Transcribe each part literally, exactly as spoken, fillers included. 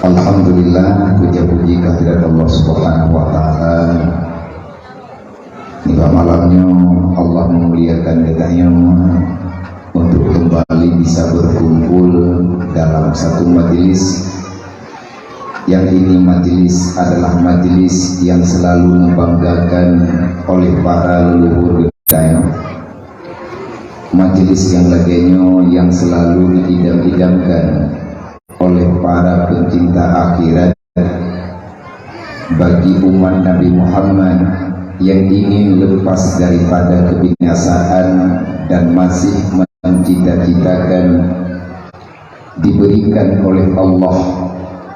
Alhamdulillah, puja-puji kehadirat Allah Subhanahu wa Ta'ala. Di malam nyoe, Allah memuliakan geutanyoe untuk kembali bisa berkumpul dalam satu majelis. Yang ini majelis adalah majelis yang selalu membanggakan oleh para leluhur geutanyoe. Majelis yang lagée nyoe yang selalu diidam-idamkan oleh para pencinta akhirat bagi umat Nabi Muhammad yang ingin lepas daripada kebinasaan dan masih mencita-citakan diberikan oleh Allah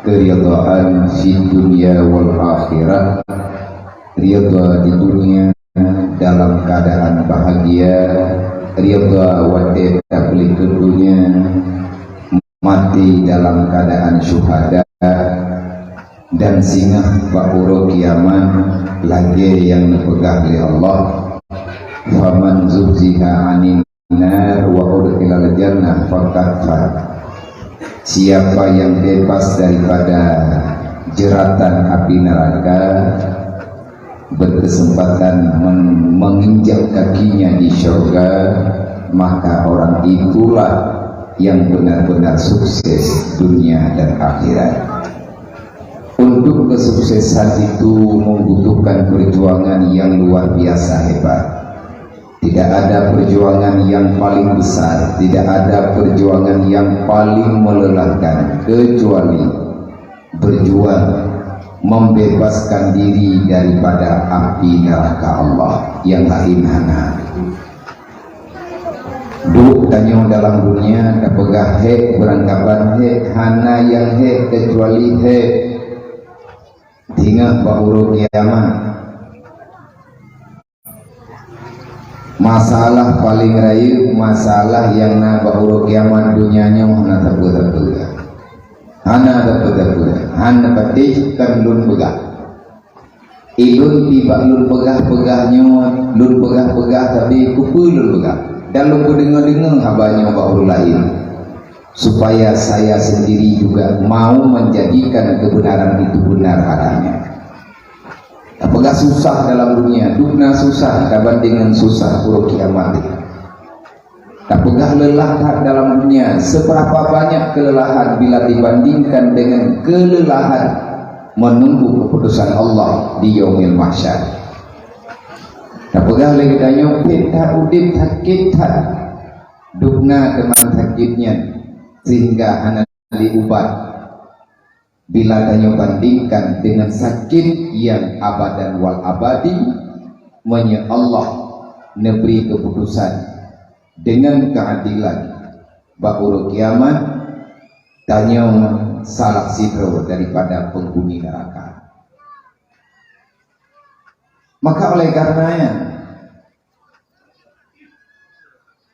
keridhaan fid dunya wal akhirah, ridha di dunia dalam keadaan bahagia, ridha watée tapeuleukeue donya, mati dalam keadaan syuhada, dan singoh bak uroe kiamat lagée nyang neupeugah lé Allah, "Faman zuhziha 'anin nar wa udkhilal jannah faqad faz." Siapa yang bebas daripada jeratan api neraka, berkesempatan men-, menginjak kakinya di syurga, maka orang itulah yang benar-benar sukses dunia dan akhirat. Untuk kesuksesan itu membutuhkan perjuangan yang luar biasa hebat. Tidak ada perjuangan yang paling besar, tidak ada perjuangan yang paling melelahkan kecuali berjuang membebaskan diri daripada api neraka Allah. Yang lain hana. Duek tanyoe dalam dunia, tapeugah hék, beurangkaban hék, hana nyang hék kecuali hék. Ingat bak uroe kiamat. Masalah paling rayeuk, masalah nyang na bak uroe kiamat donya nyoe hana sapeue-sapeue. Hana sapeue-sapeue. Hana patéh kon lôn peugah. Ilôn pih bak lôn peugah-peugah nyoe, lôn peugah-peugah tapi keupeue lôn peugah. Dan lôn peudeungoe-deungoe haba nyoe bak ureuëng laén. Supaya saya sendiri juga mau menjadikan kebenaran itu benar adanya. Tapeugah susah dalam dunia, dubna susah tabandingan susah uroe kiamat. Tapeugah lelah that dalam dunia, seberapa banyak kelelahan bila dibandingkan dengan kelelahan menunggu keputusan Allah di Yaumil Mahsyar. Tapeugah lé geutanyoe, pih that udeb sakét that, dubna teuma sakét nyan, sehingga hana lé ubat. Bila tanyoe bandingkan dengan sakét nyang abadan wal abadi, meunyoe Allah neubri keuputosan dengan keuadilan bak uroe kiamat, tanyoe salah sidroe daripada peunghuni neuraka. Maka oleh karena nyan,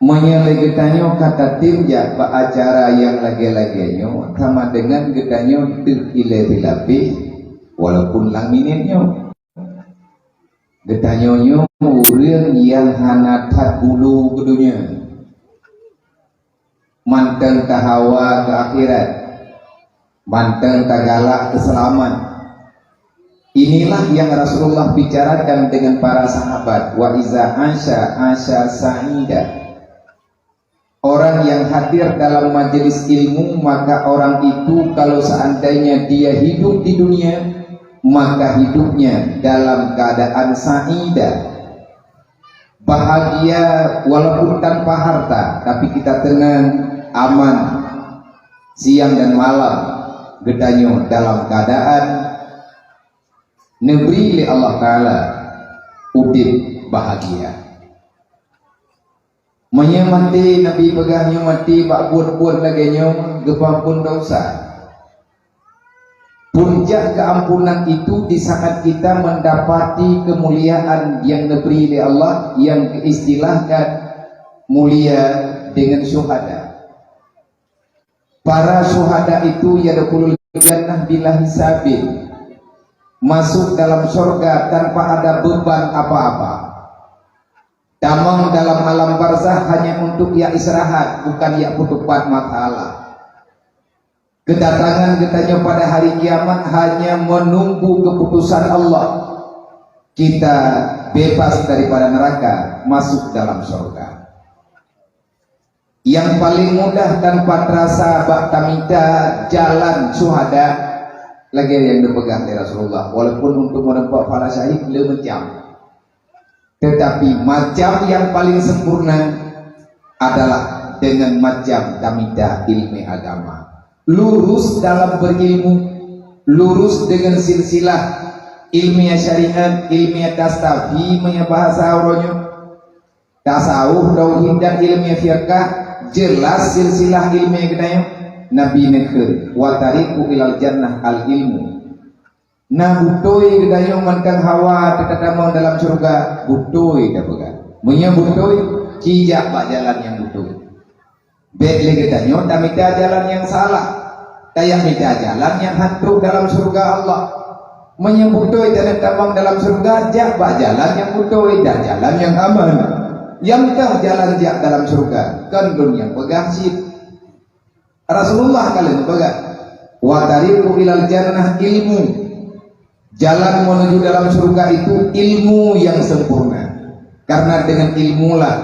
meunyoe lé geutanyoe ka tatem jak bak acara nyang lagée-lagée nyoe, sama dengan geutanyoe deuh ilée silapéh, walaupun lam minét nyoe. Geutanyoe nyoe ureuëng nyang hana that bulu keu donya. Mantong tahawa keu akhirat, mantong tagalak keu seulamat. Inilah yang Rasulullah bicarakan dengan para sahabat, "Wa iza asya, asya sa'ida." Orang yang hadir dalam majelis ilmu, maka orang itu kalau seandainya dia hidup di dunia, maka hidupnya dalam keadaan sa'idah. Bahagia walaupun tanpa harta, tapi kita tenang, aman. Siang dan malam geutanyoe dalam keadaan neubri lé Allah Ta'ala udeb bahagia. Meunyoe maté, Nabi peugah nyoe maté bak buet-buet lagée nyoe geupeuampon desya. Puncak keampunan itu di saat kita mendapati kemuliaan yang diberi oleh Allah yang diistilahkan mulia dengan syuhada. Para syuhada itu yadkhulul jannah bila hisabin, masuk dalam surga tanpa ada beban apa-apa. Tamong dalam alam barzah hanya untuk ya istirahat, bukan ya peutupat masalah. kedatangan geutanyoe pada hari kiamat hanya menunggu keputusan Allah. Kita bebas daripada neraka, masuk dalam surga. Yang paling mudah tanpa terasa bak tamita jalan syuhada, lagée nyang geupeugah lé Rasulullah, walaupun untuk meureumpok pahala syahid le macam. Tetapi macam yang paling sempurna adalah dengan macam tamita ilmu agama. Lurus dalam berilmu, lurus dengan silsilah ilmiah syariat, ilmiah tasawuf, meunyoe bahasa uroe nyoe. Tasawuf, tauhid dan ilmiah fiqah, jelas silsilah ilmiah geutanyoe. Nabi neukheun, "Wa tariqu ilal jannah al ilmu." Na beutôi geutanyoe mantong hawa tatatamong dalam syeuruga, beutôi tapeugah. Meunyoe beutôi, ci jak bak jalan nyang beutôi. Bék lé geutanyoe tamita jalan nyang salah. Tajak mita jalan nyang han trok dalam syeuruga Allah. Meunyoe beutôi taneuk tamong dalam syeuruga, jak bak jalan nyang beutôi dan jalan nyang aman. Nyang teuh jalan jak dalam syeuruga, kon lôn nyang peugah cit. Rasulullah ka lheueh geupeugah, "Wa tariqu ilal jannah ilmu." Jalan menuju dalam surga itu ilmu yang sempurna. Karena dengan ilmulah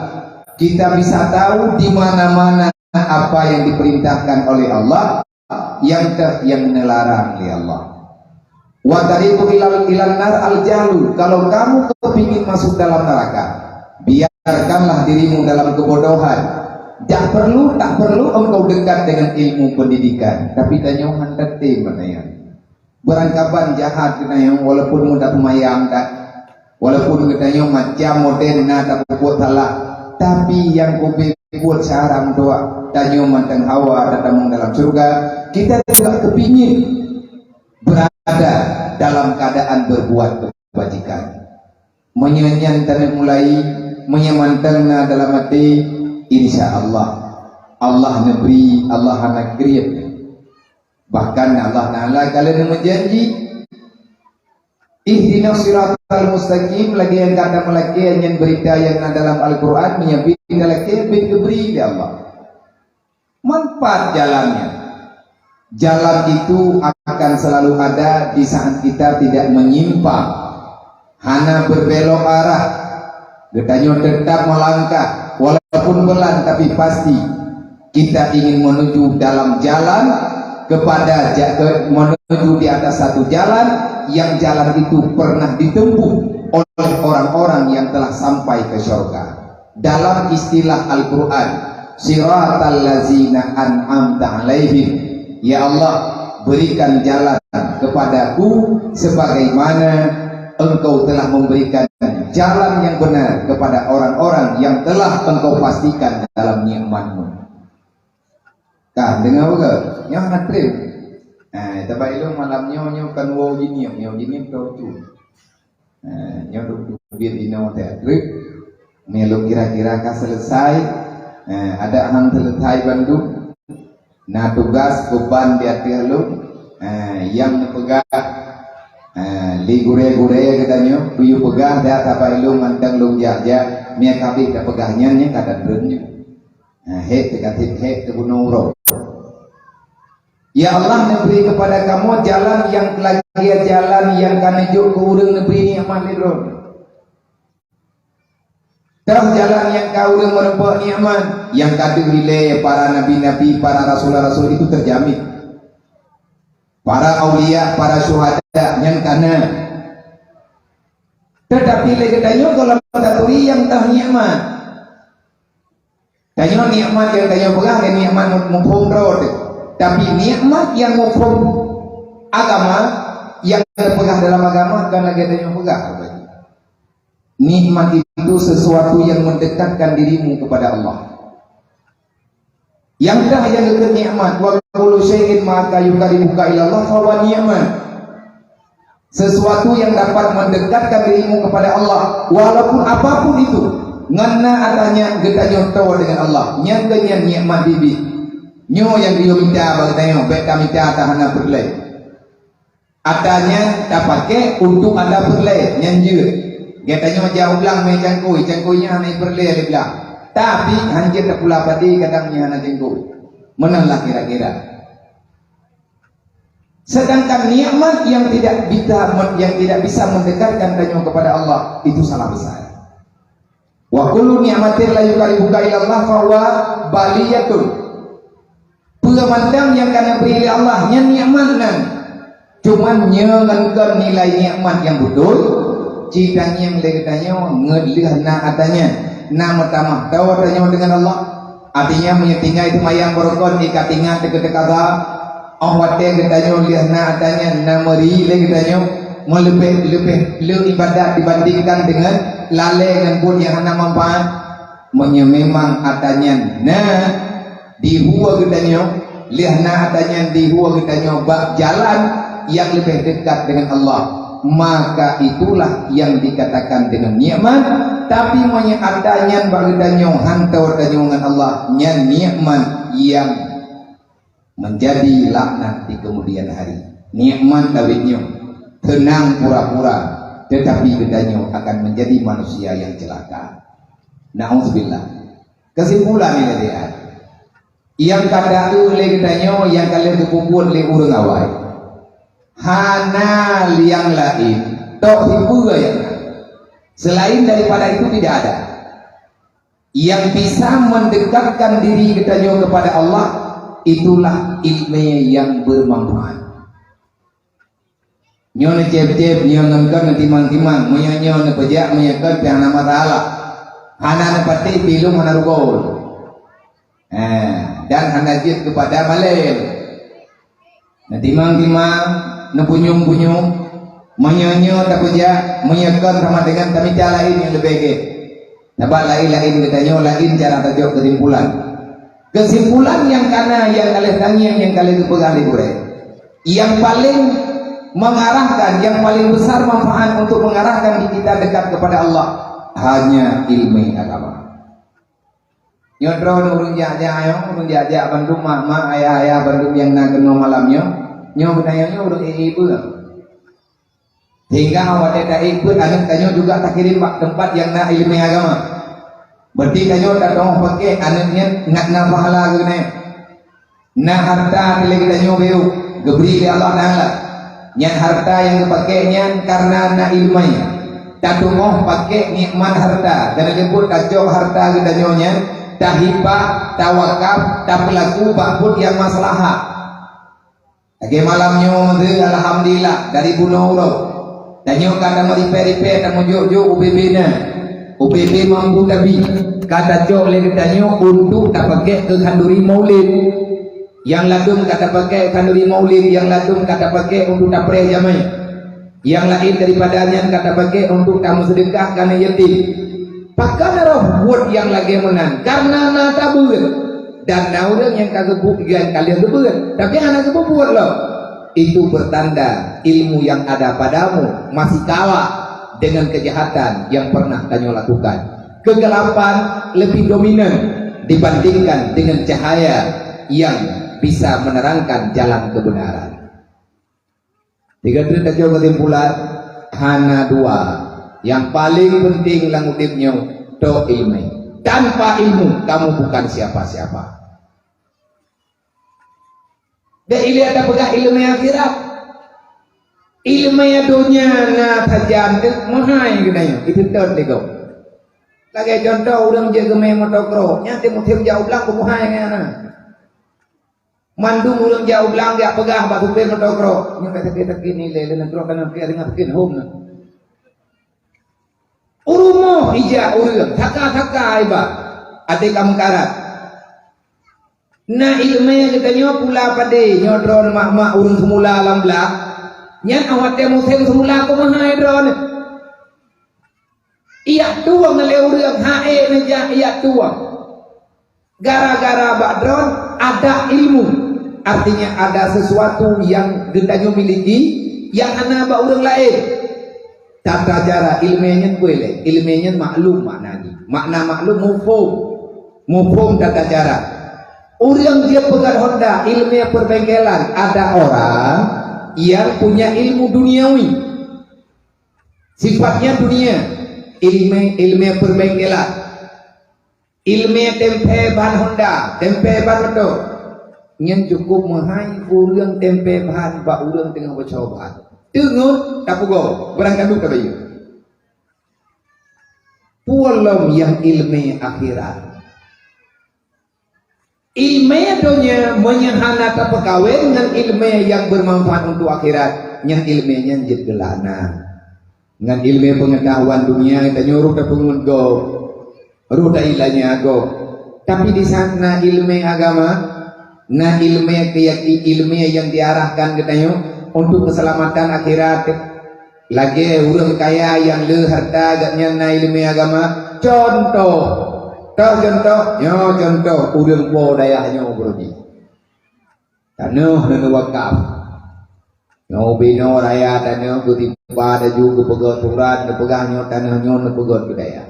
kita bisa tahu di mana-mana apa yang diperintahkan oleh Allah, yang ter-, yang dilarang oleh Allah. "Wa tariqu ilal, ilan nar al jahlu." Kalau kamu kepingin masuk dalam neraka, biarkanlah dirimu dalam kebodohan. Tak perlu, tak perlu engkau dekat dengan ilmu pendidikan. Tapi tanyoe han tatem, beurangkaban jahat geutanyoe, walaupun mudah peumayang that, walaupun geutanyoe macam model na tapeubuet salah, tapi nyang keubeue buet syahram doa, tanyoe mantong hawa tatamong dalam syeuruga, kita juga kepingin berada dalam keadaan berbuat kebajikan. Meunyoe nyan taneuk mulai, meunyoe mantong na dalam até, insya Allah, Allah neubri, Allah hana kriet. Bahkan Allah Taala ka lheueh meujanji, "Ihdinas siratal mustaqim," lagée nyang ka tameulakée nyan beurita nyang na dalam Al-Qur'an, meunyoe bit talakée, bit geubri lé Allah. Manfaat jalannya. Jalan itu akan selalu ada di saat kita tidak menyimpang, hana berbelok arah. Geutanyoe tetap melangkah, walaupun pelan tapi pasti. Kita ingin menuju dalam jalan kepada ja-, ke-, menuju di atas satu jalan yang jalan itu pernah ditempuh oleh orang-orang yang telah sampai ke syurga. Dalam istilah Al-Quran, "Siratal lazina an'amta alaihim." Ya Allah, berikan jalan kepadaku sebagaimana Engkau telah memberikan jalan yang benar kepada orang-orang yang telah Engkau pastikan dalam nikmat-Mu. Ka, deungoe ke? Nyoe hana treb. Eh, tabak ilong malam nyoe, nyoe kan woe jinih, nyoe jinih tau tu. Eh, nyoe duek teubiet inoe teuh treuk. Meunyoe lôn kira-kira ka selesai, eh, adak han selesai bandum. Na tugas beban di ateueh lôn. Eh, nyang neupeugah, eh, lé gurée-gurée geutanyoe, peuyuh peugah dak saban ilong mantong lôn jak-jak, meunyoe ka abéh tapeugah nyan, nyan ka dan treun nyoe. Nah, hék teugaséb, hék teubunoe uroe. Ya Allah, neubri kepada kamoe jalan nyang lagée jalan nyang ka neujok keu ureuëng neubri nikmat lé Droe. Teuh jalan nyang ka ureuëng meurumpok nikmat, nyang ka deuh ilée para nabi-nabi, para rasul-rasul itu terjamin. Para aulia, para syuhada nyang ka na. Teutapi lé geutanyoe gohlom taturi nyang teuh nikmat. Tanyoe nikmat nyang tanyoe peugah nyan nikmat mu-, muphom droe teuh. Tapi nikmat nyang muphom agama, nyang teupeugah dalam agama, kon lagée tanyoe peugah. Nikmat itu sesuatu yang mendekatkan dirimu kepada Allah. Nyang teuh nyang geukheun nikmat, "Wa kullu syai'in ma ka yuqarribuka ilallah fahuwa nikmat." Sesuatu yang dapat mendekatkan dirimu kepada Allah, walaupun apapun itu, ngon na atra nyan geutanyoe toe dengan Allah, nyan keuh nyan nikmat biet-biet. Nyoe nyang geuyue mita bak geutanyoe, bék tamita atra hana peureulée. Atra nyan tapaké untuk atra peureulée, nyan jeuet. Geutanyoe jak u blang mé cangkôi, cangkôi nyan hana peureulée lé blang. Tapi hanjeuet tapula padé kadang nyan hana cangkôi. Meunan lah kira-kira. Sedangkan nikmat yang tidak bisa, yang tidak bisa mendekatkan tanyoe kepada Allah, itu salah besar. Wa kullu nikmatin la yuqarribuka ila Allah fahuwa baliyatun. Peue mantong nyang ka neubri lé Allah, nyan nikmat nan. Cuman nyoe ngon kon nilai nikmat nyang beutôi, ci tangieng lé geutanyoe ngon lheueh na ata nyan, na meutamah tho tanyoe deungon Allah. Artinya, meunyoe tinggai seumayang beurukon, i ka tingat teuka-teuka, óh watée geutanyoe lheueh na ata nyan na meuri lé geutanyoe, meuleubeh-leubeh le ibadat dibandingkan deungon lalée ngon buet nyang hana manfaat. Meunyoe memang ata nyan na dihue geutanyoe, lheueh na ata nyan dihue geutanyoe bak jalan nyang leubeh dekat deungon Allah, maka itulah yang dikatakan dengan nikmat. Tapi meunyoe ata nyan bak geutanyoe hanto tanyoe ngon Allah, nyan nikmat yang menjadi laknat di kemudian hari. Nikmat dawet nyoe, teunang pura-pura, tetapi geutanyoe akan menjadi manusia yang celaka. Nauzubillah. Kesimpulan nilai D A, nyang ka taeu lé geutanyoe nyang ka lheueh geupeubuet lé ureuëng awai, hana nyang laén, tok sipeue nyang na. Selain daripada itu tidak ada. Yang bisa mendekatkan diri geutanyoe kepada Allah, itulah ilmu yang bermanfaat. Nyoe neucéb-céb, nyoe ngon kon neutimang-timang, meunyoe nyoe neupeujak, meunyoe kon pih hana masalah. Hana neupatéh, pih lom hana rugoe. Eh, dan hana jeuet keupada malée. Neutimang-timang, neupunyueng-punyueng, meunyoe nyoe tapeujak, meunyoe kon sama dengan tamita laén nyang leubeh gét. Sabab laén-laén geutanyoe laén cara tajok keusimpulan. Keusimpulan nyang kana nyang ka lheueh tangieng nyang ka lheueh geupeugah lé gurée, nyang paleng mengarahkan, nyang paleng besar manfaat untuk mengarahkan diri kita dekat kepada Allah, hanya ilmu agama. Nyoe droeneuh ureuëng jak-jak nyoe, ureuëng jak-jak bandum mak-mak, ayah-ayah bandum nyang na keunoe malam nyoe, nyoe geutanyoe nyoe ureuëng ék-ék peue. Sehingga watée taék peuet aneuëk tanyoe juga takirém bak teumpat nyang na iéleumé agama. Berarti tanyoe tateungoh pakék aneuëk nyan ngat na pahala geuh nyan. Na hareuta lé geutanyoe beurôk, geubri lé Allah Taala. Nyan hareuta nyang geupakék nyan kareuna na iéleumé. Tateungoh pakék nikmat hareuta, dan leumbot tacok hareuta geutanyoe nyan, tahibak, tawakaf, tapeulaku bak buet nyang maslahat. Lagée malam nyoe, alhamdulillah, dari bunoe uroe, tanyoe ka tameuripée-ripée, tameujok-jok U P B na. U P B mampu tabi, ka tacok lé geutanyoe untuk tapakék keu khanduri maulid. Nyang ladum ka tapakék khanduri maulid, nyang ladum ka tapakék untuk tapreh jamé. Nyang laén daripada nyan ka tapakék untuk tameuseudeukah keu aneuëk yatim. Pakon roh buet nyang lagée meunan? Kareuna na tabeuet. Dan na ureuëng nyang ka geupeu-, nyang ka lheueh geubeuet, tapi hana geupeubuet lom. Itu pertanda ilmu yang ada padamu masih kalah dengan kejahatan yang pernah tanyoe lakukan. Kegelapan lebih dominan dibandingkan dengan cahaya yang bisa menerangkan jalan kebenaran. Tiga tu tajok kesimpulan, hana dua. Yang paling penting lam udeb nyoe, tok ilmu. Tanpa ilmu, kamu bukan siapa-siapa. Dak ilée tapeugah iéleumé akhirat. Iéleumé donya na sajan teuk meuhai geutanyoe, itu tot lego. Lagée contoh ureuëng jeuet geumé motokro, nyan tieb-tieb jak u blang beumeuhai nyan na. Mandum ureuëng jak u blang jak peugah bak supé motokro, nyoe ka sakét-sakét nilai lé nanggroe kana pike ringat sakét hom na. U rumoh ijak ureuëng, saka-saka iba, até ka meukarat. Na iéleumé geutanyoe pula padé, nyoe droeneuh mak-mak ureuëng seumula lam blang, nyan awai watée musém seumula keu meuhai droeneuh. Iyak tueng lé ureuëng, hai neujak iyak tueng. Gara-gara bak droeneuh ada ilmu, artinya ada sesuatu yang geutanyoe miliki yang hana bak ureuëng laén. Tata cara iéleumé nyan peue lé? Iéleumé nyan maklum makna jih. Makna maklum, muphom. Muphom tata cara. Ureuëng jeuet peugét honda, iéleumé perbengkelan, ada orang yang punya ilmu duniawi. Sifatnya dunia, iéleumé, iéleumé perbengkelan. Iéleumé tempé ban honda, tempé ban moto. Nyan cukup meuhai ureuëng tempe bahan bak ureuëng teungoh beucoe bahan. Teungoh tapugoe, barangkaduek tabayeue. Peue lom nyang iéleumé akhirat. Iéleumé donya meunyoe hana tapeukawen ngon iéleumé nyang beumanfaat untuk akhirat, nyan iéleumé nyan jeuet keu laknat. Ngon iéleumé peungeutahuan dunia tanyoe rôh tapeungeut gob, rôh tailanya gob. Tapi di sana iéleumé agama, na iéleumé keuyakin, iéleumé nyang diarahkan geutanyoe untuk keuseulamatan akhirat. Lagée ureuëng kaya nyang le hareuta gobnyan na iéleumé agama. Contoh, toh contoh, nyoe contoh ureuëng po dayah nyoe beureuji. Tanoh neuwakaf. Nyoe binoe raya tanoh geutimpa laju geupeugöt surat neupeugah nyoe tanoh nyoe neupeugöt keu dayah.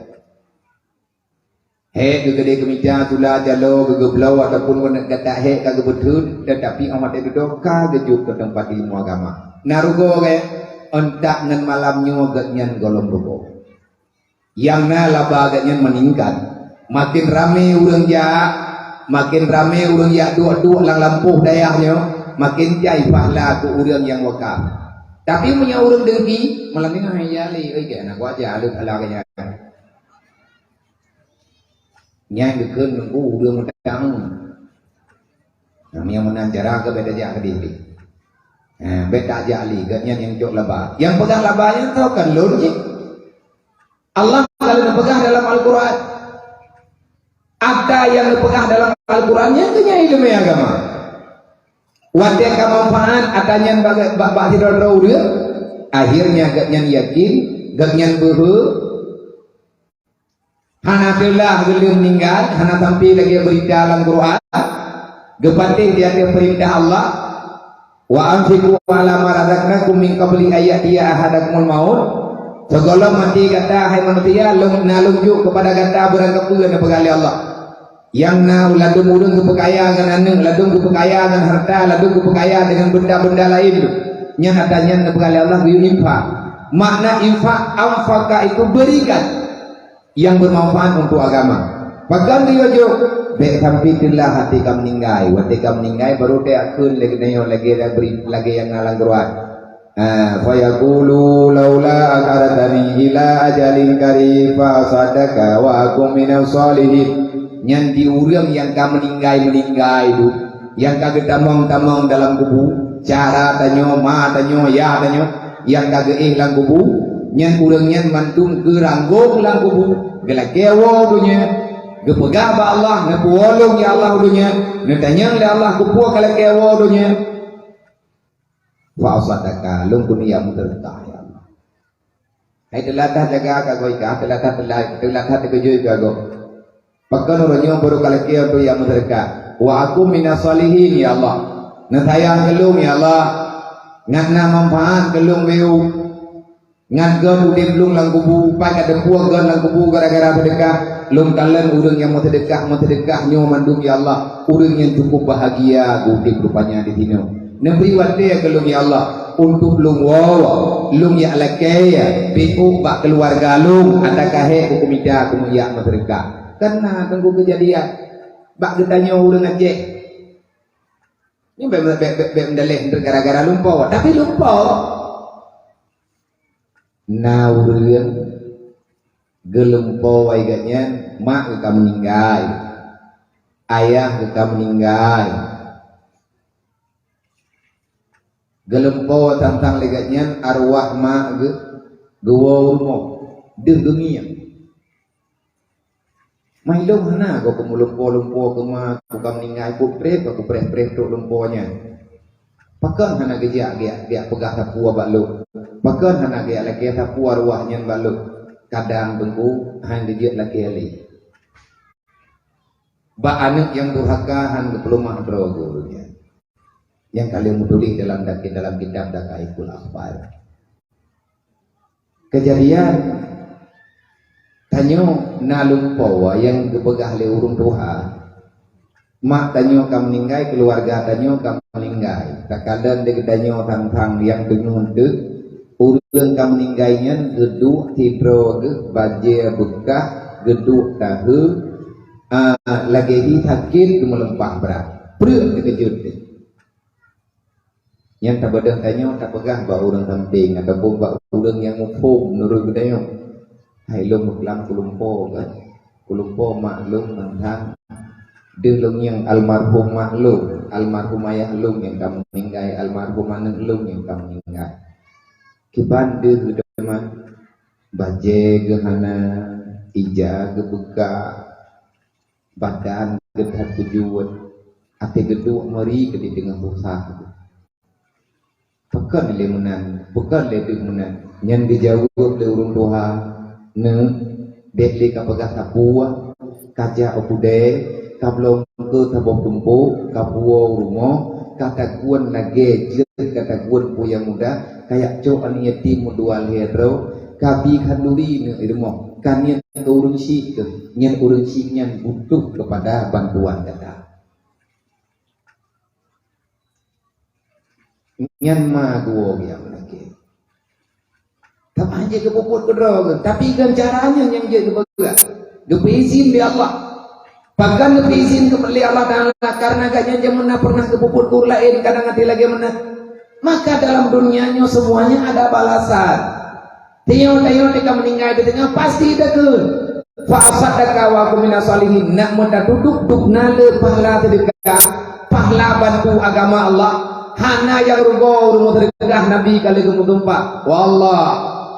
Hék geukeudeh keumita, sula, calo, geugeubloe ataupun gata hék ka geubeuteun, teutapi óh watée dudoe ka geujok keu teumpat ilmu agama. Na rugoe gét, euntak ngon malam nyoe gobnyan gohlom rugoe. Nyang na laba gobnyan meuningkat. Makin ramé ureuëng jak, makin ramé ureuëng jak duek-duek lam lampôh dayah nyoe, makin jai pahala keu ureuëng nyang wakaf. Tapi meunyoe ureuëng dengki, malam nyoe hai ya lé, oi gét aneuk waja lé pahala gobnyan. Nyan geukheun nunggu ureuëng meutanggong. Nah, nyang meunan cara keu beda jak keudeh. Nah, beda jak li, gobnyan nyang cok laba. Nyang peugah laba nyan tau kan lôn cit. Allah ka lheueh neupeugah dalam Al-Quran. Ata nyang neupeugah dalam Al-Quran nyan keuh nyan iéleumé agama. Watée ka manfaat ata nyan bak, bak, bak sidroe-droe ureuëng, akhirnya gobnyan yakin, gobnyan beuhe, hana teulah geuleueng meuninggai, hana sampai lagée beurita lam Quran, geupatéh di ateueh peurintah Allah, "Wa anfiqu ala ma razaqnakum min qabli an ya'tiya ahadakumul maut." Sigohlom maté gata, hai manusia, lôn, na lôn jok keupada gata beurangkapeue neupeugah lé Allah. Nyang na ladôm ureuëng geupeukaya ngon aneuk, ladôm geupeukaya ngon hareuta, ladôm geupeukaya deungon benda-benda laén tu. Nyan ata nyan neupeugah lé Allah geuyue infak. Makna infak, anfaqa itu berikan yang bermanfaat untuk agama. Pakon geuyue jok? Bék sampai teulah até ka meuninggai. Watée ka meuninggai baru teuakheun lé geutanyoe lagée, lagée nyang na lam Quran. Ha, fa yaqulu laula akhartani ila ajalin qarib fa asaddaqa wa akun minas shalihin. Nyan di ureuëng nyang ka meuninggai-meuninggai tu, nyang ka geutamong-tamong dalam kubu, cara tanyoe, ma tanyoe, ya tanyoe, nyang ka geuéh lam kubu, nyan ureuëng nyan mandum geuranggong lam kubu, geulakée woe donya, geupeugah bak Allah, neupuwoe lôn ya Allah donya, neutanyong lé Allah keupeue ka lakée woe donya. Fa asaddaqa, lôn keuneuk jak meuseudeukah, ya Allah. Hai teulatah jaga ka goe ka, teulatah teulai, teulatah teukeujot ka goe. Pakon uroe nyoe baru ka lakée untuk jak meuseudeukah. Wa akun minas shalihin, ya Allah. Neusayang keu lôn, ya Allah. Ngat na manfaat keu lôn bayeue. Ngat gét udeb lôn lam kubu, pat ka teupue gét lam kubu gara-gara seudeukah. Lôn kalon ureuëng nyang meuseudeukah, meuseudeukah nyoe mandum, ya Allah. Ureuëng nyang cukup bahagia geuudeb rupanya di sinoe. Neubri watée keu lôn, ya Allah, untuk lôn woe, lôn jak lakée, piôh bak keuluwarga lôn, ata ka hék keu kumita keuneuk jak meuseudeukah. Kan na teungku keujadian bak geutanyoe ureuëng Aceh. Nyoe bék, bék, bék, bék meudaleh gara-gara lumpoe, tapi lumpoe. Na ureuëng geulumpoe lagée nyan, mak geuh ka meuninggai, ayah geuh ka meuninggai. Geulumpoe sang-sang lagée nyan, arwah mak geuh geuwoe u rumoh, deuh geungieng. Mai lôn hana goe keu meulumpoe-lumpoe keu ma, ku ka meuninggai, ku preh, ku preh-preh trok lumpoe nyan. Pakon hana geujak, geujak, geujak peugah sapeue bak lôn? Pakon hana geujak lakée sapeue arwah nyan bak lôn? Kadang teungku han geujeuet lakée lé. Bak aneuëk nyang durhaka han geupeuleumah droe geuh nyan. Nyang ka lheueh meutuléh dalam, dalam kitab Daqaiqul Akhbar. Keujadian tanyoe na lumpoe nyang geupeugah lé ureuëng tuha, mak tanyoe ka meuninggai, keuluwarga tanyoe ka meuninggai. Takalon lé geutanyoe sang-sang nyang deungoe deuh, ureuëng ka meuninggai nyan geuduek sidroe geuh bajée beukah, geuduek tahe, a, lagée hi sakét geumeuleumpah brat. Preuek teukeujot teuh. Nyan tabadeuh tanyoe tapeugah bak ureuëng sampéng ataupun bak ureuëng nyang muphom meunurot geutanyoe. Hai lôn meukeulaam kulumpo kan. Kulumpo mak lôn mantang deuh lôn nyang almarhum mak lôn, almarhum ayah lôn nyang ka meuninggai, almarhum aneuëk lôn nyang ka meuninggai. Kiban deuh geuteumah, bajée geuhana, ija geubuka, badan geutat beujeuet, até geuduek meuri keu di teungoh susah. Pakon lé meunan, pakon lé deuh meunan. Nyan geujaweueb lé ureuëng tuha, "Neuk, bék lé kapeugah sapeue, kajak u keudè, kablong keu saboh tumpôk, kapuwoe u rumoh, katagun lagée jeuet katagun peue nyang mudah, kajak cok aneuëk yatim meudua lhée droe, kabi khanduri neuk i rumoh, kaniet keu ureuëng syik keuh, nyan ureuëng syik nyan butuh keupada bantuan gata." Nyan ma geuwoe nyang lakée. Tapi hana jeuet geupeubuet keudroe geuh, tapi ngon cara nyan nyang jeuet geupeugah. Geupeuizin lé Allah. Pakon geupeuizin lé Allah Taala, karena gobnyan jameun na pernah geupeubuet keu ureuëng laén kadang até lagée meunan. Maka dalam dunia nyoe semuanya ada balasan. Tanyoe-tanyoe ka meuninggai di teungoh pasti takheun. Fa asaddaqa wa aku minas shalihin, nak meutatuduk dubna le pahala seudeukah, pahala bantu agama Allah. Hana nyang rugoe ureuëng seudeukah, Nabi ka lheueh geumeusumpah, "Wallah,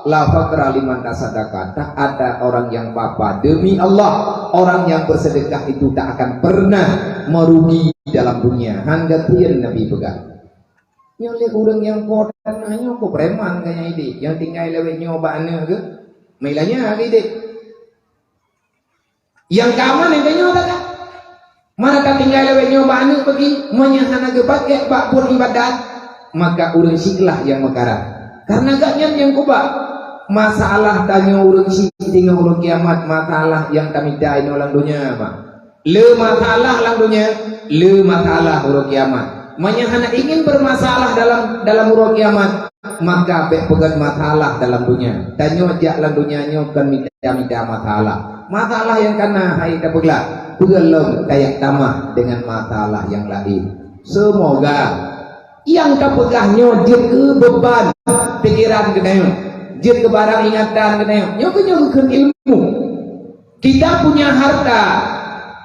la faqra liman tasaddaqa." Tak ada orang yang papa, demi Allah, orang yang bersedekah itu tak akan pernah merugi dalam dunia. Hana geupien Nabi peugah. Nyoe lé ureuëng nyang po tanah nyoe ko preman ka nyang idéh, nyang tinggai lawét nyoe bak aneuëk geuh, meulanya idéh. Nyang ka aman nyang tanyoe that. Mana ka tinggai lawét nyoe bak aneuëk bagi, meunyoe hana geubakée bak buet ibadat, maka ureuëng syik lah nyang meukarat. Karena gobnyan nyang keubah. Masalah tanyoe ureuëng syik singoh uroe kiamat, masalah nyang tamita inoe lam donya mah. Le masalah lam donya, le masalah uroe kiamat. Meunyoe hana ingin bermasalah dalam, dalam uroe kiamat, maka bék peugét masalah dalam donya. Tanyoe jak lam donya nyoe kon mita-mita masalah. Masalah nyang kana hai tapeugah, peue lom tajak tamah dengan masalah nyang laén. Semoga nyang tapeugah nyoe jeuet keu beban pikiran geutanyoe, jeuet keu barang ingatan geutanyoe. Nyoe keuh nyoe keuh ilmu. Kita punya harta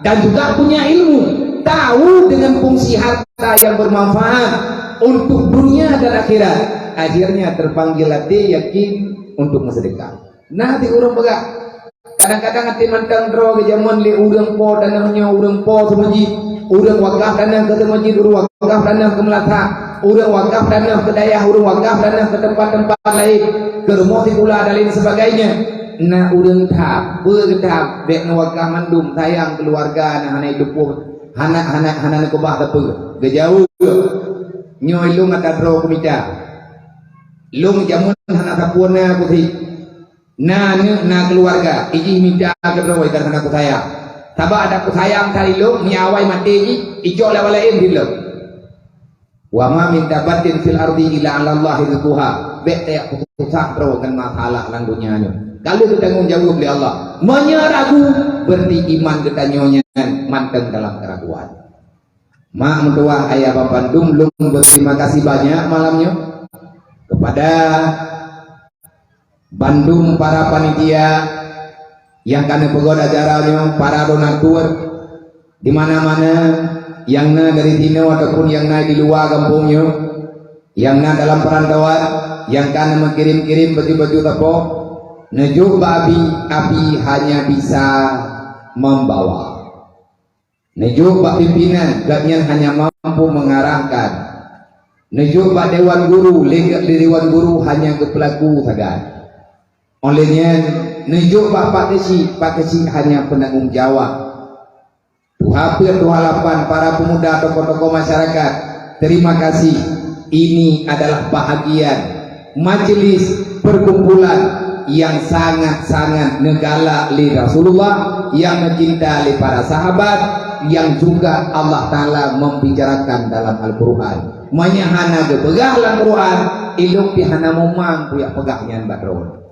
dan juga punya ilmu. Tahu dengan fungsi harta yang bermanfaat untuk dunia dan akhirat, akhirnya terpanggil hati yakin untuk bersedekah. Nah, di ureuëng peugah, kadang-kadang hati mantong droe geujameun lé ureuëng po tanah nyoe, ureuëng po seumeujid, ureuëng wakaf tanah keu seumeujid, ureuëng wakaf tanah keu meulasak, ureuëng wakaf tanah keu dayah, ureuëng wakaf tanah keu tempat-tempat laén, keu rumoh sikula dan lain sebagainya. Na ureuëng that, peue that, bék neuwakah mandum, sayang keuluwarga na hana jiteupeue, hana, hana, hana neukeubah sapeue. Geujaweueb, "Nyoe lôn ata droe kumita. Lôn jameun hana sapeue na kusi. Na aneuëk, na keuluwarga, ijih mita keudroe dan hana kusayang. Sabab adak kusayang that ilôn, meunyoe awai maté jih, icok lé awak laén di lôn." "Wa ma min dabbatin fil ardi illa 'alallahi rizquha." Bék tajak peususah droe ngon masalah lam donya nyoe. Ka lheueh geutanggong jaweueb lé Allah. Meunyoe ragu, berarti iman geutanyoe nyan mantong dalam keuraguan. Mak meutuwah, ayah bandum, lôn berterima kasih banyak malam nyoe kepada bandum para panitia nyang ka neupeugot acara nyoe, para donatur di mana-mana nyang na dari sinoe ataupun nyang na di luwa gampông nyoe, nyang na dalam perantauan, nyang ka neumeukirim-kirim baju-baju sapo, neujok bak Abi, Abi hanya bisa membawa. Neujok bak pimpinan, gobnyan hanya mampu mengarahkan. Neujok bak dewan guru, lé gét lé dewan guru hanya geupeulaku sagai. Óh lheueh nyan, neujok bak Pak Keuchik, Pak Keuchik hanya penanggung jawab. Tuha peuet, tuha lapan, para pemuda, tokoh-tokoh masyarakat, terima kasih. Ini adalah bahagian majelis perkumpulan yang sangat-sangat neugalak lé Rasulullah, yang neucinta lé para sahabat, yang juga Allah Taala membicarakan dalam Al-Quran. Meunyoe hana geupeugah lam Quran, ilôn pih hana mumang kujak peugah nyan bak droe.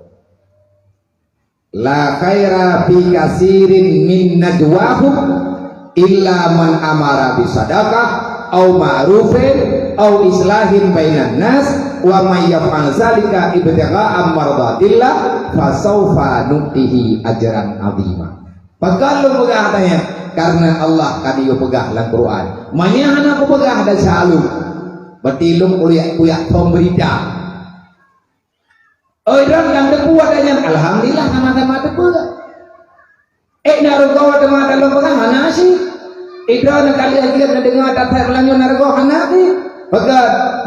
La khaira fi kasirin min najwahum Illa man amara bisadaqah au ma'rufin au islahin bainan nas, wa may yaf'al zalika ibtigha'a mardatillah, fasaufa nu'tihi ajran 'azima. Pakon lôn peugah nyan? Karena Allah ka geuyue peugah lam Quran. Meunyo hana kupeugah desya lôn, berarti lôn kuyak-kuyak pemberita. Oi, droe nyang teupeue watée nyan, alhamdulillah, sama-sama teupeue. Eh, na rugoe teuma lôn peugah, hana sih. Idroe nyang ka lheueh jeuet neudeungoe that-that meulayeue na rugoe, hana sih. Peugah,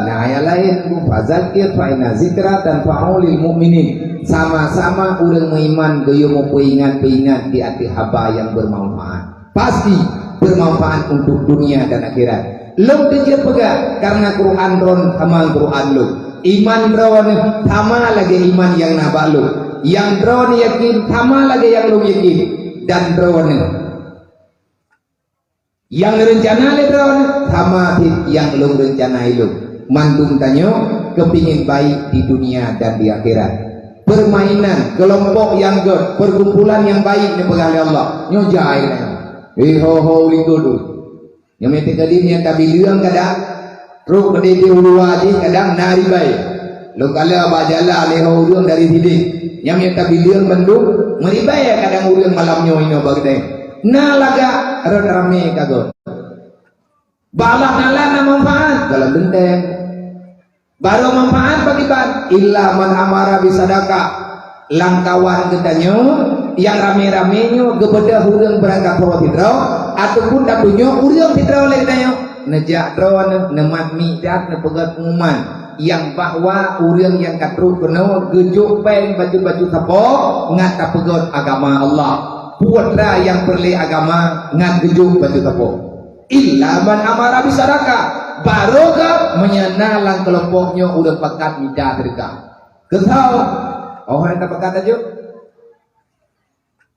na ayat laén, "Fazakir fa inna zikra tanfa'u lil mu'minin." Sama-sama ureuëng meuiman geuyue meupeuingat-peuingat di ateueh haba nyang bermanfaat. Pasti bermanfaat untuk dunia dan akhirat. Lôn teujeuet peugah, karena Quran droen sama Quran lôn. Iman droeneuh sama lagée iman nyang na bak lôn. Nyang droeneuh yakin sama lagée nyang lôn yakin. Dan droeneuh, nyang rencana lé droeneuh sama cit nyang lôn rencana lôn. Mandum tanyoe keupingin baik di dunia dan di akhirat. Permainan, kelompok nyang gét, perkumpulan nyang baik neupeugah lé Allah. Nyoe jai lé. Hei ho ho, likot tu. Nyang meuteukadi nyang tabileueng kadang, trok keudeh di uluwa jih kadang na ribai. Lôn kalon bak jalan lé ho ureuëng dari sideh. Nyang meuteukadi nyang tabileueng bandum meuribai kadang ureuëng malam nyoe inoe bak keudeh. Na lagak rot ramé ka gét. Bak Allah Taala na manfaat dalam geunteng. Barô manfaat bak kiban, illa man amara bisadaqah. Lam kawan geutanyoe nyang ramé-ramé nyoe geubeudôh ureuëng beurangkat sidroe, ataupun tatunyok ureuëng sidroe lé geutanyoe. Neujak droeneuh, neumat midat, neupeugét pengumuman nyang bahwa ureuëng nyang ka trok keunoe geujok péng bacut-bacut sapo ngat tapeugét agama Allah. Putra nyang peureulée agama ngat geujok bacut sapo. Illa man amara bisadaqah, barô gét meunyo na lam keulompok nyoe ureuëng pakat mita seudeukah. Keu soe? Oh, hai tapakat aja.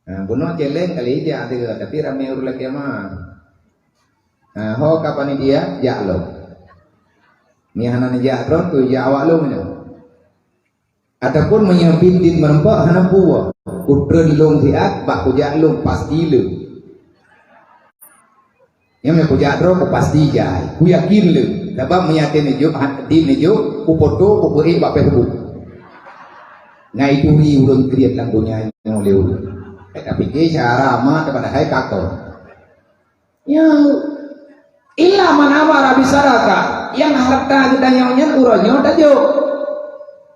Nah, bunoe celeng kali jak sigoe, tapi ramé ureuëng lakée ma. Nah, ho ka panitia, jak lom. Nyan hana neujak droe, kujak awak lom nyoe. Ataupun meunyoe biet-biet meureumpok hana peue, kutreun lôn siat, bah kujak lôn pasti lé. Nyan meunyoe kujak droe, kupasti jai, kuyakin lé. Sabab meunyoe até neujok, ha-, di neujok, kupoto, kupeuék bak Facebook. Ngai turi ureuëng kriet lam donya nyoe lé ureuëng. Eh, tapi ke cara ma daripada hai kakon. Ya, illa man amara bisadaqah, nyang harta geutanyoe nyan uroe nyoe tajok.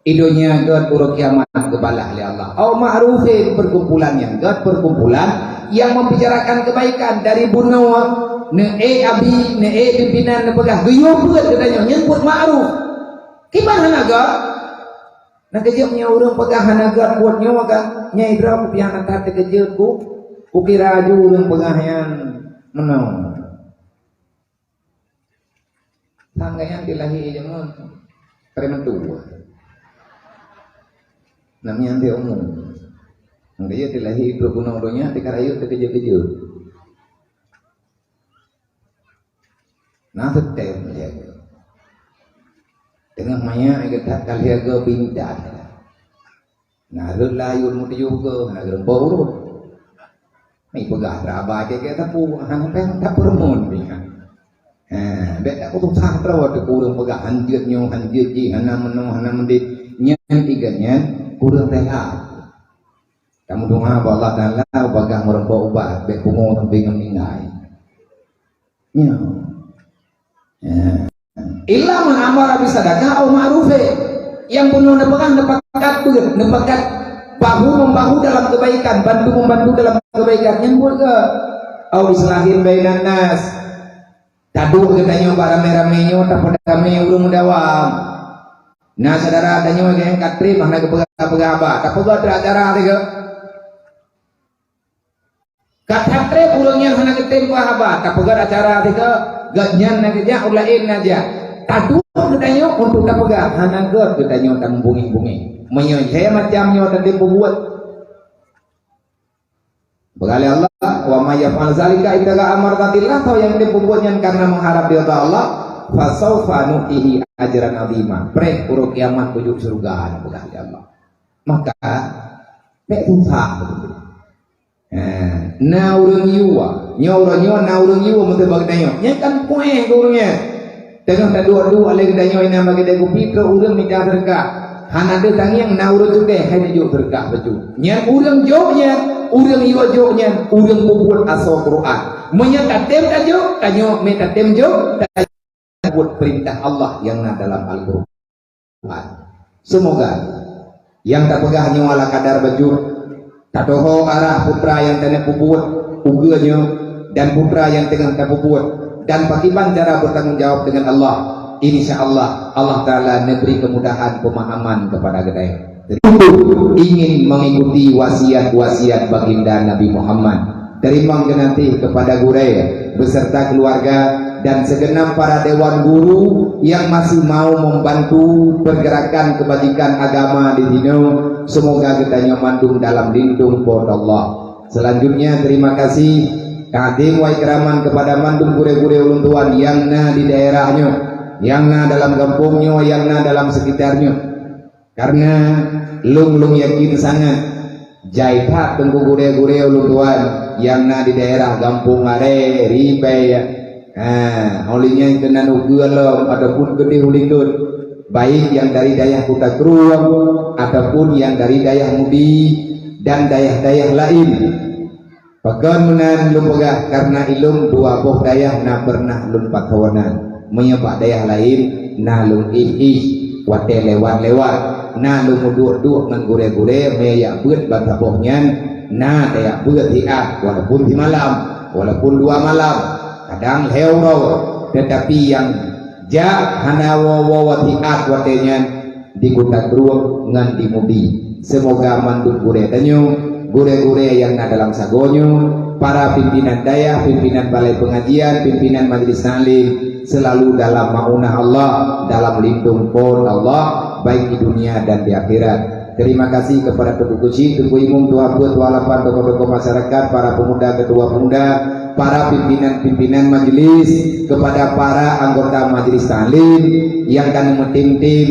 Di donya gét, uroe kiamat geubalah lé Allah. Au ma'rufin, perkumpulan nyang gét, perkumpulan nyang membicarakan kebaikan dari bunoe, neuék abi, neuék pimpinan, neupeugah geuyue buet geutanyoe nyan buet ma'ruf. Kiban hana gét? Na keujeuet nyoe ureuëng peugah hana gét buet nyoe kan? Nyai droe kupiah that teukeujeuet ku, kukira aju ureuëng peugah nyan meunoe. Sang gobnyan dilahé jameun preman tuha. Namanya di umum. Nang dia dilahé trok keunoe donya, tika rayeuk teukeujeuet-keujeuet. Na teutem lé. Teungoh manyang geutak ka lheueh geuh bintan. Na rhot layue meutujoh geuh, na geureumpok urot. Ni peugah raba cek-cek tapu, hana payah tapeureumeun pih. Ha, bék tapeusah droe teuh ureuëng peugah hanjeuet nyoe, hanjeuet jih, hana meunoe, hana meudeh. Nyan tiga nyan kureueng sehat. Kamu doa bak Allah Taala, bagah meureumpok ubat, bék pungo sampai ngon meninggai. Nyoe. Ya. Illa man amara bisadaqah au ma'rufin. Nyang bunoe neupeugah neupakat beuet, neupakat bahu membahu dalam kebaikan, bantu membantu dalam kebaikan. Nyang buet ke? Au islahin bainan nas. Taduek geutanyoe bak ramé-ramé nyoe, tapeudamé ureuëng meudawa. Na syedara tanyoe nyang ka treb hana geupeugah-peugah haba, tapeugah acara teuh. Ka that treb ureuëng nyang hana geutem peugah haba, tapeugah acara teuh, gobnyan na geujak, ureuëng laén na jak. Taduek geutanyoe untuk tapeugah, hana gét geutanyoe tameubungéng-bungéng. Meunyoe lhée macam nyoe tatem peubuet. Peugah lé Allah, "Wa may yaf'al zalika ibtigha'a mardatillah," soe nyang tem peubuet nyan karena mengharap ridha Allah, "fasaufa nu'tihi ajran 'azima." Preh uroe kiamat kujok syeuruga, peugah lé Allah. Maka, bék susah. Eh, na ureuëng yue, nyoe uroe nyoe na ureuëng yue meuteubak tanyoe. Nyan kan puéh keu ureuëng nyan. Teungoh taduek-duek lé geutanyoe inan bak keude kupi, trok ureuëng mita seudeukah. Hana deuh tangieng na ureuëng cukéh, hai neujok seudeukah bacut. Nyan ureuëng jok nyan, ureuëng yue jok nyan, ureuëng peubuet asoe Quran. Meunyoe tatem tajok, tanyoe mé tatem jok, buet peurintah Allah nyang na dalam Al-Qur'an. Seumoga nyang tapeugah nyoe ala kadar bacut, tatoho arah putra nyang teungoh peubuet ukeue nyoe dan putra nyang teungoh tapeubuet, dan pakiban cara bertanggung jawab dengan Allah. Insya Allah, Allah Ta'ala neubri kemudahan pemahaman kepada geutanyoe. Untuk ingin mengikuti wasiat-wasiat baginda Nabi Muhammad. Teurimong geunaséh kepada gurée beserta keluarga dan segenap para dewan guru yang masih mau membantu pergerakan kebajikan agama di sinoe. Semoga geutanyoe mandum dalam lindung Po teu Allah. Selanjutnya, terima kasih, takzim wa ikraman kepada mandum gurée-gurée ulôn tuan nyang na di daerah nyoe, nyang na dalam gampông nyoe, nyang na dalam sekitar nyoe. Karena lôn, lôn yakin sangat, jai that teungku gurée-gurée ulôn tuan nyang na di daerah gampông Aré, Ribée, ha, óh lheueh nyan keunan ukeue lom ataupun keudeh u likot, baik nyang dari dayah Kuta Krueng ataupun nyang dari dayah Mudi dan dayah-dayah laén. Pakon meunan lôn peugah, karena ilôn dua boh dayah na pernah lôn pakonan. Meunyoe bak dayah laén na lôn éh-éh watée lewat-lewat, na lôn meuduek-duek ngon gurée-gurée, meunyoe jak beuet ban saboh nyan na tajak beuet siat walaupun simalam, walaupun dua malam, kadang lhée uroe, teutapi nyang jak hana woe-woe siat watée nyan di Kuta Krueng ngon di Mudi. Seumoga mandum gurée tanyoe, gurée-gurée nyang na dalam sagoe nyoe, para pimpinan dayah, pimpinan balai pengajian, pimpinan majlis taklim, selalu dalam maunah Allah, dalam lindung Po teu Allah, baik di dunia dan di akhirat. Terima kasih kepada Teungku Keuchik, Teungku Imum, Tuha Peuet, Tuha Lapan, tokoh-tokoh masyarakat, para pemuda, ketua pemuda, para pimpinan-pimpinan majlis, kepada para anggota majlis taklim nyang ka neumeutim-tim,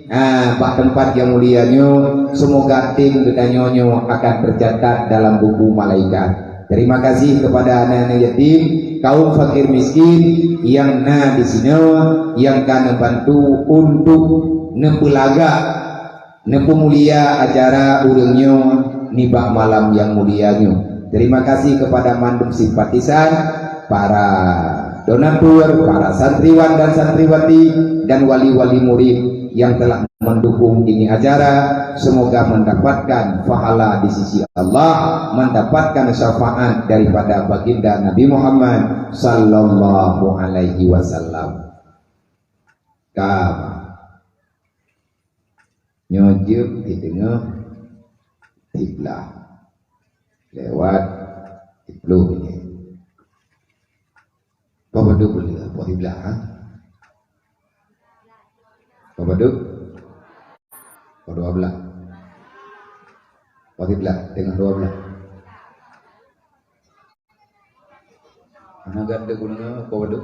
ah, bak teumpat nyang mulia nyoe, semoga tim geutanyoe nyoe akan tercatat dalam buku malaikat. Terima kasih kepada aneuk-aneuk yatim, kaum fakir miskin nyang na di sinoe, nyang ka neubantu untuk neupeulagak, neupeumulia acara ureuëng nyoe nibak malam nyang mulia nyoe. Terima kasih kepada mandum simpatisan, para donatur, para santriwan dan santriwati, dan wali-wali murid yang telah mendukung ini acara. Semoga mendapatkan pahala di sisi Allah, mendapatkan syafaat daripada baginda Nabi Muhammad sallallahu alaihi wasallam. Ka. Nyoe jeuet di teungoh siblah lewat siplôh minét. Peue padub buleuen, poh siblah, ha? Peue padub? Poh dua blah. Poh siblah, teungoh dua blah. Hana gata guna apa tu?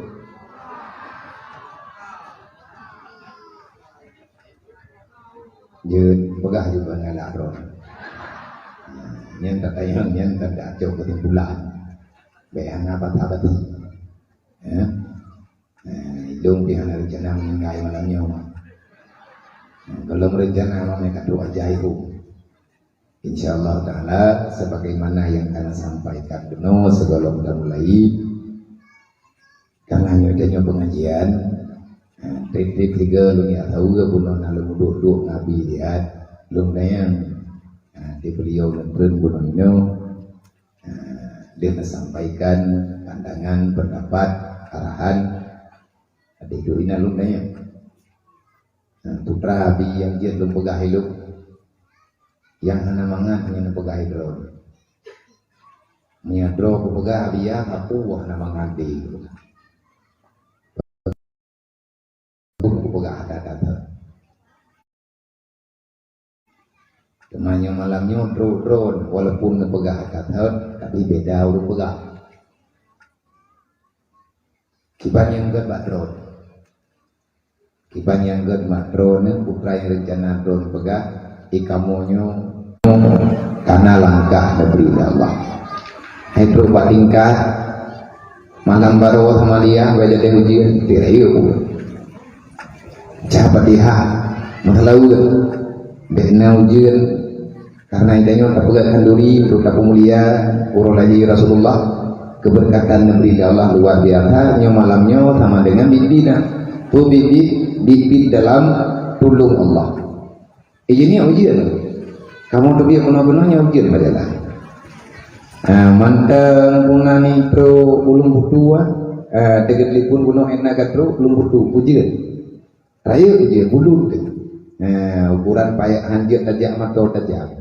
Jeuet peugah juga ngalak droe. Nyan tatanyong, nyan tacok kesimpulan. Bèk hana basa-basi. Ya. Nah, ilôn pih hana rencana meuninggai malam nyoe. Nah, gohlom rencana malam nyoe ka trok ajaéb. Insya Allah Ta'ala, sebagaimana yang kana sampaikan bunoe sigohlom tamulai, karena nyoe tanyoe pengajian, eh, trép-trép tiga lôn jak saweue bunoe na lôn duek-duek ngabi lihat, lôn tanyong, eh, di beliau neutreun bunoe inoe, eh, dia sampaikan pandangan, pendapat, arahan, adik tu ina lôn tanyong. Nah, putra abi nyang jeuet lôn peugah ilôn. Nyang hana mangat nyan peugah droe. Meunyoe droe kupeugah abi ya, aku wah hana mangat deh. Aku peugah that-that. Teuma nyoe malam nyoe droe-droe walaupun neupeugah that-that, tapi beda ureuëng peugah. Kiban nyang gét bak droe. Kiban nyang gét bak droeneuh, peue nyang rencana droeneuh peugah, i kamoe nyoe kana langkah neubri lé Allah. Hai trok bak tingkat, malam baroe sama liah, bak jadeh ujeuen, ti rayeuk. Cah Fatihah, meusalaweuet, bèk na ujeuen. Karena tanyoe tapeugah khanduri untuk tapeumulia uroe lahé Rasulullah. Keberkatan neubri lé Allah luar biasa. Nyoe malam nyoe sama dengan biet-biet na. Peue biet-biet? Biet-biet dalam tulông Allah. Eh, jadi nyoe ujeuen. Kamoe teubiet bunoe-bunoe nyoe ujeuen bak jalan. Ah, mantong puna ni trok Ulôn Butu, ah. Ah, teugeutelepon bunoe na ka trok Ulôn Butu, ujeuen. Rayeuk ujeuen, bulut teuh. Ah, ukuran payah hanjeuet tajak, mata tajam.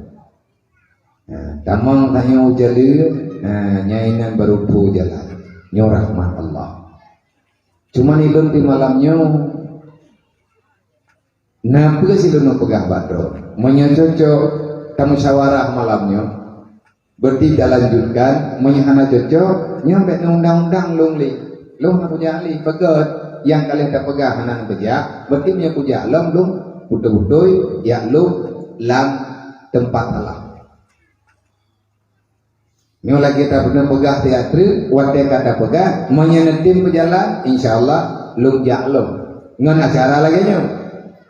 Ah, tamong tanyoe ujeuen, ah, nyan inan baru peue jalan. Nyoe rahmat Allah. Cuma ulôn di malam nyoe Na peue si lôn peugah bak droe? Meunyoe cocok tamusyawarah malam nyoe, berarti talanjutkan. Meunyoe hana cocok, nyoe bèk neuundang-undang lôn lé. Lôn hana kujak lé, peugöt nyang ka lheueh tapeugah hana neupeujak, berarti meunyoe kujak lom lôn beutôi-beutôi jak lôn lam teumpat salah. Nyoe lagèe tapeugah teuk, watèe ka tapeugah, meunyoe neutem peujalan, insya Allah lôn jak lom ngon acara lagèe nyoe.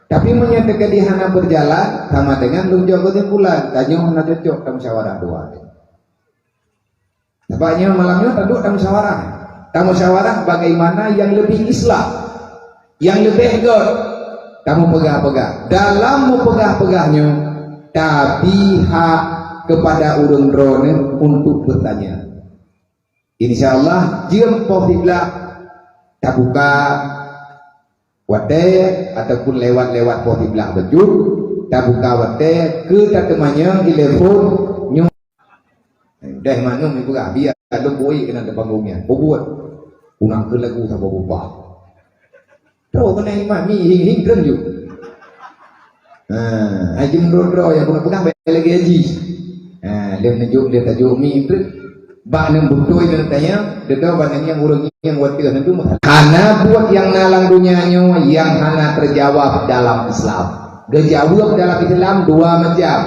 Tapi meunyoe teukeudi hana peujalan, sama dengan lôn jok keusimpulan, tanyoe hana cocok tamusyawarah dua. Sabab nyoe malam nyoe taduek tamusyawarah. Tamusyawarah bagaimana yang lebih islah. Nyang leubeh göt, tamupeugah-peugah. Dalam mupeugah-peugah nyoe, tabi hak kepada ureueng droeneuh untuk bertanya. Insya Allah, jeuem poh siblaih tabuka watèe ataupun lewat-lewat poh siblaih beujeuet, tabuka watèe keu tateumanyong telepon nyoe. Deh manum ipeugah, biar lôn bui keunan di panggong nyan. Bubuet. Unang keu lagu saboh bubah. Troh keunan iman mi hing-hing kren ju. Ha, hai jeuem droe-droe nyang keuneuk peugah bèk lagèe jih. Ha, lheueh neujok, lheueh tajok mi treuk. Bak neubeutôi neutanyong, deudok bak neungieng ureueng ngieng watèe neutu. Hana buet nyang na lam donya nyoe nyang hana teujaweueb dalam Islam. Geujaweueb dalam Islam dua macam,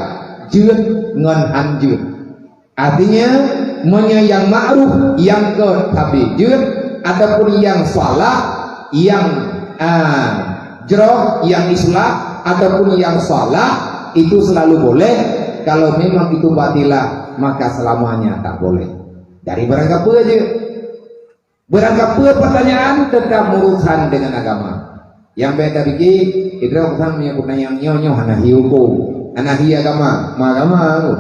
jeuet ngon han jeuet. Artinya, meunyoe nyang ma'ruf, nyang göt sabe jeuet, ataupun nyang salah, nyang, ah, jroh, nyang islah, ataupun nyang salah, itu selalu boleh. Kalau memang itu batilah, maka selamanya tak boleh. Dari barang kapeue jeuet. Barang kapeue pertanyaan tetap urusan dengan agama. Nyang bèk tapike, idroe pesan meunyoe peutanyaan nyoe, nyoe hana hi huköm, hana hi agama, ma agama tu.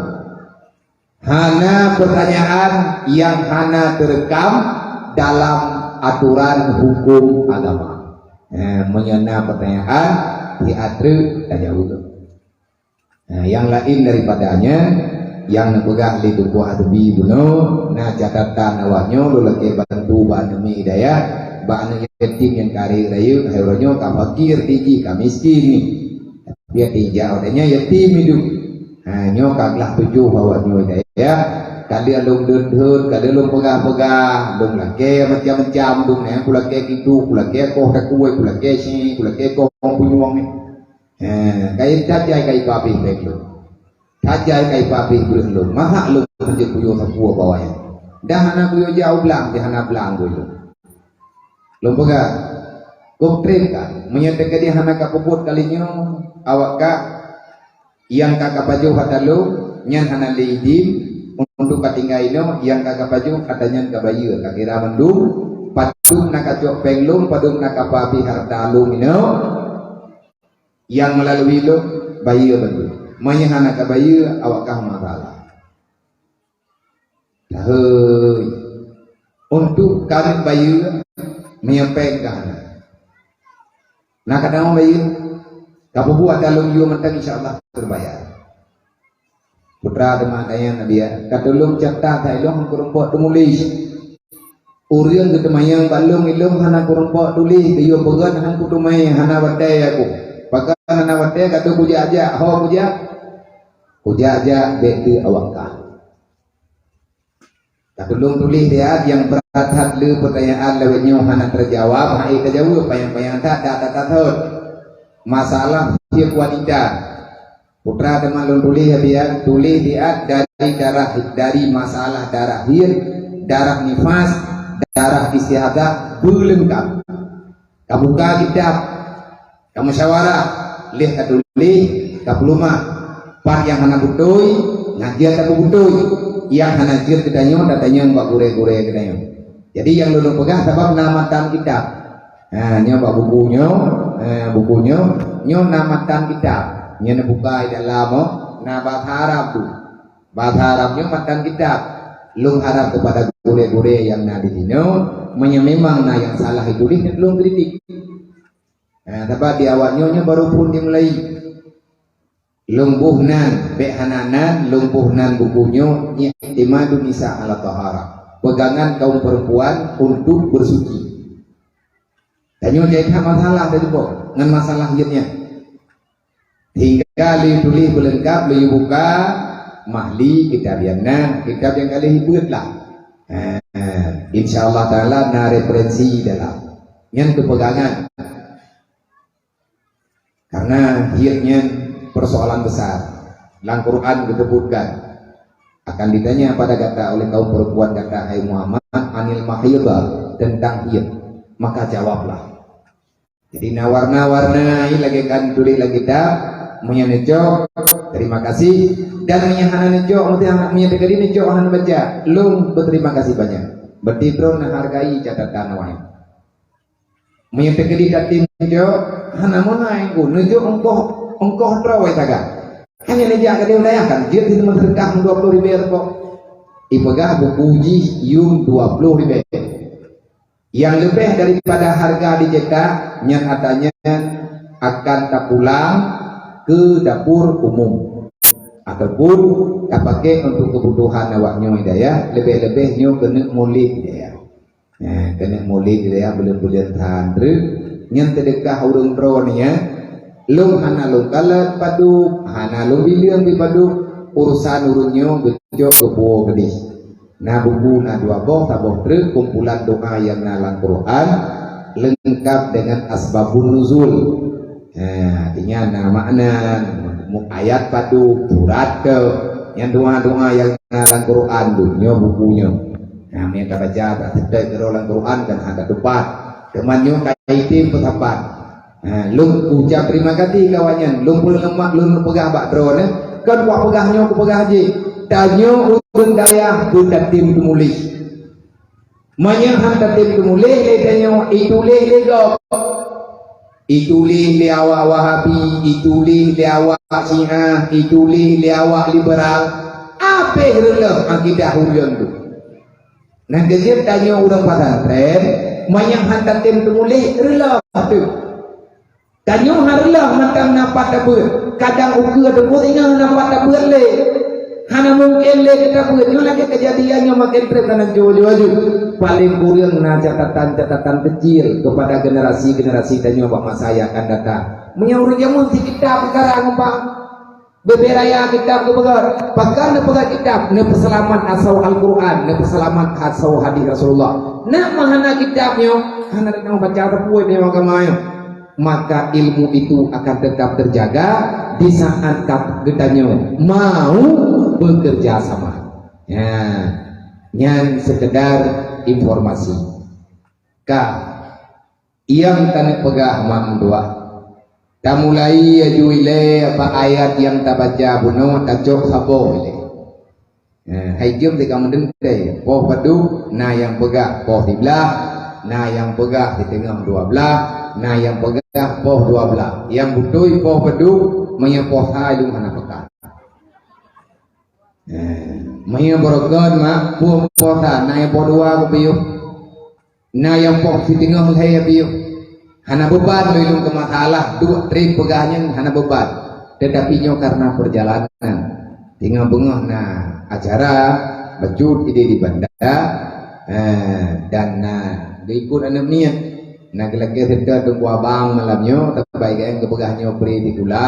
Hana pertanyaan nyang hana teureukam dalam aturan huköm agama. Eh, meunyoe na pertanyaan, siat treuk tajaweueb. Nah, nyang laén daripada nyan, nyang neupeugah lé Teungku Hasbi bunoe, na catatan awak nyoe lôn lakèe bantu bak aneuk miet hidayah, bak aneuk yatim nyang ka rayeuk-rayeuk, hai uroe nyoe ka fakir jih, ka miskin nyoe. Tapi até jak watèe nyan yatim hidup. Ha, nyoe ka glah tujoh awak nyoe hidayah. Ka lheueh lôn deuet-deuet, ka lheueh lôn peugah-peugah, lôn lakèe macam-macam, lôn nyan kulakèe kitu, kulakèe koh takue, kulakèe si, kulakèe koh punyueng nyoe. Eh, kayém that jai ka ipabéh bèk lôn. That jai ka ipabéh breuh lôn. Masa lôn hanjeuet kuyue sapeue bak awaknyan. Dah hana kuyue jak u blang, dah hana blang kuyue lôn. Lôn peugah, "Gob trém ka, meunyoe teukeudi hana kapeubuet kali nyoe, awak kah nyang ka kapajoh ata lôn, nyan hana lé idin untuk katinggai inoe, nyang ka kapajoh ata nyan kabayeue, kakira mandum, padum na kacok péng lôn, padum na kapabéh hareuta lôn inoe." Nyang meulalui lôn, bayeue bandum. Meunyoe hana kabayeue, awak kah masalah. Tahôi. Untuk kami bayeue, meunyoe péng ka hana. Na ka tamong bayeue, kapeubuet ata lôn yue mantong, insya Allah teubayar. Putra teuma tanyong Nabi, ya, ka tulông catat hai lôn keurumpok teumuléh. Ureueng geuteumanyong bak lôn, ilôn hana keurumpok tuléh, geuyue peugöt han kuteumé, hana watèe aku. Pakon hana watèe, ka teu kujak-jak, ho kujak. Kujak-jak bèk teu awak kah. Ka tulông tuléh dia, nyang brat that le peutanyaan lawét nyoe hana teujawab, hai tajaweueb, panyang-panyang that, that, that, that, that. Masalah tiep wanita. Putra teuma lôn tuléh ya, biar tuléh diat dari darah, dari masalah darah haid, darah nifas, darah istihadah, beuleungkab. Ka buka kitab, ka musyawarah, lheueh ka tuléh, ka peulumah. Pat nyang hana beutôi, na jeuet tapeubeutôi. Nyang hana jeuet geutanyoe, tatanyong bak gurée-gurée geutanyoe. Jadi nyang lôn peugah sabab na matan kitab. Ha, nyoe bak buku nyoe, eh, buku nyoe, nyoe na matan kitab. Nyoe neubuka di dalam, oh, na bahasa Arab tu. Bahasa Arab nyoe matan kitab. Lôn harap kepada gurée-gurée nyang na di sinoe, meunyoe memang na nyang salah dituléh, lôn kritik. Nah, sabab di awak nyoe, nyoe baru phon dimulai. Lôn boh nan, bék hana nan, lôn boh nan buku nyoe, I'timadun Nisa ala Taharah. Pegangan kaum perempuan untuk bersuci. Tanyoe jai that masalah tadi po, ngon masalah jeuet nyan. Hingga lé tuléh beuleungkab, lé buka, Mahli, kitab nyang na, kitab nyang ka lheueh beuet lah. Ha, insya Allah Taala na referensi dalam. Nyan keupegangan. Karena haid nyan persoalan besar. Lam Quran disebutkan, akan ditanya pada gata oleh kaum perempuan gata, hai Muhammad, anil mahidhah, tentang haid. Maka jawablah. Jadi na warna-warna, lagée kan tuléh lam kitab, meunyoe neucok, terima kasih. Dan meunyoe hana neucok, meunyoe teukeudi neucok hana baca, lôn berterima kasih banyak. Berarti droe neuhargai catatan awaknyan. Meunyoe teukeudi tatem neucok, hana meunan ku, neujok ongkoh, ongkoh droe sagai. Hanya neujak keudeh wilayah kan, jeuet sineuk meuseudeukah dua ploh ribée teupok. Ipeugah buku jih yum dua ploh ribée. Nyang leubeh daripada hareuga dicetak, nyan hareuta nyan akan tapulang keu dapur umum ataupun tapaké untuk keubutuhan awak nyoe di dayah, leubeh-leubeh nyoe keuneuk mulod di dayah. Nah, keuneuk mulod di dayah buleuen-buleuen that treuk, nyan seudeukah ureuëng droeneuh nyan, lôn hana lôn kalon padub, hana lôn bileueng bak padub, urusan ureuëng nyoe geucok geupuwoe keudeh. Na buku na dua boh, saboh treuk kumpulan doa nyang na lam Quran, leungkab deungon asbabun nuzul. Ha, artinya na makna, mu-, ayat padub, surat keu, nyang doa-doa nyang na lam Quran tu, nyoe buku nyoe. Nah, meunyoe ka baca, ka seutôt keudroe lam Quran kan hana teupah. Teuma nyoe ka item peusapat. Ha, lôn ucap terima kasih keu awaknyan. Lôn peuleumak, lôn peugah bak droeneuh, kon kupeugah nyoe, kupeugah jih. Tanyoe ureuëng dayah beutatem teumuléh. Meunyoe han tatem teumuléh lé tanyoe, ituléh lé gob. Ituléh lé awak Wahabi, ituléh lé awak Syiah, ituléh lé awak liberal. Abéh reuloh akidah ureuëng tu. Nah, keujeuet tanyoe ureuëng pesantren, meunyoe han tatem teumuléh, reuloh teuh. Tanyoe han reuloh mantong na pat tabeuet, kadang ukeue teungku singoh na pat tabeuet lé. Hana mungken lé keu tabeuet, nyoe lagée keujadian nyoe maken treb kana laju-laju. Paléng kureueng na catatan-catatan keucil keupada generasi-generasi tanyoe bak masa nyang akan datang. Meunyoe ureuëng jameun sikitab sekarang, umpama, Bubé raya kitab geupeugah, pakon neupeugah kitab, neupeuseulamat asoe Al-Quran, neupeuseulamat asoe hadis Rasulullah. Nak meuhana kitab nyoe, hana teuka baca teupeue nyoe agama nyoe. Maka ilmu itu akan tetap terjaga di saat kat-, geutanyoe mau bekerja sama. Ya, nyan sekedar informasi. Ka Nyang taneuk peugah mandua. Tamulai aju ilée bak ayat nyang tabaca bunoe, tacok saboh ilée. Eh, hai jeuem teuka meudentée, poh padub na nyang peugah poh siblaih, na nyang peugah siteungoh dua blaih, na nyang peugah poh dua blaih. Nyang beutôi poh padub, meunyoe poh sa lôn hana peugah. Eh, meunyoe beureugon mak, poh, poh sa, na nyang poh dua beupiôh. Na nyang poh siteungoh lhée piôh. Hana beuban lôn ilôn keu masalah, duek treb peugah nyan hana beuban. Tetapi nyoe karena perjalanan. Teungoh beungoh na acara, bacut idéh di banda, eh, dan na geuikot aneuk miet. Na geulakée seutôt teungku abang malam nyoe, tabai geupeugah nyoe pri sikula,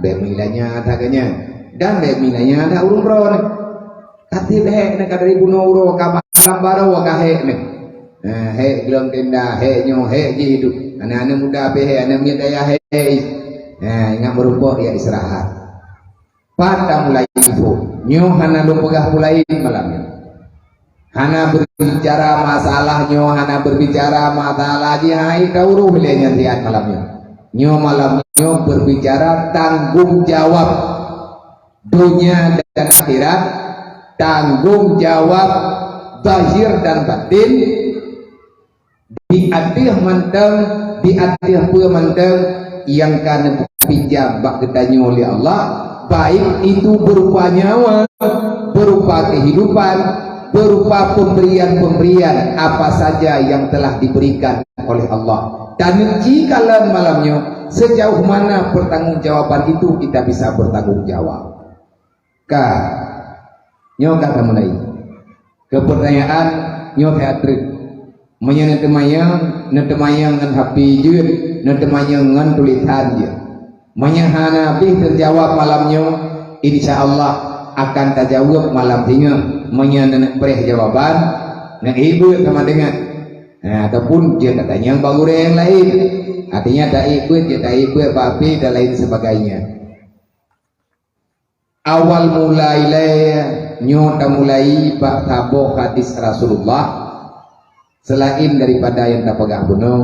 bék meulanya that geuh nyan. Dan bék meulanya that ureuëng droeneuh. Ka tieb hék nyan ka dari bunoe uroe ka malam baroe ka hék nyan. Ha, hék glong tenda, hék nyoe, hék jih duek. Aneuk-aneuk muda pih hék, aneuk miet dayah hék. Ha, ingat meurumpok ya istirahat. Pat tamulai phon. Nyoe hana lôn peugah peue laén malam nyoe. Hana berbicara masalah nyoe, hana berbicara masalah jih, hai ka ureuëng lé nyan siat malam nyoe. Nyoe malam nyoe berbicara tanggung jawab dunia dan akhirat, tanggung jawab zahir dan batin, di ateueh mantong, di ateueh peue mantong nyang ka neupinjam bak geutanyoe lé Allah, baik itu berupa nyawa, berupa kehidupan, berupa pemberian-pemberian apa saja yang telah diberikan oleh Allah. Dan neukalon malam nyoe, sejauh mana pertanggungjawaban itu kita bisa bertanggung jawab. Ka, nyoe ka tamulai. Keu pertanyaan nyoe ka treuk. Meunyoe neuteumanyong, neuteumanyong ngon H P jeuet, neuteumanyong ngon tulésan jeuet. Meunyoe hana habéh teujaweueb malam nyoe, insya Allah akan tajaweueb malam singoh. Meunyoe neuneuk preh jawaban, neuék beuet sama deungon. Ha, ataupun jeuet tatanyong bak gurée nyang laén. Artinya taék beuet, jeuet taék beuet bak H P dan lain sebagainya. Awal mulai lé nyoe tamulai bak saboh hadis Rasulullah, selain daripada nyang tapeugah bunoe,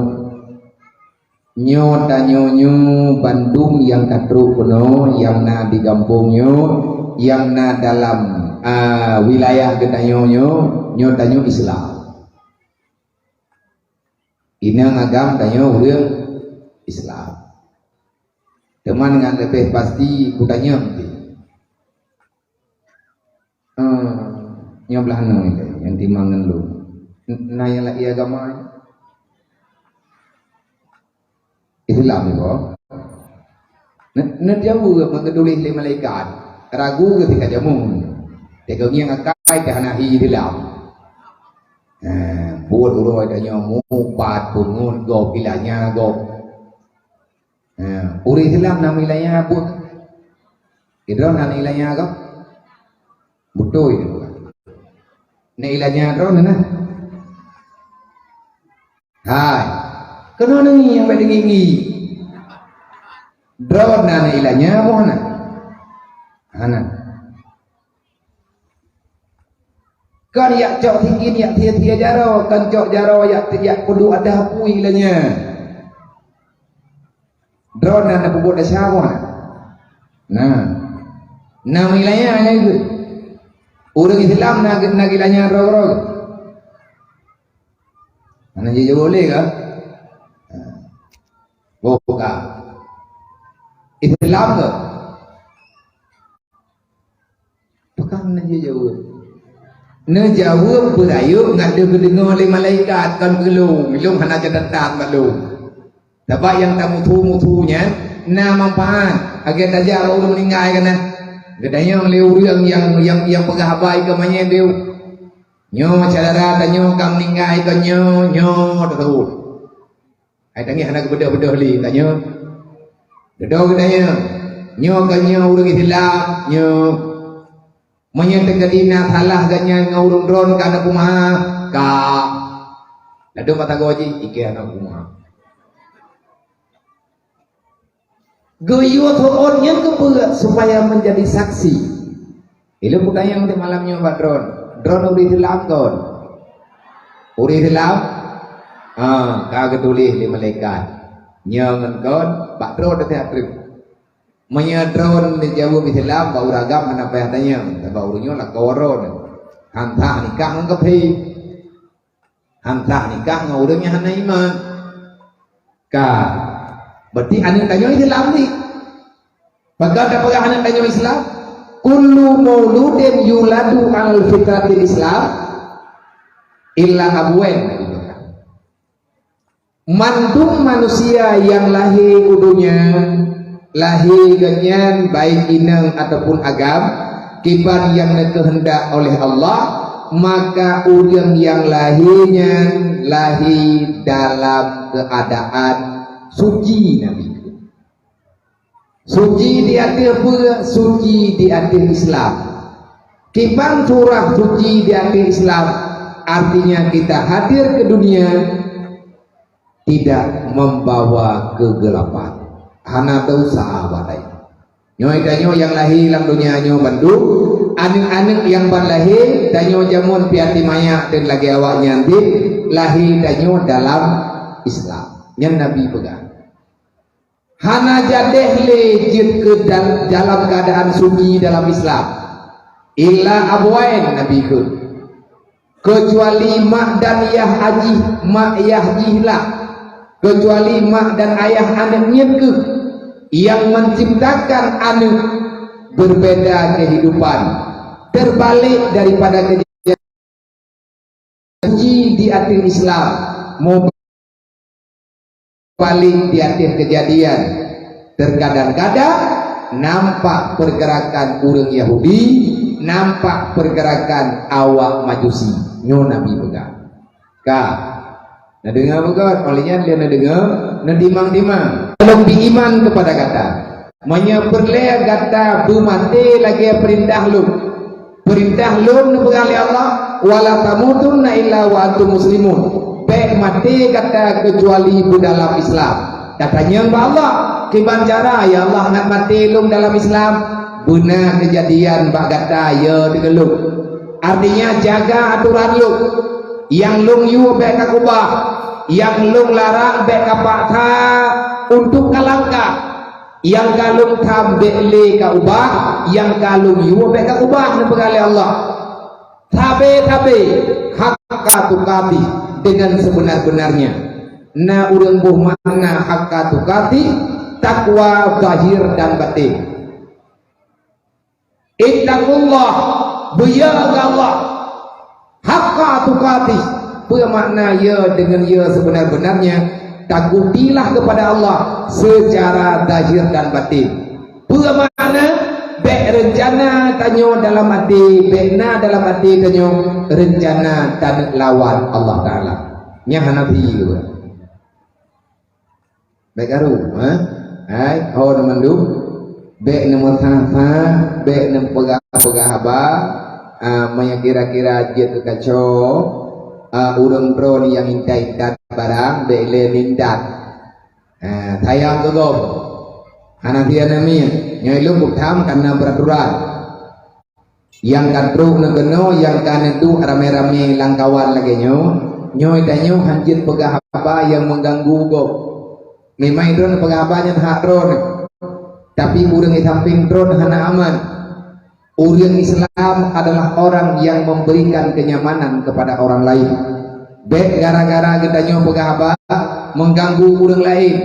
nyoe tanyoe nyoe bandum nyang ka trok bunoe, nyang na di gampông nyoe, nyang na dalam, a, wilayah geutanyoe nyoe, nyoe tanyoe Islam. Inong agam tanyoe ureuëng Islam. Teuma ngon leubeh pasti kutanyong pih. Hmm, nyoe blaih nyoe nyang timang ngon lôn. N-, na nyang laén agama? Islam nyoe. Ne-, neujaweueb ngon geutuléh lé malaikat. Ragu geuh tika jameun. Teungoh ngieng akai teuh hana hi Islam. Nah, buet uroe tanyoe mupat, pungon gob, ilanya gob. Nah, ureuëng Islam na ilanya buet. Idroe na ilanya gob. Beutôi. Na ilanya droe na. Hai. Keunoe neungieng nyang bak deungi-ngi. Droe na ilanya moh na. Hana. Kon yak cok sikin, yak thie-thie jaroe, kon cok jaroe yak, yak peuduek adah apui ilanya. Droe na, na peubuet desya moh na. Nah. Na ilanya nyang geuh. Ureuëng Islam na, na ilanya droe-droe. Hana jijaweueb lé ka? Boh ka. Islam ke? Pakon neujaweueb? Neujaweueb beurayeuk ngon deuh geudeungoe lé malaikat, kon keu lôn. Lôn hana catatan bak lôn. Sabab nyang tamusu-musu nyan na manfaat. Lagée tajak bak ureuëng meuninggai kana. Geutanyong lé ureuëng nyang, nyang, nyang peugah haba keu manyét deuh. Nyoe syedara tanyoe ka meuninggai kon nyoe, nyoe teuh. Hai tangieng hana geubeudôh-beudôh lé tanyoe. Dudoe geutanyoe. Nyoe kon nyoe ureuëng Islam, nyoe. Meunyoe teujadi na salah geuhnyan ngon ureuëng droe ka na peumaaf, ka. Ladôm mata goe jih, ikée na peumaaf. Geuyue teuôn nyan keupeue supaya menjadi saksi. Ilôn peutanyong di malam nyoe bak droe. Droe ureuëng Islam kon? Ureuëng Islam? Ah, ka geutuléh lé malaikat. Nyoe ngon kon, bak droe teuh treuk. Meunyoe droe neujaweueb Islam, bak ureuëng agam hana payah tanyong. Sabab ureuëng nyoe lakoe droe. Han sah nikah ngon kafé. Han sah nikah ngon ureuëng nyang hana iman. Ka. Berarti aneuëk tanyoe Islam ni. Pakon tapeugah aneuëk tanyoe Islam? Kullu mauludin yuladu al fitratil Islam illa abuwain. Mandum manusia nyang lahé u donya, lahé geuhnyan baik inong ataupun agam, kiban nyang neukeuheundak oleh Allah, maka ureuëng nyang lahé nyan lahé dalam keuadaan suci, Nabi. Suci di ateueh peue? Suci di ateueh Islam. Kiban surah suci di ateueh Islam, artinya kita hadir ke dunia tidak membawa kegelapan. Hana dosa badai. Nyoe tanyoe nyang lahé lam donya nyoe bandum, aneuk-aneuk nyang ban lahé, tanyoe jameun pih até manyak dan lagée awaknyan deh, lahé tanyoe dalam Islam. Nyan Nabi peugah. Hana jadeh lé jeuet keu dal-, dalam keuadaan sunyi dalam Islam. Illa abwain, Nabi kheun. Keucuali mak dan yah jih, mak yah jih lah. Keucuali mak dan ayah aneuk nyan keuh yang menciptakan aneuk berbeda kehidupan, terbalik daripada kejadian di ateueh Islam. Mau balik di ateueh kejadian. Terkadang-kadang nampak pergerakan ureuëng Yahudi, nampak pergerakan awak Majusi. Nyoe Nabi peugah. Ka. Neudeungoe beugöt, paléng nyan lé neudeungoe, neutimang-timang. Lôn bri iman kepada gata. Meunyoe peureulée gata beumaté lagée peurintah lôn. Peurintah lôn neupeugah lé Allah, "Wala tamutunna illa wa antum muslimun." Bék maté gata keucuali beudalam Islam. Tatanyong bak Allah, "Kiban cara, ya Allah, ngat maté lôn dalam Islam?" Beuna keujadian bak gata, ya, teugeulong. Artinya, jaga atoran lôn. Nyang lôn yue bék kakeubah, nyang lôn larang bék kapaksa untuk kalangkah. Nyang ka lôn tham bék lé kaubah, nyang ka lôn yue bék kaubah, neupeugah lé Allah. Sabe-sabe haqqa tuqatih, dengan sebenar-benarnya. Na ureuëng boh makna haqqa tuqatih, takwa zahir dan batin. Ittaqullah, beuyo keu Allah. Haqqa tuqatih, peue makna ya deungon ya sebenar-benarnya? Takutilah kepada Allah secara zahir dan batin. Peue makna? Bék reuncana tanyoe dalam até, bék na dalam até tanyoe reuncana taneuk lawan Allah Taala. Nyan hana phi. Bék karu, ha? Hai, ho na mandum. Bék neumeusaha-saha, bék neupeugah-peugah haba, ah, meunyo kira-kira jeuet keu kaco, ah, ureuëng droe nyang intat-intat barang, bék lé intat. Ah, sayang keu gob. Hana sia namiet. Nyoe lôn kutham kana beuraturan. Nyang ka trok neukeunoe, nyang ka neuduek ramé-ramé lam kawan lagée nyoe, nyoe tanyoe hanjeuet peugah haba nyang meuganggu gob. Memang droeneuh peugah haba nyan hak droeneuh, tapi ureuëng di sampéng droeneuh hana aman. Ureuëng Islam adalah orang yang memberikan kenyamanan kepada orang lain. Bék gara-gara geutanyoe peugah haba meuganggu ureuëng laén.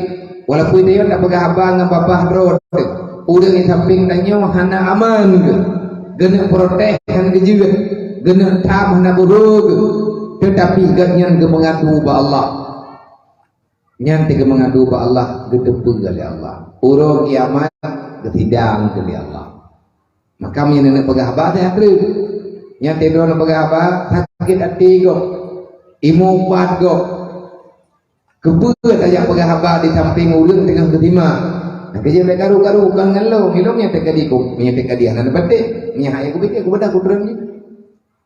Walaupun tanyoe tapeugah haba ngon babah droe, ureuëng di sampéng tanyoe hana aman geuh. Geuneuk protes hana geujeuet, geuneuk tham hana beuhe geuh. Teutapi gobnyan geumeungadu bak Allah. Nyan teuk geumeungadu bak Allah, geuteupeue lé Allah. Uroe kiamat geusidang keu lé Allah. Maka meunyoe neuneuk peugah haba, teuh kreueh. Nyan teuh droeneuh peugah haba, sakét até gob. Imu ubat gob. Keupeue tajak peugah haba di sampéng ureuëng teungoh geusimak? Nyang keujeuet bék karu-karu kon ngon lôn, ilôn nyang teuka di kop, nyang teuka di hana neupatéh. Nyang hai kupiké, kupeugah kutreun jih.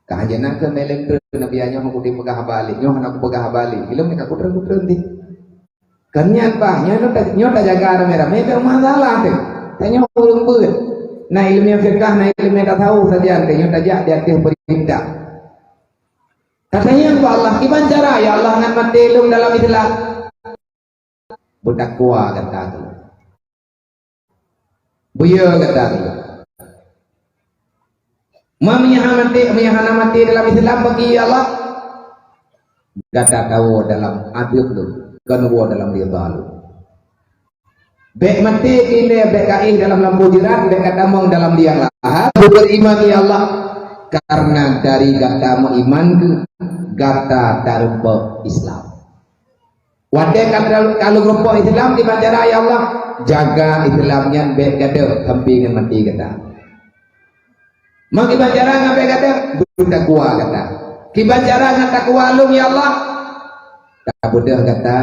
Ka hana keu meleng treun Nabi nyoe hana kupeugah haba lé, nyoe hana kupeugah haba lé. Ilôn nyang ka kutreun-kutreun deh. Kan nyan bah, nyoe ta-, nyoe tajaga ramé-ramé, bék masalah teuh. Tanyoe ureuëng beuet. Na ileumé fiqah, na ileumé tasawuf sajan teuh, nyoe tajak di ateueh peurintah. Tatanyong bak Allah, "Kiban cara, ya Allah, ngat maté lôn dalam Islam?" Beutakwa gata keu lôn. Beuyo gata keu lôn. Ma meunyo hana maté, meunyo hana maté dalam Islam bagi, ya Allah, gata tawoe dalam adeueb lôn, kon woe dalam ridha lôn. Bék maté keu ilée, bék ka éh dalam lampôh jeurat, bék ka tamong dalam liang lahat. Beuriman, ya Allah, karena dari gata meuiman geuh, gata tareumpok Islam. Watée ka, ka lôn reumpok Islam, kiban cara, ya Allah, jaga Islam nyan bék gadôh sampoe ngon maté gata. Ma kiban cara ngon bék gadôh, beutakwa gata. Kiban cara ngon takwa lôn, ya Allah, tabeudôh gata,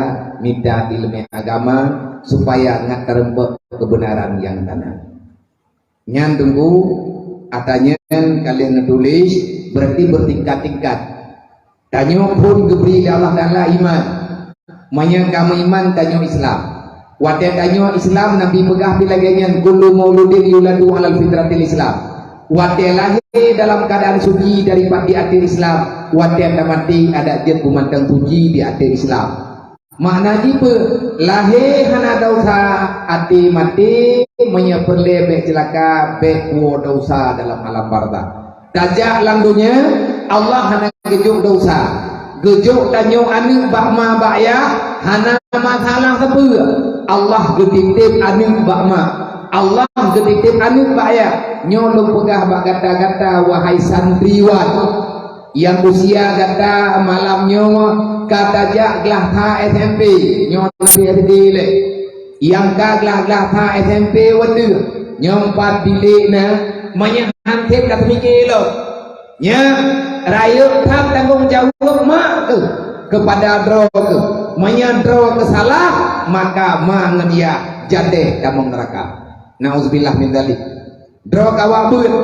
mita ileumé agama, supaya ngat tareumpok keubeunaran nyang kana. Nyan teungku, ata nyan ka lheueh neutuléh, berarti bertingkat-tingkat. Tanyoe phon geubri lé Allah Taala iman. Meunyoe ka meuiman, tanyoe Islam. Watée tanyoe Islam, Nabi peugah pih lagée nyan, "Kullu mauludin yuladu alal fitratil Islam." Watée lahé dalam keuadaan suci daripada di ateueh Islam, watée tamaté adak jeuet beumantong suci di ateueh Islam. Makna jih peue? Lahé hana desya, até maté, meunyoe peureulée bék ceulaka, bék woe desya dalam alam barzakh. Tajak lam donya, Allah hana geujok desya. Geujok tanyoe aneuëk bak ma bak yah, hana masalah sapeue. Allah geutitép aneuëk bak ma. Allah geutitép aneuëk bak yah. Nyoe lôn peugah bak gata-gata, wahai santriwan. Nyang usia gata malam nyoe ka tajak glah that S M P, nyoe na di S D lé. Nyang ka glah-glah that S M P watée nyoe pat dilek na, meunyoe han sép ka teumike lom. Nyan, rayeuk that tanggong jaweueb mak keuh keupada droe keuh. Meunyoe droe keuh salah, maka ma ngon yah jadeh tamong neuraka. Nauzubillah min dzalik. Droe ka awak beuet.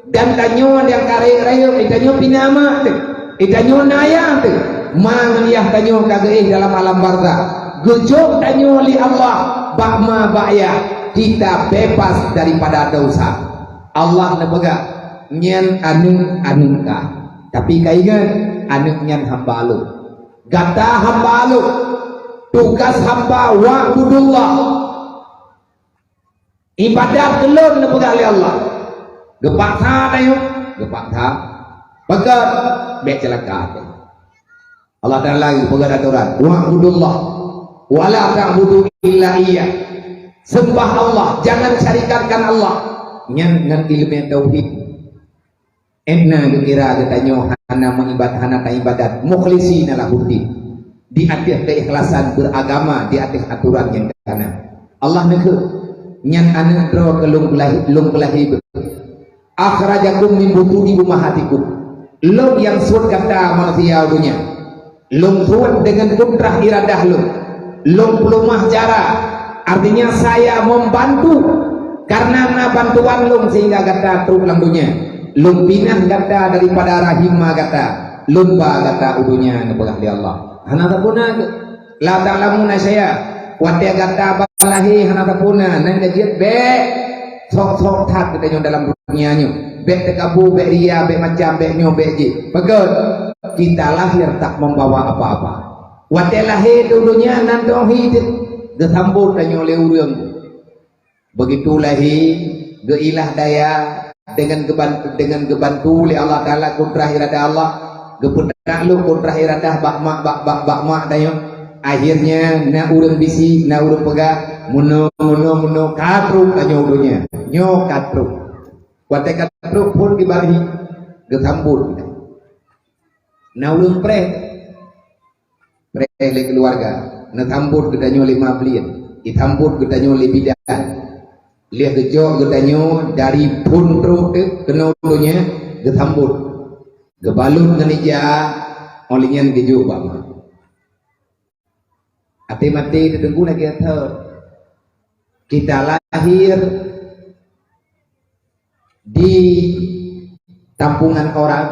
Dan tanyoe nyang ka rayeuk-rayeuk, eh, tanyoe pih na mak teuh. Eh, tanyoe na yah teuh. Ma ngon yah tanyoe ka geuéh dalam alam barzakh. Geujok tanyoe lé Allah bak ma bak yah. Kita bebas daripada desya. Allah neupeugah, "Nyan aneuëk-aneuëk kah." Tapi ka ingat, aneuëk nyan hamba Lôn. Gata hamba Lôn. Tugas hamba, wa'budullah. Ibadat keu Lôn neupeugah lé Allah. Geupaksa tanyoe, geupaksa. Peugét, bék ceulaka teuh. Allah Taala geupeugét atoran, "Wa'budullah, wa la ta'budu illa iyyah." Sembah Allah, jangan syarikatkan Allah. Nyan ngon ileumèe tauhid. Ék na geukira geutanyoe hana meuibadat, hana taibadat, mukhlishina lahuddin, di ateueh keikhlasan beragama, di ateueh aturan nyang kana. Allah neukheun, "Nyan aneuëk droe keuh Lôn peulahi, Lôn peulahi beuh. Akhrajakum min butuni ummahatikum." Lôn nyang suet gata manusia donya. Lôn buet deungon kudrah iradah Lôn. Lôn peuleumah cara, artinya saya membantu. Karena na bantuan Lôn sehingga gata trok lam donya. Lôn pinah gata daripada rahim ma gata. Lôn ba gata u donya neupeugah lé Allah. Hana sapeue na keuh. La ta'lamuna syai'a. Watée gata ban lahé hana sapeue na, nan ka jeuet bék. Sok-sok that geutanyoe dalam donya nyoe. Bék teukabu, bék ria, bék macam, bék nyoe, bék jih. Peugét, kita lahir tak membawa apa-apa. Watée lahé di donya nan teuh hi teuh, geusambot tanyoe lé ureuëng. Begitu lahé, geuilah daya dengan geuban-, dengan geubantu lé Allah Taala, kudrah iradah Allah, geupeutak lom kudrah iradah bak mak, bak, bak, bak mak tanyoe. Akhirnya na ureuëng bisi, na ureuëng peugah, "Meunoe, meunoe, meunoe, ka trok tanyoe donya." Nyoe ka trok. Watée ka trok phon dibari, geusambot. Na ureuëng preh, preh lé keuluwarga, neusambot geutanyoe lé ma bliet, disambot geutanyoe lé bidan. Lheueh geujok geutanyoe dari phon trok teuh keunoe donya, geusambot. Geubalot ngon ija, óh lheueh nyan geujok bak ma. Até maté teuh teungku lagée thon. Kita lahir di tampungan orang,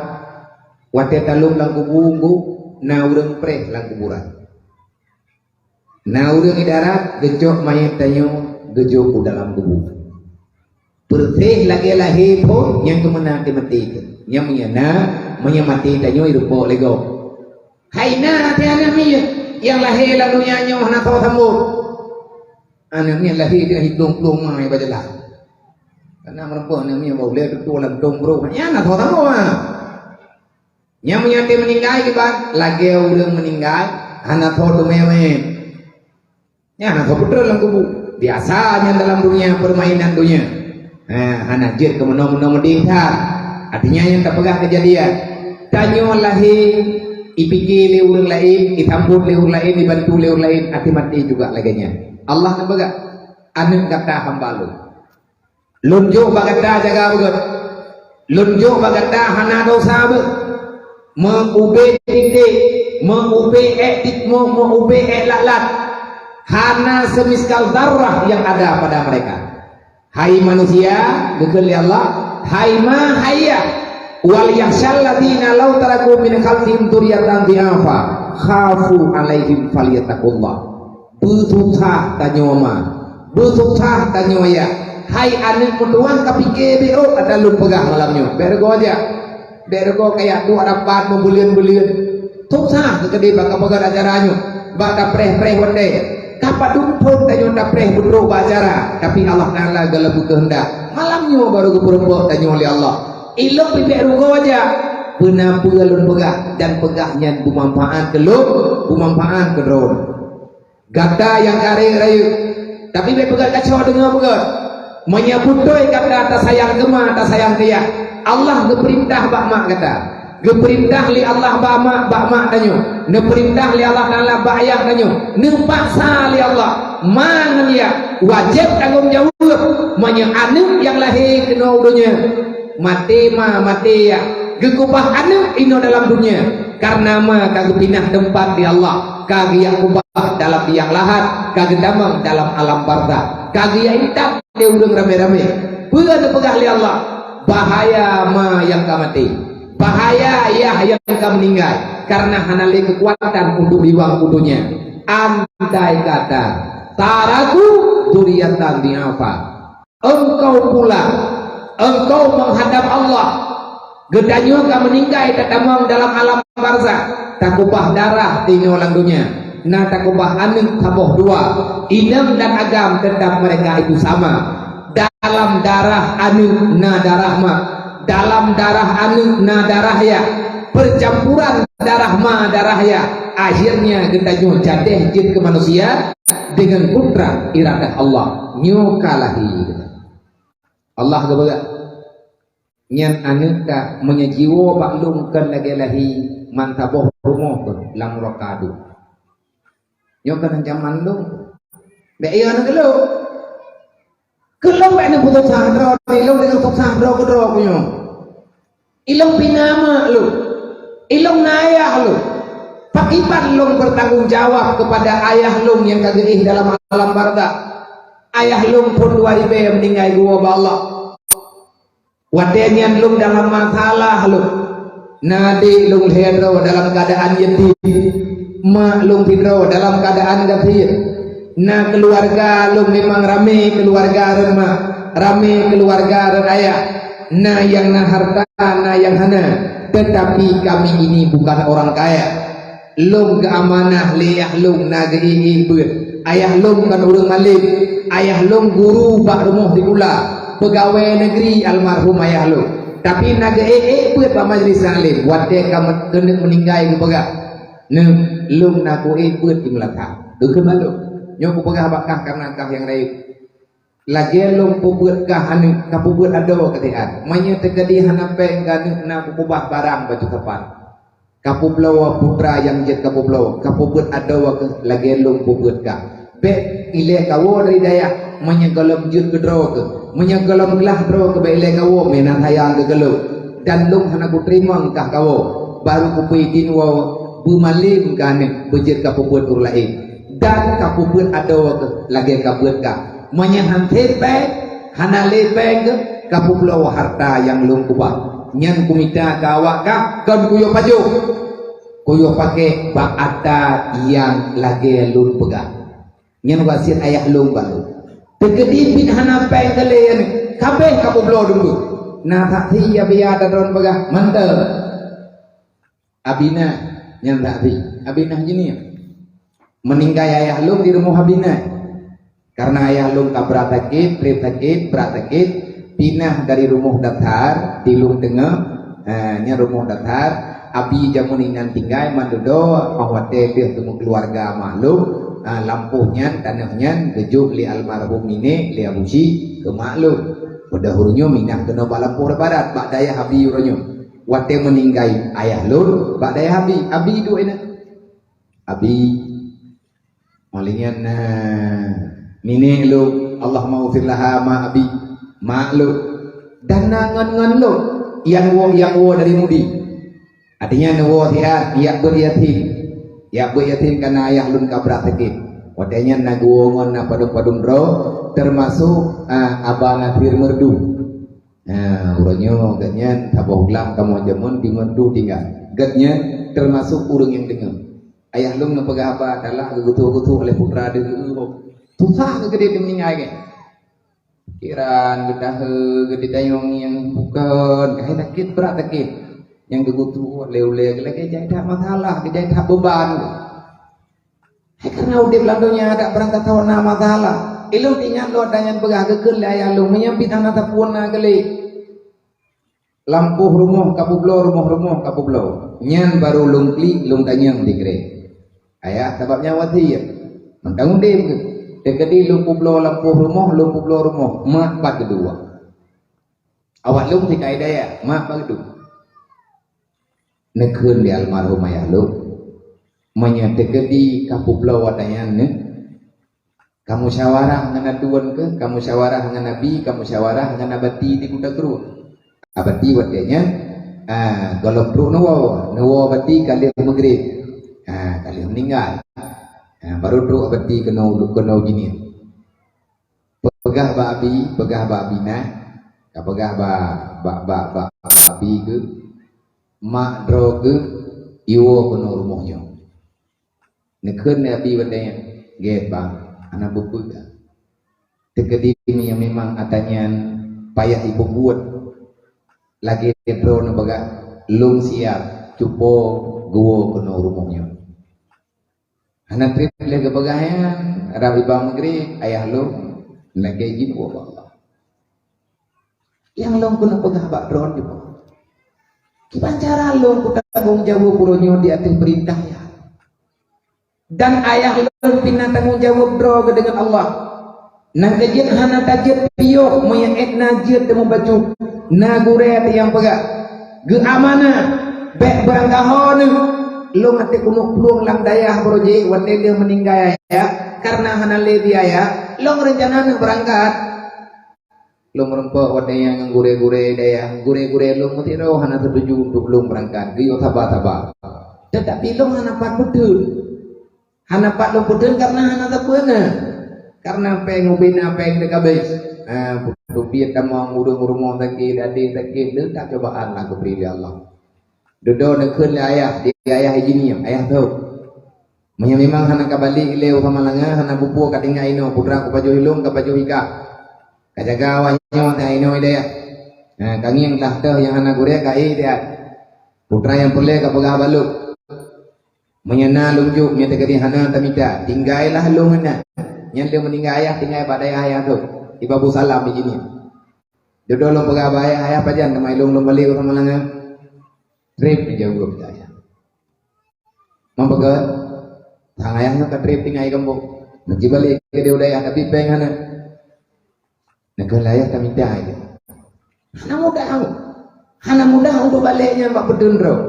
watée talom lam kubu ngon na ureuëng preh lam kuburan. Na ureuëng di darat geucok manyét tanyoe geujok u dalam kubu. Peureséh lagée lahé phon nyang keumeuna até maté teuh. Nyang meunyoe na, meunyoe maté tanyoe ireupok lé gob. Hai na até aneuëk miet nyang lahé lam donya nyoe hana soe sambot. Aneuëk miet lahé di hidong plueng ma iba jalan. Karena meureumpok aneuëk miet bak ulée tutoe lam dong brok. Nyan hana soe sambot, ha. Nyang meunyoe até meuninggai kiban lagée ureuëng meuninggai hana soe teumé-mé. Nyan hana soe peutrön lam kubu. Biasa nyan dalam dunia, permainan dunia. Ha, hana jeuet keu meunoe-meunoe meudeh that. Artinya nyang tapeugah keujadian. Tanyoe lahé, ipike lé ureuëng laén, isambot lé ureuëng laén, ibantu lé ureuëng laén, até maté juga lagée nyan. Allah neupeugah, "Aneuëk gata hamba Lôn." Lôn jok bak gata jaga beugét. Lôn jok bak gata hana desya beuh. Meu-ubé titék, meu-ubé ék tik, meu-, meu-ubé ék lat-lat. Hana semiskal zarrah yang ada pada mereka. Hai manusia, geukheun lé Allah, hai ma, hai yah. Wal yakhsyal ladzina law taraku min khalfihim dzurriyyatan dhi'afa khafu 'alaihim falyattaqullah. Beususah tanyoe ma, beususah tanyoe yah. Hai aneuk meutuwah, ka pike beu ôk ata lôn peugah malam nyoe. Bèk reugoe jak. Bèk reugoe kajak duek rapat meubuleuen-buleuen. Susah teukeudi bak kapeugah acara nyoe, bak tapreh-preh watèe. Ka padum thôn tanyoe tapreh beutrok bak acara, tapi Allah Taala geulheueh keuheundak. Malam nyoe barô geupeurumpok tanyoe lé Allah. Ilôn pih bèk reugoe jak. Peue na peue lôn peugah dan peugah nyan beumanfaat keu lôn, beumanfaat keu droe. Gata nyang ka rayeuk-rayeuk, tapi bèk peugah kaco deungoe beugöt. Meunyoe beutôi gata tasayang keu ma, tasayang keu yah, Allah geupeurintah bak mak gata, geupeurintah lé Allah bak mak, bak mak tanyoe, neupeurintah lé Allah Taala bak yah tanyoe, neupaksa lé Allah, ma ngon yah wajéb tanggông jaweueb. Meunyoe aneuk nyang lahé keunoe u donya, maté ma, maté yah, geukeubah aneuk inoe dalam donya, kareuna ma ka geupinah teumpat lé Allah, ka geujak keubah dalam biang lahat, ka geutamong dalam alam barzakh, ka geujak intat lé ureueng ramé-ramé. Peue neupeugah lé Allah? Bahaya ma nyang ka maté, bahaya yah nyang ka meuninggai, kareuna hana lé keukuatan untuk riwang u donya. Andai kata, taraku dzurriyyatan dhi'afa. Engkau pula, engkau menghadap Allah. Geutanyoe ka meuninggai, tatamong dalam alam barzakh, takeubah darah inoe lam donya, na takeubah aneuk saboh dua, inong dan agam tetap mereka itu sama. Dalam darah aneuk na darah mak, dalam darah aneuk na darah yah, percampuran darah ma darah yah, akhirnya geutanyoe jadeh jeuet keu manusia dengan kudrat iradah Allah. Nyoe ka lahé. Allah geupeugah, "Nyan aneuk ka, meunyoe jiwoe bak lôn kon lagèe lahé, man saboh rumoh kon lam nuraka adu." Nyoe kon ancaman lôn. Bèk yö aneuk lôn. Keu lôn bèk neupeususah droe, ilôn deungon susah droe keudroe meunyoe. Ilôn pih na mak lôn. Ilôn na ayah lôn. Pakiban lôn bertanggung jawab kepada ayah lôn nyang ka geuéh dalam alam barzakh? Ayah lôn phôn dua ribèe meuninggai geuwoe bak Allah. Watèe nyan lôn dalam masalah lôn. Na adék lôn lhèe droe dalam keuadaan yatim. Mak lôn sidroe dalam keuadaan gasien. Na keuluwarga lôn memang ramé keuluwarga rot mak, ramé keuluwarga rot ayah. Na nyang na hareuta, na nyang hana. Teutapi kami ini bukan orang kaya. Lôn geuamanah lé ayah lôn na geuék-ék beuet. Ayah lôn kon ureueng malém. Ayah lôn guru bak rumoh sikula, peugawée negeri almarhum ayah lôn. Tapi na geuék-ék beuet bak majlis taklim. Watée ka keuneuk meuninggai geupeugah, "Neuk, lôn na kuék beuet di Meulata." Deukeue bak lôn. Nyoe kupeugah bak kah kareuna kah nyang rayeuk. Lagée lôn peubeuet kah aneuk, ka peubeuet adoe keu siat. Meunyoe teukeudi hana péng keu aneuk, na kukeubah barang baju sapat. Ka peubloe putra nyang jeuet ka peubloe, ka peubeuet adoe keuh lagée lôn peubeuet kah. Bék ilée kawoe dari dayah, meunyoe gohlom jeuet keudroe keuh, meunyoe gohlom glah droe keuh bék ilée kawoe, meunan sayang keu gohlom. Dan lôn hana kuteurimong kah kawoe, barô kupeue idin woe beumalém keu aneuk beujeuet ka peubeuet ureuëng laén. Dan ka peubeuet adoe keuh lagée ka beuet kah. Meunyoe han sép péng, hana lé péng keuh, ka peubloe hareuta nyang lôn keubah. Nyan kumita keu awak kah kon kuyue pajoh. Kuyue pakék bak ata nyang lagée lôn peugah. Nyan wasiet ayah lôn bak lôn. Teukeudi pih hana péng keu lé nyan, kabéh ka peubloe dum. Na saksi Abinah droen peugah, mantong. Abinah nyan saksi. Abinah jih nyan. Meuninggai ayah lôn di rumoh Abinah. Karena ayah lôn ka brat sakét, trép sakét, brat sakét, pinah dari rumoh Datar di Lueng Teungoh, eh, nyan rumoh Datar, abi jameun inan tinggai, man dudoe, óh watée deuh teumeukeuluwarga mak lôn, eh, lampôh nyan, tanoh nyan geujok lé almarhum ninék, lé Abu Syik, keu mak lôn. Padahai uroe nyoe minah keunoe bak lampôh barat, bak dayah abi uroe nyoe. Watée meuninggai ayah lôn, bak dayah abi, abi duek inan. Abi, meulinyan na ninék lôn, Allahumma ghfir laha ma abi, mak lôn. Dan na ngon-ngon lôn, nyang woe, nyang woe dari Mudi. Artinya neuwoe siat, jak beuet yatim. Jak beuet yatim karena ayah lôn ka brat sakét. Watée nyan na geuwoe ngon na padum-padum droe, termasuk, ah, Aba Nasir Merdu. Nah, uroe nyoe gobnyan saboh glam kamoe jameun di Merdu tinggai. Gobnyan termasuk ureuëng nyang deungoe. Ayah lôn neupeugah haba, talah geugutuk-gutuk lé putra deuh. Susah keu keudéh teumeuninggai kèe. Pikiran geudahe, geuditanyong nyang bukon, hai sakét brat sakét. Nyang geugutuk lé ulèe lagèe jai that masalah, jai that beuban. Hai, karena udép lam donya dak barang tasawa na masalah. Ilôn ingat lôn ata nyan peugah geukheun lé ayah lôn, meunyoe pih hana sapeue na keu lé. Lampôh rumoh ka peubloe, rumoh-rumoh ka peubloe. Nyan barô lôn klik, lôn tanyong dikre. Ayah, sabab nyan wasiet. Mantong udép keuh. Teukeudi lôn peubloe lampôh rumoh, lôn peubloe rumoh. Mak pat keudua. Awak lôn sikai dayah, mak pat keudua. Neukheun lé almarhum ayah lôn, meunyoe teukeudi ka peubloe watèe nyan neu, ka musyawarah ngon aduen keuh, ka musyawarah ngon abi, ka musyawarah ngon abati di Kuta Krueng. Abati watèe nyan, ah, gohlom trok neuwoe, neuwoe abati ka lheueh meugrib. Ah, ka lheueh meuninggai. Ah, barô trok abati keunoe, keunoe jih nyan. Peugah bak abi, peugah bak abi na, ka peugah bak, bak, bak, bak abi keuh, mak droe keuh iwoe keunoe rumoh nyoe. Neukheun lé abi watèe nyan, "Gèt, Bang, hana peue-peue." Teukeudi nyang memang ata nyan payah ipeubuet, lagèe droe neupeugah, "Lôn siap cupo geuwoe keunoe rumoh nyoe." Hana trép lé geupeugah nyan, rab iba meugrib, ayah lôn lakèe jeuet woe bak Allah. Nyang lôn keuneuk peugah bak droe nyoe, kiban cara lôn kutanggong jaweueb uroe nyoe di ateueh peurintah ayah. Dan ayah lôn pih na tanggong jaweueb droe geuh deungon Allah. Nyang keujeuet hana tajeuet piôh, meunyoe ék na jeuet teuma bacut. Na gurèe teuh nyang peugah, "Geuamanah, bèk beurangkaho neuh." Lôn até keuneuk plueng lam dayah baroe jih watèe lheueh meuninggai ayah, kareuna hana lé biaya, lôn reuncana neuh beurangkat. Lôn meurumpok watèe nyan ngon gurèe-gurèe dayah, gurèe-gurèe lôn meusidroe hana seutuju untuk lôn beurangkat, geuyue saba-saba. Teutapi lôn hana pat peutheun. Hana pat lôn peutheun kareuna hana sapeue na. Kareuna péng ubé na péng teuka abéh. Ha, peubiet tamong ureueng rumoh sakét, adé sakét, le that cobaan lah geubri lé Allah. Dudoe neukheun lé ayah, di ayah ijin nyan, ayah tho. Meunyoe memang hana ka balek ilèe u Samalanga, hana peue-peue ka tinggai inoe, putra kupajoh ilôn, kapajoh ikah. Kajaga awak nyoe teuh inoe i dayah. Ha, kangieng teuh nyang hana gurèe ka ék teuh. Putra nyang peureulèe kapeugah bak lôn. Meunyoe na lôn jok, meunyoe teukeudi hana tamita, tinggailah lôn hana. Nyan lheueh meuninggai ayah, tinggai bak dayah ayah tho. Iba bu salam di sini. Dudoe lôn peugah bak ayah, "Ayah, pajan teuma ilôn lôn balek u Samalanga?" Trép neujaweueb lé ayah. "Man peugah, sang ayah nyoe ka trép tinggai gampông. Neujibalek keudéh u dayah, tapi péng hana." Neukheun lé ayah tamita ilèe. Hana mudah. Hana mudah untuk balek nyan bak peutheun droe.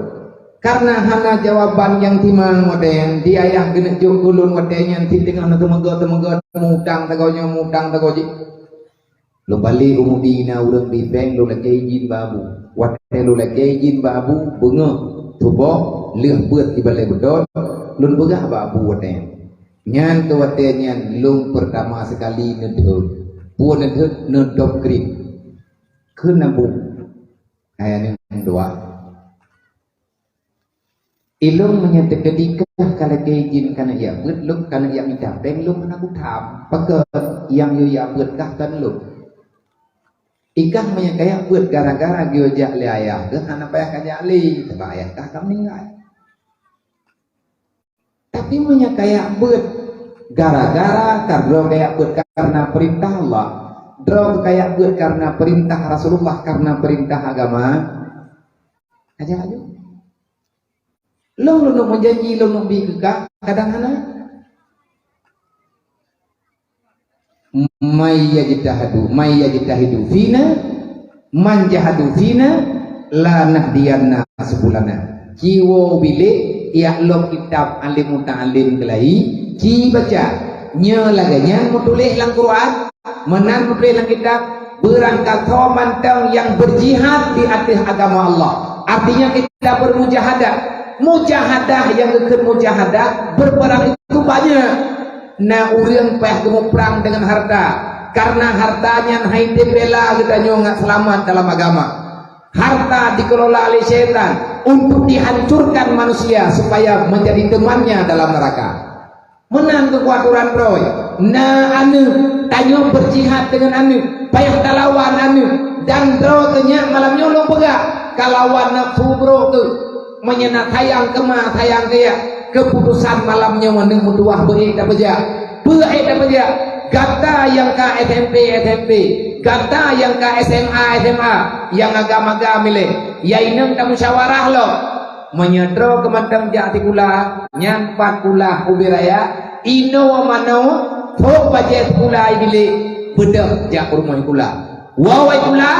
Kareuna hana jawaban nyang timang watèe nyan, di ayah geuneuk jok keu lôn watèe nyan, sit teungoh neuteumeugöt-teumeugöt, mutang sagoe nyoe, mutang sagoe jih. Lôn balek u Mudi na ureueng bri péng, lôn lakèe ijin bak abu. Watèe lôn lakèe ijin bak abu, beungoh tuboh lheueh beuet ibalèe beudôh, lôn peugah bak abu watèe nyan. Nyan keuh watèe nyan lôn peurtama seukali neudhôt. Peue neudhôt? Neudhôt kriet. Kheun abu, hai aneuk dua. Ilôn meunyoe teukeudi kah ka lakèe ijin keuneuk jak beuet, lôn keuneuk jak mita péng, lôn hana kutham. Pakon nyang yue jak beuet kah kon lôn. Ikah meunyoe kajak beuet gara-gara geuyue jak lé ayah keuh, hana payah kajak lé, sabab ayah kah ka meuninggai. Tapi meunyoe kajak beuet gara-gara ka droe kajak beuet kareuna peurintah Allah, droe kajak beuet kareuna peurintah Rasulullah, kareuna peurintah agama, kajak aju. Lôn, lôn neuk meujanji, lôn neuk bi keu kah, kadang hana. "May yajtahadu, may yajtahidu fina, man jahadu fina, lanahdiyanna subulana." Ci woe bilék, jak lok kitab alim muta'alim keulayi, ci baca. Nyoe lagèe nyan meutuléh lam Quran, meunan meutuléh lam kitab, beurangkat soe mantong nyang beujihad di ateueh agama Allah. Artinya kita bermujahadah. Mujahadah nyang geukheun mujahadah, berperang itu banyak. Na ureueng payah geumuprang deungon harta. Kareuna harta nyan hai tem bela geutanyoe ngat seulamat dalam agama. Harta dikelola oleh syaitan untuk dihancurkan manusia supaya menjadi temannya dalam neraka. Meunan keuh aturan droe. Na aneuëk, tanyoe berjihad dengan aneuëk, payah talawan aneuëk, dan droe keuh nyak malam nyoe lôn peugah, kalawan nafsu brok keuh. Meunyoe na sayang keu ma, sayang keu yah, keuputusan malam nyoe aneuëk meutuwah beuék tapeujak. Beuék tapeujak. Gata nyang ka S M P, S M P, gata nyang ka S M A, S M A, nyang agam-agam ilée, ya inong tamusyawarah lom. Meunyoe droe keu mantong jak sikula, nyan pat kula ubé raya, inoe manoe, trok bajée sikula ibilek, beudôh jak u rumoh sikula. Woe sikula,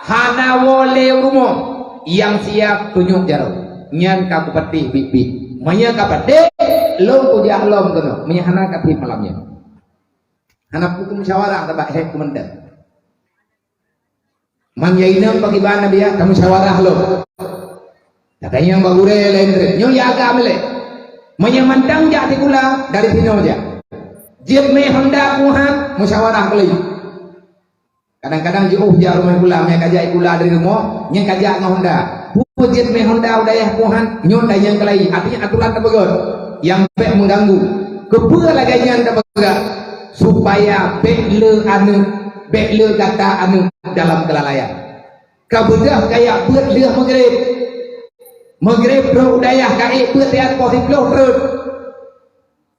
hana woe lé u rumoh, nyang siab tunyok jaroe. Nyan ka kupatéh biet-biet. Meunyoe ka patéh, lôn kujak lom keunoe. Meunyoe hana ka tieb malam nyoe. Hana peue musyawarah tabak hék keumeunteuk. Man ya inong pakriban Nabi ya, kamu syawarah lom. Kata nyang bak gurée laén treb. Nyoe ya agam ilée. Meunyoe mantong jak sikula, dari sinoe jak. Jeuet mé honda puhan, musyawarah keulai. Kadang-kadang jiôh jak rumoh sikula, mé kajak sikula dari rumoh, nyan kajak ngon honda. Peue jeuet mé honda u dayah puhan, nyoe dayah keulai. Artinya aturan tapeugöt nyang bék mengganggu. Keupeue lagée nyan tapeugah? Supaya bék le aneuëk, bék le gata aneuëk dalam keulalaian. Ka beudôh kajak beuet lheueh meugreb. Meugreb trok u dayah ka ék beuet siat poh siplôh treun.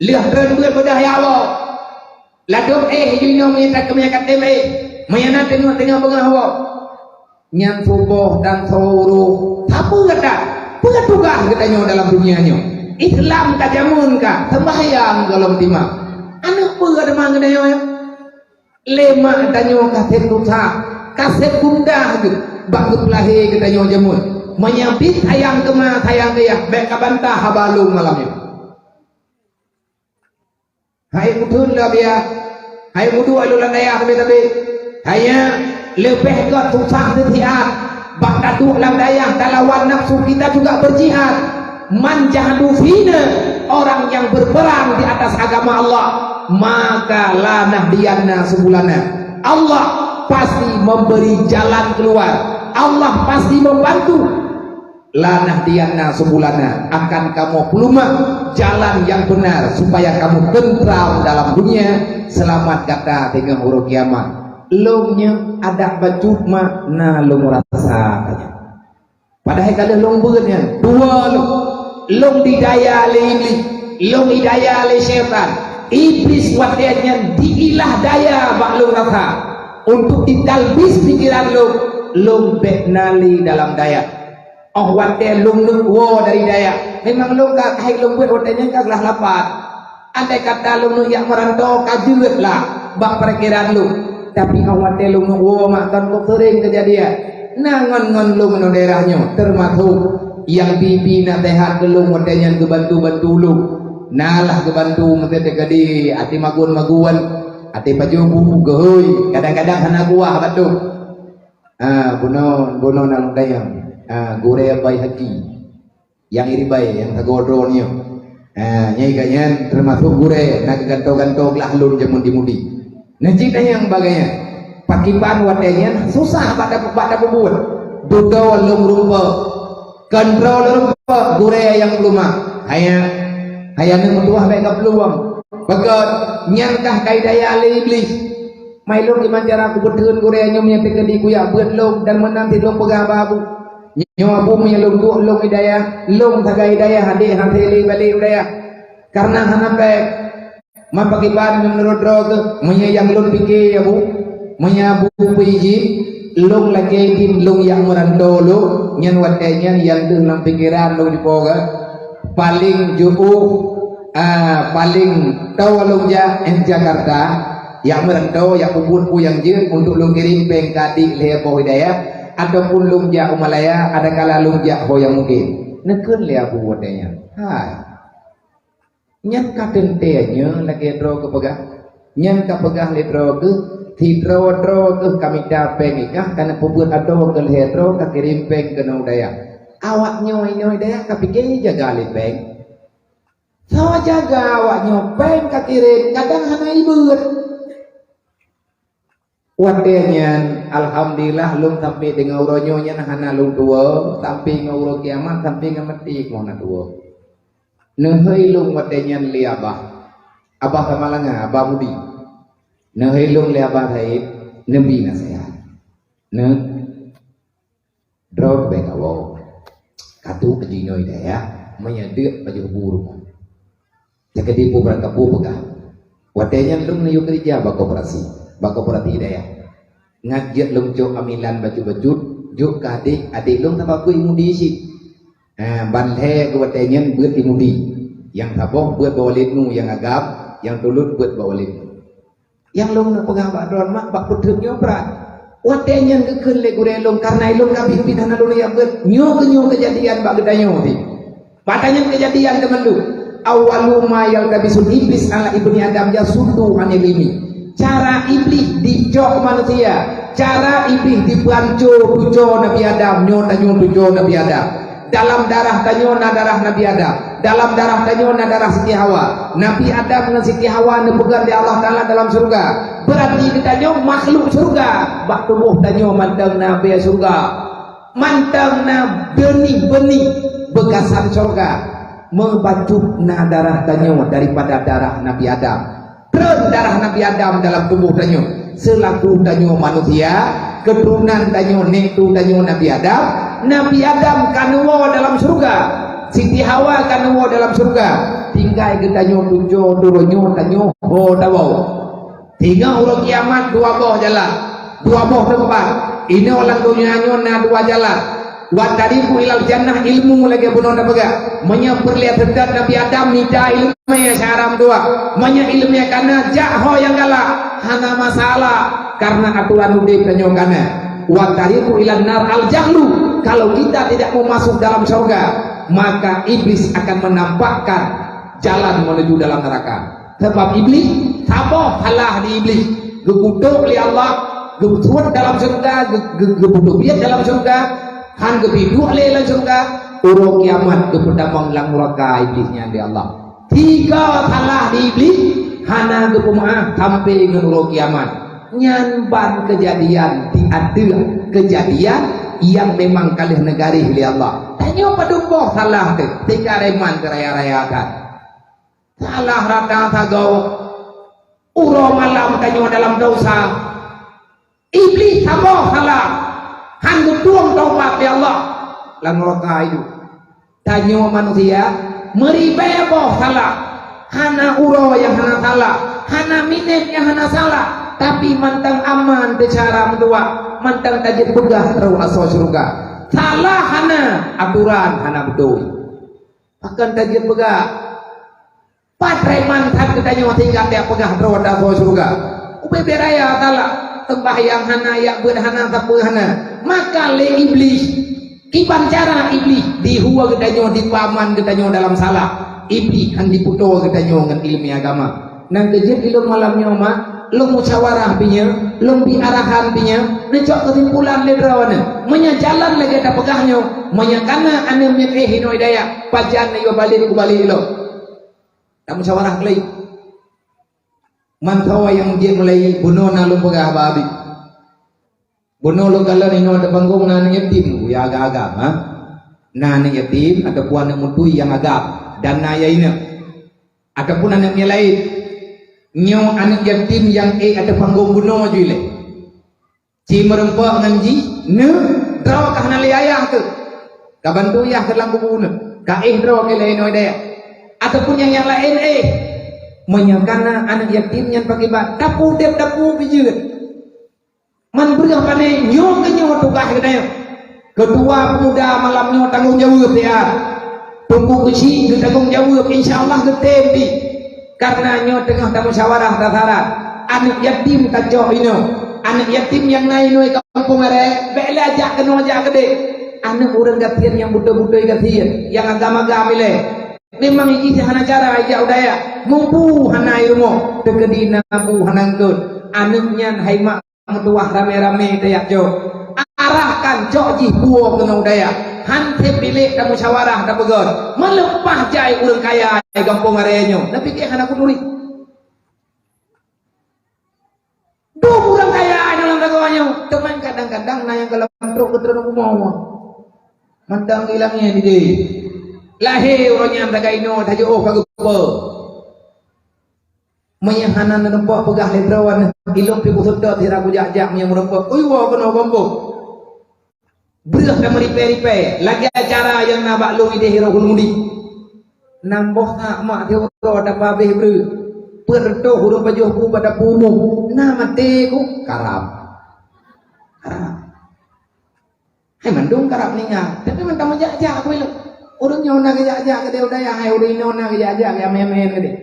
Lheueh treun beuet beudôh ya Allah. Ladôm éh jinoe meunyoe takeumiet katém éh. Meunyoe na teungoh-teungoh beungoh woe. Nyan suboh dan soe uroe. Sapeue gata? Peue tugaih geutanyoe dalam dunia nyoe? Islam ka jameun ka, sembahyang gohlom timang. Aneuëk peue teuma geutanyoe? Lé mak tanyoe ka sép susah, ka sép gundah geuh bak geupeulahé geutanyoe jameun. Meunyoe bit sayang keu ma, sayang keu yah, bék ka bantah haba lôn malam nyoe. Hai meutheun lé biya, hai meuduek lôn lam dayah sabé-sabé. Hai nyan, leubeh gét susah seusiat bak taduek lam dayah talawan nafsu kita juga berjihad. Man jahadu fina, orang yang berperang di atas agama Allah, maka lanahdiyanna subulana. Allah pasti memberi jalan keluar. Allah pasti membantu. Lanahdiyanna subulana, akan kamoe peulumah jalan yang benar supaya kamoe tentram dalam dunia, selamat gata teungoh uroe kiamat. Lôn nyoe adak bacut mak na lôn rasa. Padahai ka lheueh lôn beuet nyan, dua lôn. Lôn didaya lé Iblih, lôn didaya lé syaitan. Iblih watée nyan diilah daya bak lôn rasa untuk ditalbis pikeran lôn, lôn bék na lé dalam daya. Óh watée lôn neuk woe dari daya, memang lôn ka hai lôn beuet watée nyan ka glah lapat. Andai kata lôn neuk jak meuranto ka jeuet lah bak pikeran lôn. Tapi óh watée lôn neuk woe mak kon kok seuring keujadian. Na ngon-ngon lôn ngon daerah nyoe, teumasok nyang bi-bi naseuhat keu lôn watée nyan geubantu-bantu lôn. Na lah geubantu meuseuti keudi até magun-magun, até pajoh bu geuhôi, kadang-kadang hana kuah batuk. Ah, bunoe, bunoe na lôn tanyong. Ah, gurée Baihaqi. Nyang iribai, nyang sagoe droeneuh nyoe. Ha, nyang ka nyan teumasok gurée na geugantoe-gantoe glah lôn jameun di Mudi. Nah, cit nyang bagai nyan. Pakriban watée nyan susah bak da-, bak tapeubuet. Dudoe lôn rumpok. Keuntroe lôn rumpok gurée nyang peulumah. Hai nyan, hai nyan meutuwah bék ka peuluwang. Beugét, nyan kah kaidah lé Iblih. Mai lôn iman cara kupeutheun gurée nyoe nyang teukeudi kuyak beuet lôn dan meunan sit lôn peugah bak abu. Nyoe abu meunyoe lôn duek lôn hidayah, lôn sagai hidayah adék hase lé balek u dayah. Kareuna hana péng. Man pakriban meunurot droe geuh, meunyoe nyang lôn pike abu, meunyoe abu peuijin, lôn lakée idin lôn jak meuranto lôn, nyan watée nyan nyang deuh lam pikeran lôn jipo geuh. Paleng jiôh, ah, paleng toe lôn jak, eh, Jakarta, jak meuranto, jak peubuet peue nyang jeuet untuk lôn kirém péng keu adék lhée boh hidayah, ataupun lôn jak u Malaya, adakala lôn jak ho nyang mungken. Neukheun lé abu watée nyan. Hai. Nyan ka teuntée nyoe lagée droe geupeugah. Nyan ka peugah lé droe geuh, sidroe-droe geuh ka mita péng ikah, ka neupeubuet adoe keu lhée droe ka kirém péng keunoe u dayah. Awak nyoe inoe dayah ka pike jaga lé péng. Sawa jaga awak nyoe péng ka kirém, kadang hana ibeuet. Watée nyan, alhamdulillah, lôn sampai deungon uroe nyoe nyan hana lôn tuwoe, sampai ngon uroe kiamat, sampai ngon maté keuh hana tuwoe. Neuhôi lôn watée nyan lé abah. Abah Samalanga, Abah Mudi. Neuhôi lôn lé Abah Said, neubi naseuhat. Neu-, Droe bèk kawoe. Ka tuek jinoe dayah, meunyoe deuk pajoh bu rumoh. Teukeudi peue barang kapeue peugah. Watèe nyan lôn neuyue keureuja bak koperasi, bak koperasi dayah. Ngat jeuet lôn cok amilan bacut-bacut, jok keu adék, adék lôn saboh beuet i Mudi cit. Ha, ban lhèe geuh watèe nyan beuet i Mudi. Nyang saboh beuet bak Walid Nu nyang agam, nyang tulôt beuet bak Walid Nu. Nyang lôn neuk peugah bak droeneuh mak, bak peuteuk nyoe brat. Watèe nyan geukheun lé gurèe lôn, kareuna lôn ka bit-bit hana lôn jak beuet. Nyoe keuh nyoe keujadian bak geutanyoe pih. Bak tanyoe keujadian teumandum. Awwalu ma yaltabisul iblis ala ibni Adam yasuddu anil ilmi. Cara Iblih dicok manusia, cara Iblih dipeuhanco tuco Nabi Adam, nyoe tanyoe tuco Nabi Adam. Dalam darah tanyoe na darah Nabi Adam. Dalam darah tanyoe na darah Siti Hawa. Nabi Adam ngon Siti Hawa neupeugöt lé Allah Taala dalam syeuruga. Beurati geutanyoe makhluk syeuruga. Bak tuboh tanyoe mantong na bèe syeuruga. Mantong na beunih-beunih beukasan syeuruga. Meubacut na darah tanyoe daripada darah Nabi Adam. Treun darah Nabi Adam dalam tuboh tanyoe. Seulaku tanyoe manusia, keuturonan tanyoe, nèk tu tanyoe Nabi Adam. Nabi Adam ka neuwoe dalam syeuruga. Siti Hawa ka neuwoe dalam syeuruga. Tinggai geutanyoe tuco, turoe nyoe tanyoe ho tawoe. Singoh uroe kiamat dua boh jalan, dua boh teumpat. Inoe lam donya nyoe na dua jalan. Wa tariqu ilal jannah, ilmu lagèe bunoe tapeugah. Meunyoe peureulèe seutôt Nabi Adam mita ileumèe syara meutuah. Meunyoe ileumèe kana jak ho nyang galak, hana masalah, kareuna aturan udép tanyoe kana. Wa tariqu ilan nar al jahlu. Kalau kita tidak mau masuk dalam syurga, maka iblis akan menampakkan jalan menuju dalam neraka. Sabab Iblih, saboh salah di Iblih. Geukutok lé Allah, geusuet dalam syeuruga, geu-, geu-, geupeuduek dalam syeuruga, han geubi duek lé lam syeuruga, uroe kiamat geupeutamong lam nuraka Iblih nyan lé Allah. Tiga salah di Iblih, hana geupeumeu'ah sampai ngon uroe kiamat. Nyan ban keujadian di ateueh keujadian nyang memang ka lheueh neugaréh lé Allah. Tanyoe padum boh salah teuh, tinggai reman keu raya-raya that. Salah rata sagoe. Uroe malam tanyoe dalam dosa. Iblih saboh salah. Han geutueng taubat lé Allah. Lam nuraka idup. Tanyoe manusia meuribèe boh salah. Hana uroe nyang hana salah. Hana minét nyang hana salah. Tapi mantong aman teuh cara meutuah. Mantong tajeuet peugah trôk asoe syeuruga. Salah hana, aturan hana beutôi. Pakon tajeuet peugah. Pat reman that geutanyoe tinggai tajak peugah droe asoe syeuruga. Ubé-bé raya salah, seumbahyang hana, jak beuet hana, sapeue hana. Maka lé Iblih, kiban cara Iblih dihue geutanyoe, dipeuaman geutanyoe dalam salah. Iblih han jipeutoe geutanyoe ngon ileumèe agama. Nyan keuh jeuet ilôn malam nyoe mak, lôn musyawarah pih nyoe, lôn bi arahan pih nyoe, neucok keusimpulan lé droeneuh. Meunyoe jalan lagèe tapeugah nyoe, meunyoe kana aneuk miet éh inoe dayah, pajan neuyue balek kubalek lom. Tamusyawarah keulai. Mantong nyang jeuet mulai bunoe na lôn peugah bak Abi. Bunoe lôn kalon inoe teupanggung na aneuk yatim, ya agam-agam, ha? Na aneuk yatim ataupun aneuk meutui nyang agam dan na ya inong. Ataupun aneuk nyang laén. Nyoe aneuk yatim nyang ék ateueh panggong bunoe ju ilèe. Ci meureumpok ngon jih, neuh, droe ka hana lé ayah teuh. Ka bantu yah keu lam kubu neuh. Ka éh droe keu lhèe inoe dayah. Ataupun nyang, nyang laén éh. Meunyoe kana aneuk yatim nyan pakiban, tapeudép tapeubijeuet. Man breueh pané nyoe keuh nyoe tugaih geutanyoe. Keutua peumuda malam nyoe tanggong jaweueb siat. Teungku Keuchik geutanggong jaweueb, insya Allah geutem pih. Kareuna nyoe teungoh tamusyawarah tasaran. Aneuk yatim tacok inoe. Aneuk yatim nyang na inoe kampung aré, bèk lé jak keunoe jak keudéh. Aneuk ureueng gasien nyang beutôi-beutôi gasien, nyang agam-agam ilèe. Memang jih hana cara jak u dayah. Mubu hana i rumoh, teukeudi na bu hana eungkot. Aneuk nyan hai mak meutuah ramé-ramé tajak jok. Arahkan cok jih buoe keunoe u dayah. Han sép bilék tamusyawarah tapeugöt. Meuleupah jai ureueng kaya di gampông aré nyoe. Neupiké hana kuturi. Dum ureueng kaya dalam nyoe, teuma kadang-kadang na nyang gohlom trok keu teurimong bumoe. Mantong ilang nyan di deh. Lahé uroe nyan tagai inoe, tajok oh ka geupeue. Meunyoe hana neureumpok peugah lé droe, ilong pih kuseutôt sira kujak-jak meunyoe meureumpok. Ui, woe keunoe gombong. Breueh tameuripée-ripée, lagée cara nyang na bak lôn idéh Rohul Mudi. Nam boh that mak siuroe tapabéh breueh. Peuet reutôh ureuëng pajoh bu bak dapu umum. Na maté ku karab. Karab. Hai mandum karab ninggai. Tapi mantong jak-jak ku ilong. Ureuëng nyoe na geujak-jak keudéh u dayah, hai ureuëng nyoe na geujak-jak keu amén-amén keudéh.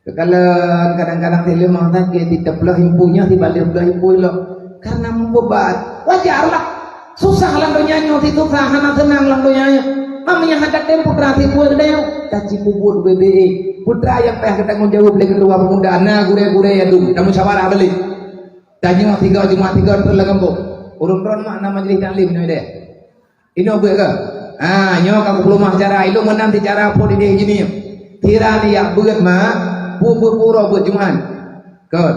Keukalon kadang-kadang sileumah sakét, siteuploh impui nyoe, sibaleh ploh impui lom. Karena meubeban. Wajar lah. Susah lam donya nyoe, si susah hana seunang lam donya nyoe. Meunyoe hana tem putra si peue geutanyoe, tacipubuet B B E. Putra nyang payah geutanggong jaweueb lé keutua pemuda, na gurée-gurée nyang dum, tamusyawarah balik. Tanyoe tiga Jumat tiga teulagam boh. Ureuëng droen mak na majlis taklim nyoe deh. Inoe beuet kah? Ha, nyoe ka kupeuleumah cara. Ilong meunan ti cara po dideh jih nyoe. Sira ni yak beuet mak, bu beuet puro beuet Jumat. Kon.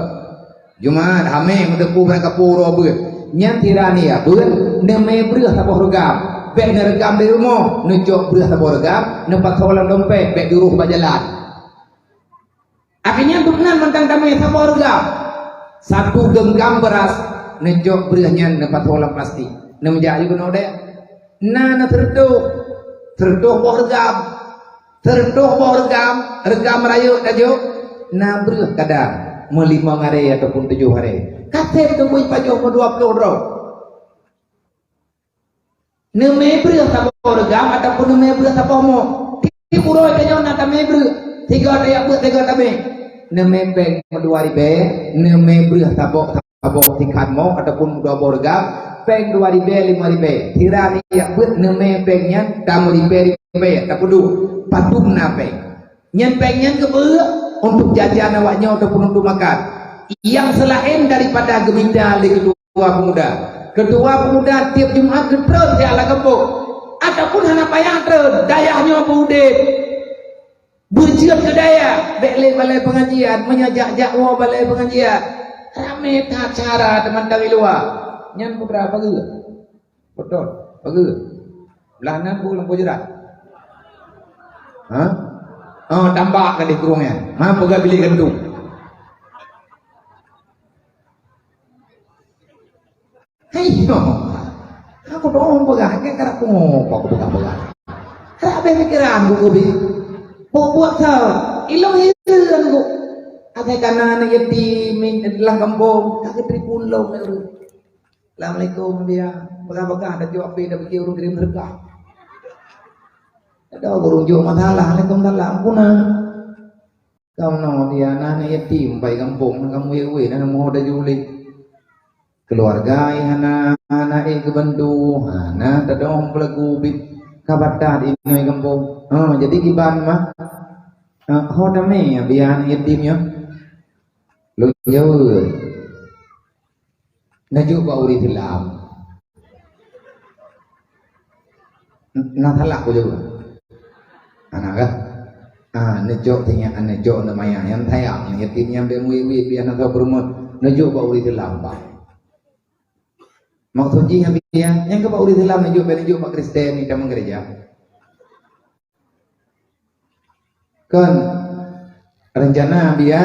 Jumat, Hameh, meuteupu bak kapuro beuet. Nyan sira ni yak beuet, neumé breueh saboh reugam. Bék neureugam di rumoh, neucok breueh saboh reugam, neupasoe lam dompet, bék diuroh bak jalan. Akhirnya dum nan mantong tamé saboh reugam. Satu genggam beuras neucok breueh nyan neupasoe lam plastik. Neumijak ju keunoe deh. Na na seureutôh, seureutôh boh reugam. Seureutôh boh reugam, reugam rayeuk tajok, na breueh kadang meulimong haré ataupun tujoh haré. Kaseb teungku pajoh meudua ploh droe. Neumé breueh saboh reugam ataupun neumé breueh saboh mok. Tiep uroe tanyoe na tamé breueh, sigoe tajak beuet, sigoe tamé. Neumé péng meudua ribée, neumé breueh saboh, saboh sikhan mok ataupun meudua boh reugam, péng dua ribée, limong ribée. Sira ni jak beuet neumé péng nyan tameuribée-ribée, tapeuduek. Padum na péng. Nyan péng nyan geubeuet untuk jajan awak nyoe ataupun untuk makan. Nyang seulaén daripada geumita lé keutua pemuda. Keutua pemuda tiep Jumat geutreun siat lam gampông. Ataupun hana payah treun, dayah nyoe beu udeb. Beujeuet keu dayah, bék lé balai peungajian, meunyoe jak-jak woe balai peungajian. Ramé that syedara teumantong di luwa. Nyan peue bra pageue? Beutôi. Pageue? Blah nan bu lam pujrat. Ha? Oh, tambak ka di kurung nyan. Ma peugah bilik gantung. Hai, no. Aku dong peugah, kan karap pungo, aku peugah-peugah. Karap habéh pikiran ku, ku bi. Buet-buet sa, ilong hireuen ku. Akai kana aneuk yatim lam gampông, ka geutri pulong. Assalamualaikum, dia. Peugah-peugah, dah jawab, dah pikir ureueng kirim sedekah. Ada ureueng jawab masalah, Waalaikumsalam, puna. Kamoe dia na aneuk yatim bai gampông, na kamoe wewe, na moe da juli. Keluarga ai hana, hana ék geubantu, hana tadong peulagu bit ka batat inoe gampông. Ha, jadi kiban mah. Ha, ho damé ya biar aneuk yatim nyoe. Lôn jaweueb. Neujok bak ureueng Islam. Na salah ku jaweueb? Hana kah? Ah, neujok sinyak, neujok neumayang nyang sayang, yatim nyang beu muit-muit biasa keu peurumoh. Neujok bak ureueng Islam, bah. Maksud jih nyang biasa, nyang keu bak ureueng Islam neujok, bèk neujok bak Kristen nyang tamong gereja. Kon rencana dia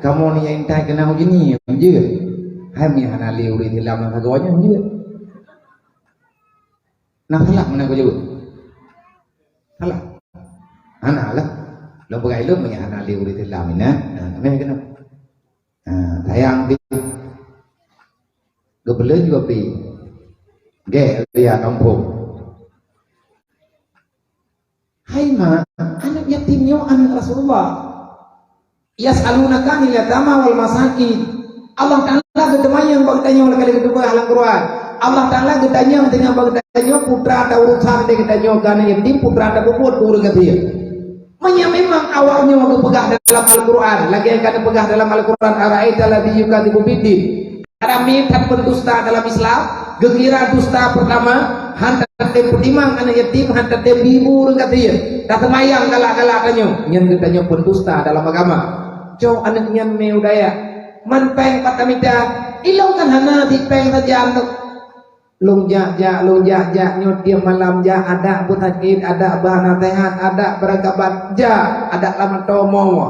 kamoe ni intai keunan uji ni, jeuet. Hai mi hana lé ureueng Islam lam sagoe nyan, jeuet. Nah, salah meunan ku jaweueb? Salah. Hana lah. Lôn peugah ilôn meunyo hana lé ureueng Islam inan. Nah, meh keunan. Nah, sayang pih. Geubeuleuen juga pih. Gèt dia kampung. Hai mak, aneuk yatim nyoe aneuk Rasulullah. Yas'alunaka 'anil yatama wal masakin. Allah Ta'ala geuteumanyong bak geutanyoe lagèe lagèe geupeugah lam Quran. Allah Ta'ala geutanyong teungoh bak geutanyoe putra ta urusan deh geutanyoe keu aneuk yatim, putra ta peubuet keu ureueng gasien. Meunyo memang awak nyoe geupeugah dalam Al-Quran, lagèe ka geupeugah dalam Al-Quran, "Ara'aital ladzi yukadzibu biddin." Ramé that pendusta dalam Islam, geukira dusta pertama, han tatem peutimang aneuk yatim, han tatem bi bu ureueng gasien. Taseumayang galak-galak tanyoe, nyan geutanyoe pendusta dalam agama. Cok aneuk nyan mé u dayah. Man péng pat tamita, ilong kan hana sipéng sajan tu. Lôn jak-jak, lôn jak-jak, nyoe tiep malam jak, adak beusakét, adak beuhana seuhat, adak beurakabat, jak, adak lam atô moe.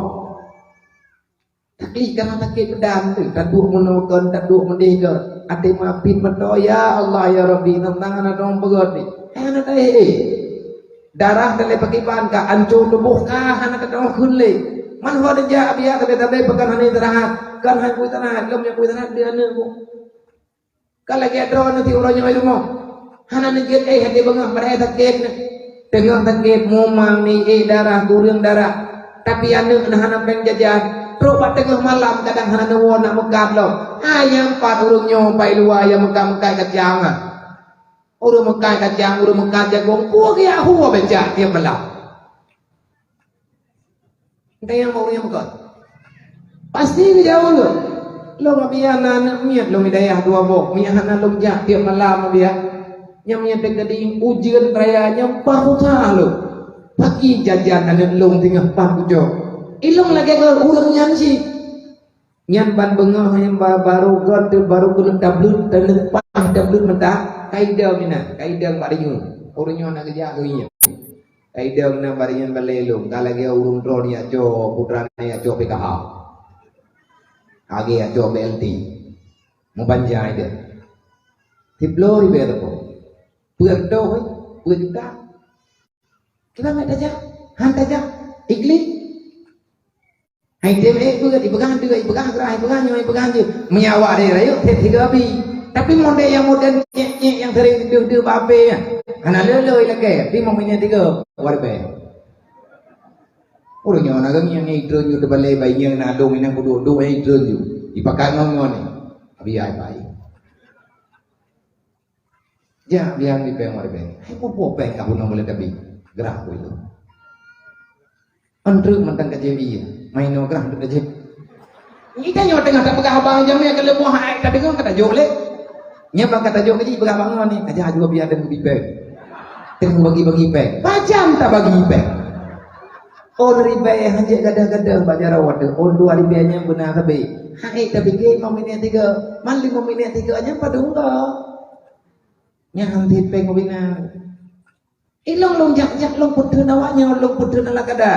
Sakét, kana sakét peudan tu, taduek meunoe kon, taduek meudeh kon. Até mapit meutoe, "Ya Allah, ya Rabbi, nang hana dong peugöt ni." Hana tahe. Darah dan lé pakiban ka, ancô tuboh ka, hana tadong kheun lé. Man ho teuja biasa, sabe-sabe peugah hana istirahat, kan han kuistirahat, lom nyang kuistirahat di aneuk ku. Ka lagèe droeneuh ti uroe nyoe i rumoh. Hana neujeuet éh, até beungoh, padahai sakét nyan. Teungoh sakét, mumang, ni éh darah, gureueng darah. Tapi aneuk na hana péng jajan. Trok bak teungoh malam kadang hana neuwoe nak meukat lom. Hai nyang pat ureueng nyoe pai luwa nyang meukat-meukat kacang ah. Ureueng meukat kacang, ureueng meukat jagong, peue geujak hue becak tiep malam. Entah nyang mau nyang meukat. Pasti geujaweueb lom. Lom abiya na aneuk miet lom i dayah dua boh. Miet hana lom jak tiep malam abiya. Nyang miet teugading ujeuen raya nyang paih susah lom. Paki jajan aneuk lom singoh paih pucok. Ilong lagèe ngon ureueng nyan cit. Nyan ban beungoh nyang ba-, barô göt, barô keuneuk tableut, teuneuk paih tableut meuntah, ka idong inan, ka idong bak deunyoe. Ureueng nyoe na geujak keu ié. Ka idong inan bak deunyoe balèe lôn, ka lagèe ureueng droeneuh jak cok, putra neuh jak cok P K H. Lagèe jak cok B L T. Meubanja ideh. Siploh ribèe teupeu. Peuet doh, peuet juta. Kiban meuet tajak? Han tajak? Iklik? Hai tem ék beuet, ipeugah deuek, ipeugah grah, ipeugah nyoe, ipeugah jeuet. Meunyo awak deh rayeuk, sép sigoe abi. Tapi model nyang modern, nyék-nyék nyang sering deuh-deuh bak H P nyan, hana le-le ilakèe, tapi meunyo tiga, luar biasa. Ureueng nyoe na geuh nyang idrun ju teubalèe bayeue na dong inong kuduek-duek nyang idrun ju. Ipakat ngon-ngon ni. Abi ai pai. Jak biang di péng, di péng. Hai pupo péng ka bunoe boleh tabi. Grah ku itu. Antreuk mantong ka jadi. Main nyoe grah ka jadi. Ita nyoe teungoh tapeugah abang jamé ka leumoh hai tadeungoe ka tajok lé. Nyan bang ka tajok ka jipeugah bangon ni, ka jak juga biar deungon di péng. Teungoh bagi-bagi péng. Pajan tabagi péng. Oh ribèe hanjeuet gadoh-gadoh bak jaroe watèe. Oh dua ribèe nyan beuna sabe. Hai tapike lima minit tiga. Man lima minit tiga nyan padum ka. Nyan han sipéng ubina. Ilong lôn jak-jak lôn peuteun awak nyoe, lôn peuteun ala kada.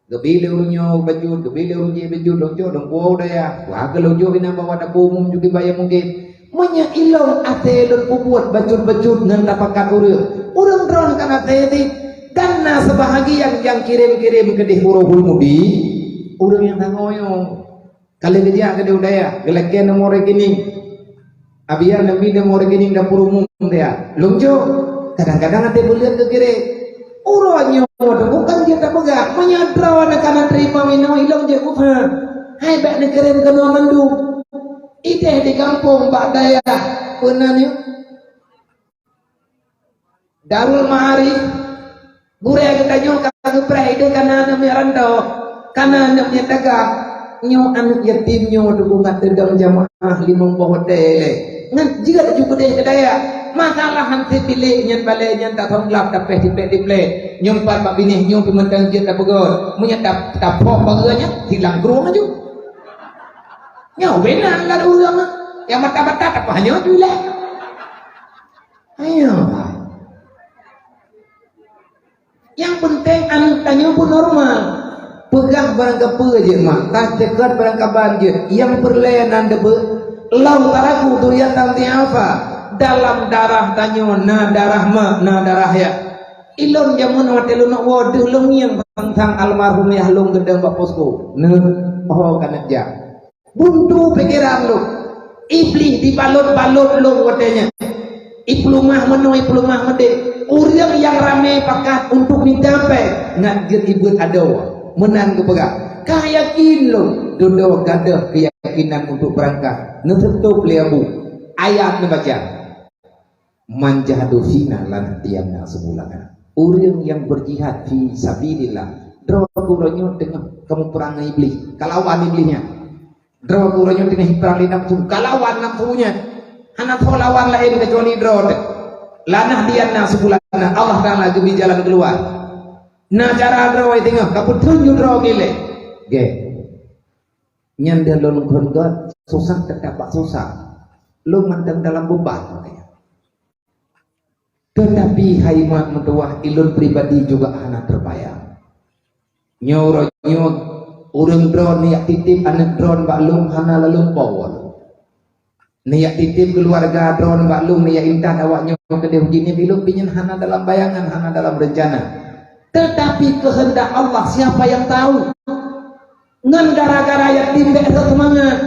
Geubi lé ureueng nyoe bacut, geubi lé ureueng jih bacut, lôn cok lôn puwoe u dayah. Wah keu lôn jok inan bak dapur umum ju kiban nyang mungken. Meunyo ilong até lôn peubuet bacut-bacut ngon tapakat ureueng, ureueng droen kan até jih. Dan na seubahagian nyang kirém-kirém keudeh uroe hul mudi, ureueng nyang tangoe nyoe. Ka lheueh geujak keudeh u dayah, geulakèe nomor rekening. Abiya neubi nomor rekening dapur umum dayah. Lôn jok, kadang-kadang até buleuen geukirém. Uroe nyoe teungku kan jeuet tapeugah, meunyo droeneuh ka na teurimong inoe ilong jeuet kupeugah. Hai bèk neukirém keunoe mandum. Ideh di gampông bak dayah, peue nan nyoe? Darul Ma'arif, gurèe geutanyoe ka geupreh ideh kana aneuk miet rantau, kana aneuk miet dagang. Nyoe aneuk yatim nyoe teungoh teudong jamaah limong boh watèe lé. Ngon jeuet ju keudeh keu dayah. Masalah han sép bilék nyan balèe nyan tasong glab tapéh tipék diplek. Nyoe pat bak binéh nyoe pih mantong jeuet tapeugöt. Meunyo ta-, taphok bagoe nyan, silang krueng laju. Nyoe bena lam ureueng nyang mata-mata tapah nyoe ju lé. Ayo. Nyang peunteng aneuk tanyoe pun normal. Peugah barang kapeue jeuet mak, taceukot barang kaban jeuet. Nyang peureulèe nan deubeuet, "Lau taraku dzurriatan dhi'afa." Dalam darah tanyoe na darah mak, na darah yah. Ilôn jameun watèe lôn woe deuh lôn ngieng teuntang almarhum yah lôn geudong bak posko. Neuh, oh ka neujak. Buntu pikeran lôn. Iblih dibalot-balot lôn watèe nyan. Ipeuleumah meunoe, ipeuleumah meudéh. Ureueng nyang ramé pakat untuk mita péng, ngat jeuet ibeuet adoe. Meunan geupeugah, "Ka yakin lôn, dudoe gadôh keuyakinan untuk beurangkat." Neuseutup lé Abu. Ayat neubaca. "Man jahada fina lanahdiyannahum subulana." Ureueng nyang beujihad fi sabilillah, droe geuh uroe nyoe teungoh kamoe prang ngon Iblih, kalawan Iblih nyan. Droe geuh uroe nyoe teungoh prang lé nafeusu, kalawan nafeusu nyan. Hana soe lawan laén keucuali droe teuh. "Lanahdiyannahum subulana," Allah Taala geubri jalan keuluwa. Na cara droe teungoh, kapeutrön ju droe geuh ilèe. Gèt. Nyan dia lôn kheun gét, susah teutap bak susah. Lôn mantong dalam beuban. Teutapi hai mak meutuwah, ilôn pribadi juga hana teubayang. Nyoe uroe nyoe ureuëng droeneuh jak titip aneuëk droeneuh bak lôn hana laleueng po. Neujak titip keuluwarga droeneuh bak lôn, neujak intat awaknyoe keudeh uji nibak lôn, pih nyan hana dalam bayangan, hana dalam reuncana. Teutapi keuheundak Allah, siapa yang tahu? Ngon gara-gara yatim bék rhot seumangat.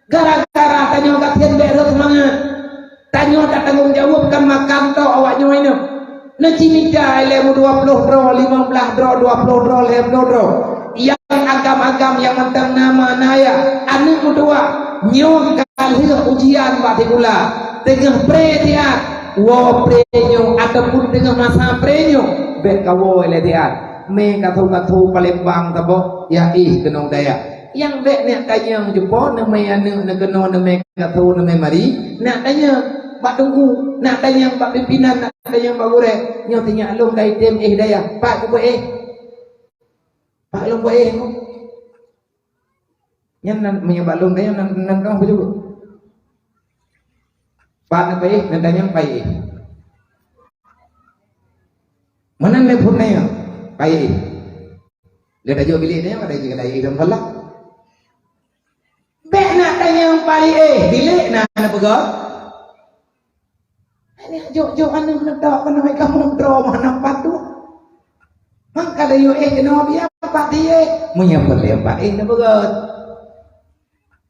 Gara-gara tanyoe gasien bék rhot seumangat. Tanyoe tatanggong jaweueb kan makan tok awaknyoe nyoe. Neucimita ilée mu dua ploh droe, limong blaih droe, dua ploh droe, lhée ploh droe. Nyang agam-agam nyang mantong nama naya, aneuëk meutuwah, nyoe ka lheueh ujian bak sikula. Teungoh pre siat, woe pre nyoe ataupun teungoh masa pre nyoe, bék kawoe lé siat. Mé katho-katho Palembang saboh, ya ih keunong daya. Nyang bék neuk tanyong jupo neumé aneuëk neukeunoe neumé katho neumé mari, neuk tanyong bak teungku, neuk tanyong bak pimpinan, neuk tanyong bak gurée. Nyoe teunyak lôn ka item éh dayah, pat kupeue éh? Pat lôn peue éh nyoe? Nyan nan meunyoe bak lôn tanyong nan nan kah peue? Pat neupeue éh, neuk tanyong pai éh. Meunan lé phon nyan, pai éh. Lé tajok bilék nyan, ada jih kadai éh dalam salah. Bék neuk tanyong pai éh, bilék na neupeugah. Ini jok-jok aneuëk neutok keunoe kamoe droe meunan patuh. Mangka da yue éh keunoe biar pat di éh. Meunyoe peureulée pat éh neupeugah.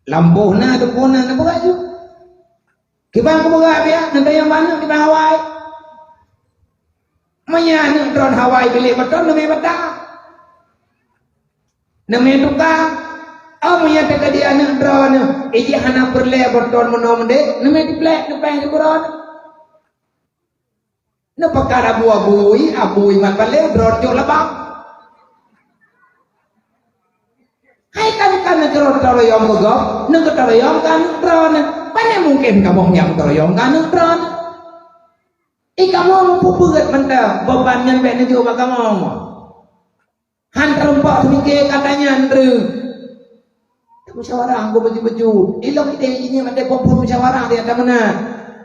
Lampoh na, tumpôh na, neupeugah ju. Kiban kupeugah biar, neutanyong bak aneuëk kiban hawa éh. Meunyoe aneuëk droen hawa éh bilék beutôi, neumé bata. Neumé tukang. Oh, meunyoe teuka di aneuëk droeneuh, ijih hana peureulée beutôi meunoe meudéh, neumé tiplek, neupéh di buron. Neupeugah abu-abui, abui mat balée, droen jok labang. Hai kan, kan neukeurot teuroyong keu gob, neukeuteuroyong keu aneuëk droeneuh. Pane mungken kamoe nyang teuroyong keu aneuëk droeneuh. I kamoe mupeubeuet mantong, beban nyan bék neujok bak kamoe. Han teurumpok seumike katanya nreueng. Musyawarah anggo baju-baju. Ilong ide ini mate popo musyawarah di atas mana.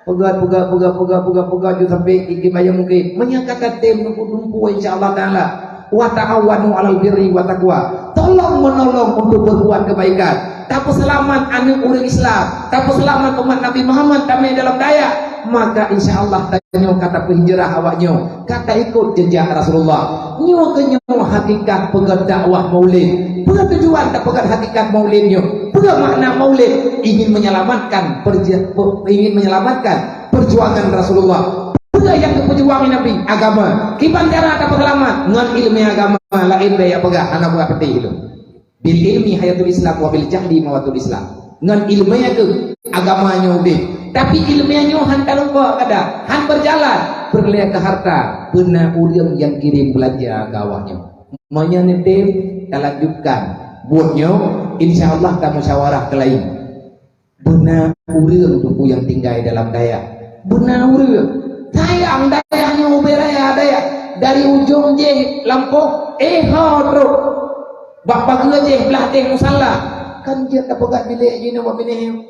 Peugah, peugah, peugah, peugah, peugah, peugah, ju sampai gigi bayang mungkin. Menyangka katem nunggu tumpu, insya Allah Ta'ala. Wa ta'awanu 'alal birri wa taqwa. Tolong menolong untuk berbuat kebaikan. Tapi selamat anak orang Islam. Tapi selamat umat Nabi Muhammad kami dalam daya. Maka insya Allah tanyoe ka tapeuhijrah awaknyoe, ka taikot jeujak Rasulullah. Nyoe keuh nyoe hakikat peugét dakwah maulid. Peue tujuan tapeugét hakikat maulid nyoe? Peue makna maulid? Ingin menyelamatkan perje-, pe-, ingin menyelamatkan perjuangan Rasulullah. Peue nyang geupeujuang Nabi? Agama. Kiban cara tapeuseulamat? Ngon ileumé agama, laén baya peugah, hana buat peutéh ilmu. Bil ilmi hayatul Islam wa bil jahli mawatul Islam. Ngon ileumé keuh agama nyoe udeb. Tapi ileumé nyoe han talumpok kada, han berjalan. Peureulée keu harta, beuna ureuëng nyang kirém beulanja keu awaknyoe. Meunyoe neutem, talanjutkan buet nyoe, insya Allah tamusyawarah keu laén. Beuna ureuëng tuku nyang tinggai dalam dayah. Beuna ureuëng. Sayang dayah nyoe ubé raya dayah. Dari ujong jih lampôh, éh ho trok. Bak pageue jih blah deh musala. Kan jeuet tapeugah bilék jinoe bak binéh nyoe.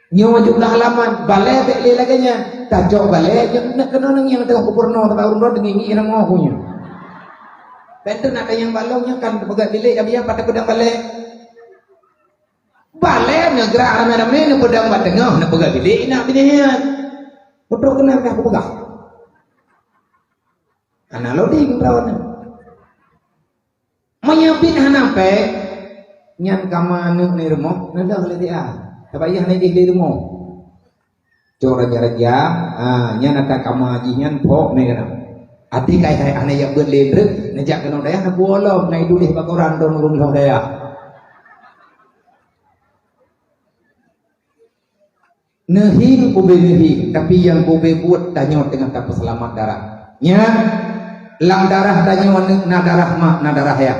Nyoe jumlah halaman, balée bék lé lagée nyan. Tacok balée jeuet nak keunoe ngieng teungoh kupeurunoe teubak ureuëng droe teungieng ngieng ngon nyoe. Bék teunak tanyong bak lôn nyoe kan tapeugah bilék, abéh nyan pat tapeudong balée. Balée neugrak ramé-ramé neupeudong bak teungoh, neupeugah bilék inak binéh nyan. Beutôi keunan kah kupeugah. Hana lodi keudroe nyan. Meunyoe biet hana péng, nyan kama aneuëk nibak rumoh, neulheueh lé dia. Sabab ia hana ideh lé rumoh. Cok raja-raja, ha, nyan ata kama jih nyan phok mé keunan. Até kai hai hana jak beuet lé treuk, neujak keunoe dayah na buoh lom, na ituléh bak koran dong ureuëng lom dayah. Neuhieng ubé neuhieng, tapi nyang ubé buet tanyoe teungoh tapeuseulamat darah. Nyan, lam darah tanyoe na darah mak, na darah yah.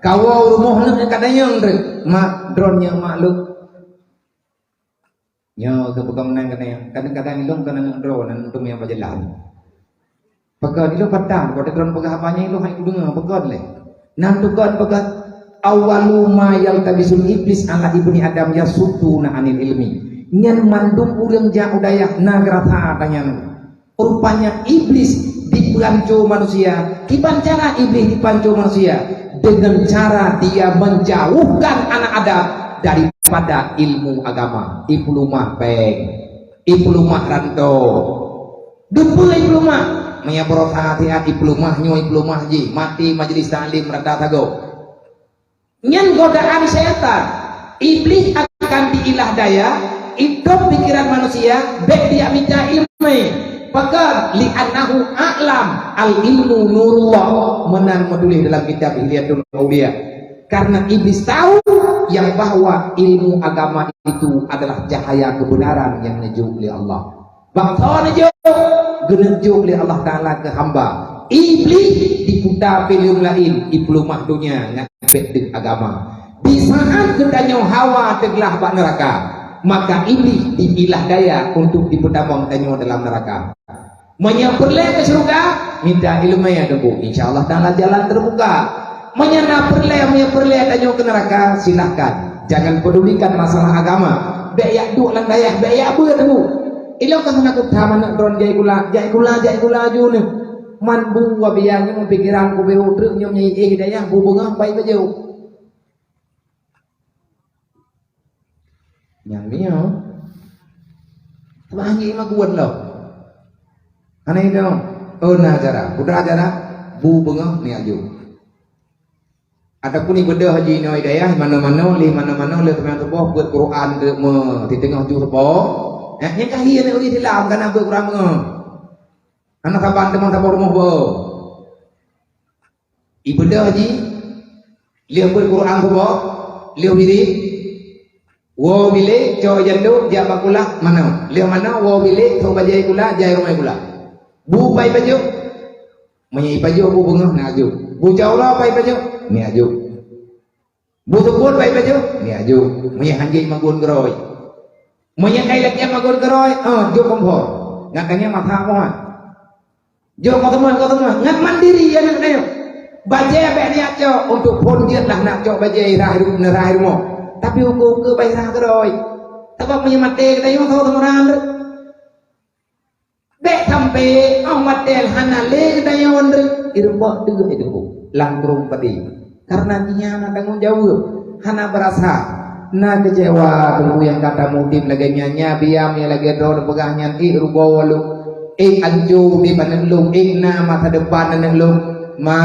Kawoe rumoh neuh ka tanyong treuk, mak, droeneuh mak lôn. Nyoe keupeugah meunan keunoe, kadang-kadang ilong keuneuk droe nan untuk nyang bajeulaih. Peugah ilong patah, pada droen peugah apa nyan ilong hai kudeungoe peugah lé. Nan tukon peugah, Awwalu ma yaltabisul iblis ala ibni Adam yasudduna anil ilmi. Nyan mandum ureuëng jak u dayah na geurasa tanyan. Rupanya iblis dipeuhanco manusia. Kiban cara iblis dipeuhanco manusia? Dengan cara dia menjauhkan anak Adam daripada ilmu agama. Ipulumah péng, ipulumah rantô. Dupeue ipulumah? Meunyoe beurasa hati-hati ipulumah nyoe ipulumah jih, maté majelis taklim rata sagoe. Nyan godaan syaitan. Iblis akan diilah daya, idop pikiran manusia, bék dia mita ileumé. Pakon? Li'annahu a'lam, al-ilmu nurullah. Meunan meutuléh dalam kitab Hilyatul Auliya. Karena iblis tahu yang bahwa ilmu agama itu adalah cahaya kebenaran yang neujok lé Allah. Bak soe neujok? Geuneuk jok lé Allah Taala keu hamba. Iblis diputa filem laén, ipulumah donya ngon bék deuh agama. Di saat geutanyoe hawa teuglah bak neuraka, maka iblis diilah daya untuk dipeutamong tanyoe dalam neuraka. Meunyoe peureulée keu syeuruga, mita ileumé teungku. Insya Allah Taala jalan teubuka. Meunyoe na peureulée, meunyoe peureulée tanyoe keu neuraka, silahkan. Jangan pedulikan masalah agama. Bék yak duek lam dayah, bék yak beuet teungku. Ilong ka hana kutam aneuk droen jai gula, jai gula, jai gula ju nyoe. Man bu wabiya nyoe pikiran ku beu treuk nyoe nyai éh dayah bu beungoh bai bajeu. Nyan miyueb. Bah ngieng magun lom. Hana inong. Oh na cara. Peue cara? Bu beungoh ni aju. Ataupun ibadah haji inoe dayah manoe-manoe lé manoe-manoe lé teumanyong tuboh buet Quran deuk me di teungoh ju tuboh. Eh, nyang kahia ni ureuëng Islam kana buet Quran beungoh. Hana saban teuma saboh rumoh boh. Ibadah haji lheueh buet Quran tuboh, lheueh wirid, woe bilék, cok janduk, jak bak kulah, manoe. Lheueh manoe, woe bilék, cok bajée kulah, jai rumoh kulah. Bu pai pajoh. Meunyoe ipajoh bu beungoh na aju. Bu cawra pai pajoh, ni aju. Bu teupot pai pajoh, ni aju. Meunyoe hanjeuet magun geurôi. Meunyoe kai lagée magun geurôi, ah, jok kompor. Ngat tangieng mata mohan. Jok kau teumah, kau teumah. Ngat mandiri ya nak nyoe. Bajée bék niat cok untuk phon jeuet lah nak cok bajée irah neurah rumoh. Tapi uku-uku bai irah geurôi. Sabab meunyoe maté geutanyoe tho teumeuran. Bék sampai oh maté hana lé geutanyoe nreuek irumpok teuk itu lam kurung padé. Karena dia na tanggung jaweueb, hana beurasa. Na keucewa teungku nyang ka tamudeb lagée nyan, nya biam nyang lagée droe neupeugah nyan, ék rugoe lôn, ék anco udeb aneuk lôn, ék na masa depan aneuk lôn. Ma,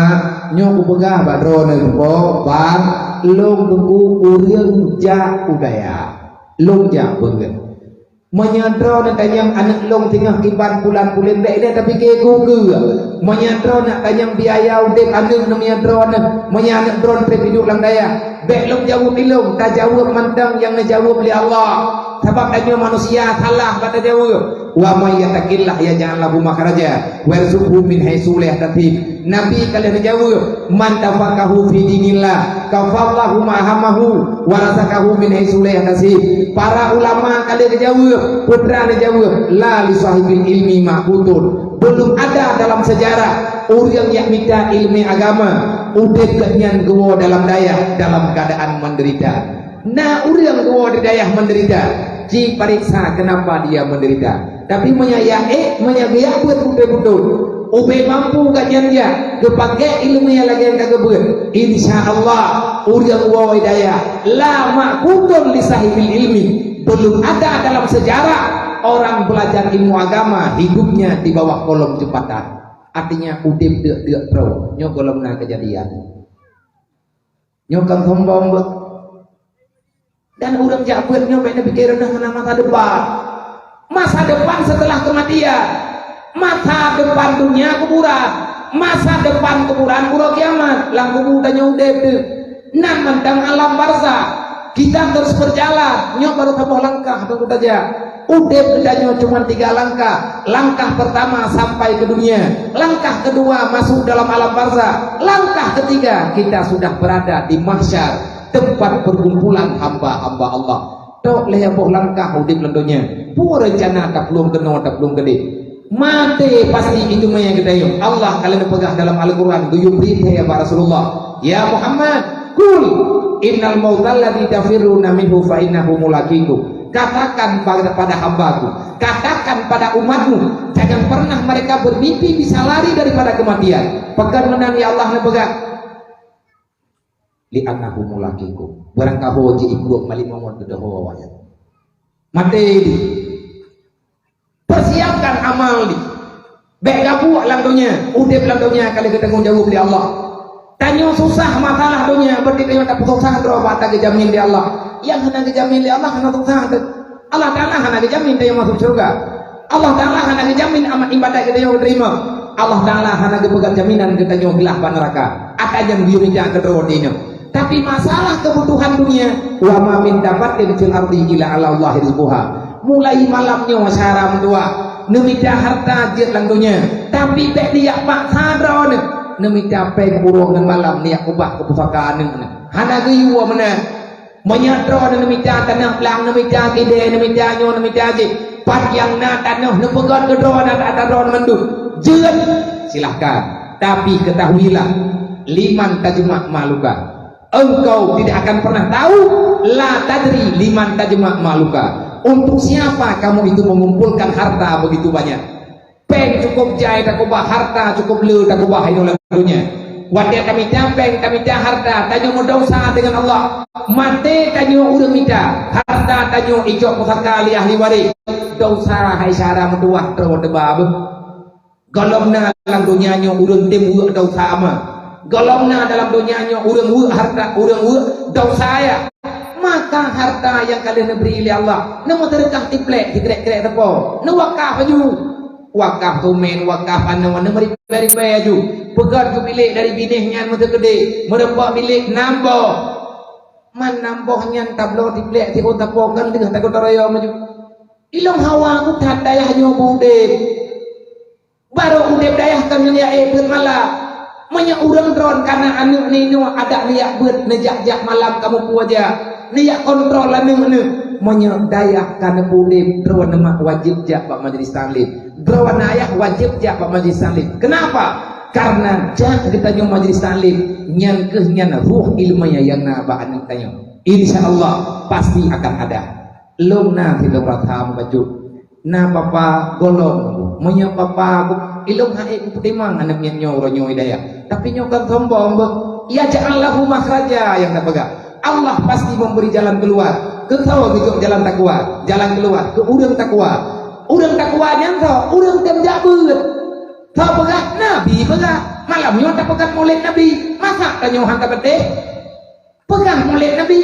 nyoe kupeugah bak droe neuh rugoe, ban lôn teungku ureuëng jak u dayah. Lôn jak peugét. Meunyoe droeneuh tanyong aneuk lôn singoh kiban bulan buleuen bék lé tapike keue-keue. Meunyoe droeneuh tanyong biaya udeb aneuk neumia droeneuh, meunyoe aneuk droeneuh treb iduek lam dayah, bék lôn jaweueb ilôn, tajaweueb mantong nyang neujaweueb lé Allah. Sabab tanyoe manusia salah bak tajaweueb. Wa may yattaqillaha yaj'al lahu makhraja wa yarzuqhu min haitsu la yahtasib. Nabi ka lheueh neujaweueb, "Man tafaqahu fi dinillah, kafallahu ma hammahu, wa razaqahu min haitsu la yahtasib." Para ulama ka lheueh neujaweueb, peue teuma neujaweueb, "La li sahibil ilmi maqutun." Belum ada dalam sejarah ureuëng nyang mita ilmu agama, udeb geuh nyan geuwoe dalam dayah dalam keadaan menderita. Na ureuëng geuwoe di dayah menderita, jipareksa kenapa dia menderita. Tapi meunyoe ya ék, meunyoe geujak beuet beutôi-beutôi, ubé mampu gobnyan jak geupakék ilmu nyang lagée ka geubeuet, insya Allah ureuëng woe dayah la maqutun li sahibil ilmi. Belum ada dalam sejarah orang belajar ilmu agama hidupnya di bawah kolong jembatan. Artinya udeb deuk-deuk droe. Nyoe gohlom na keujadian. Nyoe kan sombong beuh. Dan ureuëng jak beuet nyoe bék neupike droeneuh hana masa depan. Masa depan setelah kematian. Masa depan dunia kuburan. Masa depan kuburan uroe kiamat. Lam kubu tanyoe udeb deuh. Nan mantong alam barzakh. Kita terus berjalan. Nyoe baru saboh langkah teungku tajak. Udeb geutanyoe cuma tiga langkah. Langkah pertama sampai ke dunia. Langkah kedua masuk dalam alam barzakh. Langkah ketiga kita sudah berada di mahsyar, tempat perkumpulan hamba-hamba Allah. Tok lhée boh langkah udeb lam donya. Peue rencana taplueng keunoe taplueng keudeh. Maté pasti itu maya geutanyoe. Allah ka lheueh peugah dalam Al-Quran geuyue bri thée bak Rasulullah. Ya Muhammad, kul "Innal mautal ladzi tafirruna minhu fa innahu mulaqikum." Katakan pada, pada hambaku, katakan pada umatmu, jangan pernah mereka bermimpi bisa lari daripada kematian. Pakon meunan, ya Allah, neupeugah, "Li'annahu mulaqikum." Barangkaho jibuet malik mamon geudoho awaknyan. Maté di. Persiapkan amal di. Bék gabuek lam donya, udeb lam donya ka lheueh geutanggong jaweueb lé Allah. Tanyoe susah masalah donya, berarti tanyoe tapeusosah droe bak ata geujamin lé Allah. Nyang hana geujamin lé Allah hana susah teuh. Allah Taala hana geujamin tanyoe masuk syeuruga. Allah Taala hana geujamin amal ibadat geutanyoe geuteurima. Allah Taala hana geupeugah jaminan geutanyoe glah bak neuraka. Ata nyang geuyue mita keudroe di nyoe. Tapi masalah kebutuhan dunia, "Wa ma min dabbatin fil ardi illa 'alallahi rizquha." Mulai malam nyoe syara meutuah, neumita harta jeuet lam donya, tapi bék neujak paksa droeneuh. Neumita péng uroe ngon malam neujak ubah keu pusaka aneuk neuh. Hana geuyue meunan. Meunyoe droeneuh neumita tanoh blang, neumita keudè, neumita nyoe, neumita jih, pat nyang na tanoh neupeugöt keu droeneuh ata droeneuh mandum. Jeuet, silahkan. Tapi ketahuilah, liman tajma' maluka. Engkau tidak akan pernah tahu, la tadri liman tajma' maluka. Untuk siapa kamu itu mengumpulkan harta begitu banyak? Péng cukup jai takubah, harta cukup le takubah inoe lam donya. Watèe tamita péng, tamita harta, tanyoe meudesya deungon Allah. Maté tanyoe ureueng mita, harta tanyoe icok pusaka lé ahli waréh. Desya hai syara meutuah droe teuba beuh. Gohlom na lam donya nyoe ureueng tem weuek desya ama. Gohlom na dalam donya nyoe ureueng weuek harta, ureueng weuek desya ayah. Maka harta nyang ka lheueh neubri lé Allah, neumeuseudeukah tiplek sikrek-krek teupeu, neuwakaf laju. Wakaf teumèn, wakaf anoe, neumeuribèe-ribèe laju. Peugöt keu bilék dari binéh nyan meuseukeudéh, meurumpok bilék nam boh. Man nam boh nyan tabloe tiplek siôn sapo kan deuh takot royom laju. Ilôn hawa kuthat dayah nyoe beudeb. Barô udeb dayah kon ngon jak ék beuet malam. Meunyoe ureueng droen kana aneuk ninoe adak neujak beuet, neujak-jak malam kamoe puja, neujak kontrol aneuk-aneuk. Meunyoe dayah ka neupeudeb, droeneuh mak wajéb jak bak majlis taklim. Droeneuh ayah wajéb jak bak majlis taklim. Keunapa? Karena jak geutanyoe majlis taklim, nyan kheueh nyan ruh ileumèe nyang na bak aneuk tanyoe. Insya Allah pasti akan ada. Lôn na sidroe rasa meubacut. Na papa gohlom, meunyoe papa ilôn han ék kupeutimang aneuk miet nyoe uroe nyoe hidayah. Tapi nyoe kon sombong beuh. Yaj'al lahu makhraja nyang tapeugah. Allah pasti memberi jalan keluar. Keu soe geujok jalan takwa, jalan keluar keu ureueng takwa. Ureueng takwa nyan soe? Ureueng tem jak beuet. Soe peugah? Nabi peugah. Malam nyoe tapeugah Maulid Nabi. Masa tanyoe han tapeudeh? Peugah Maulid Nabi.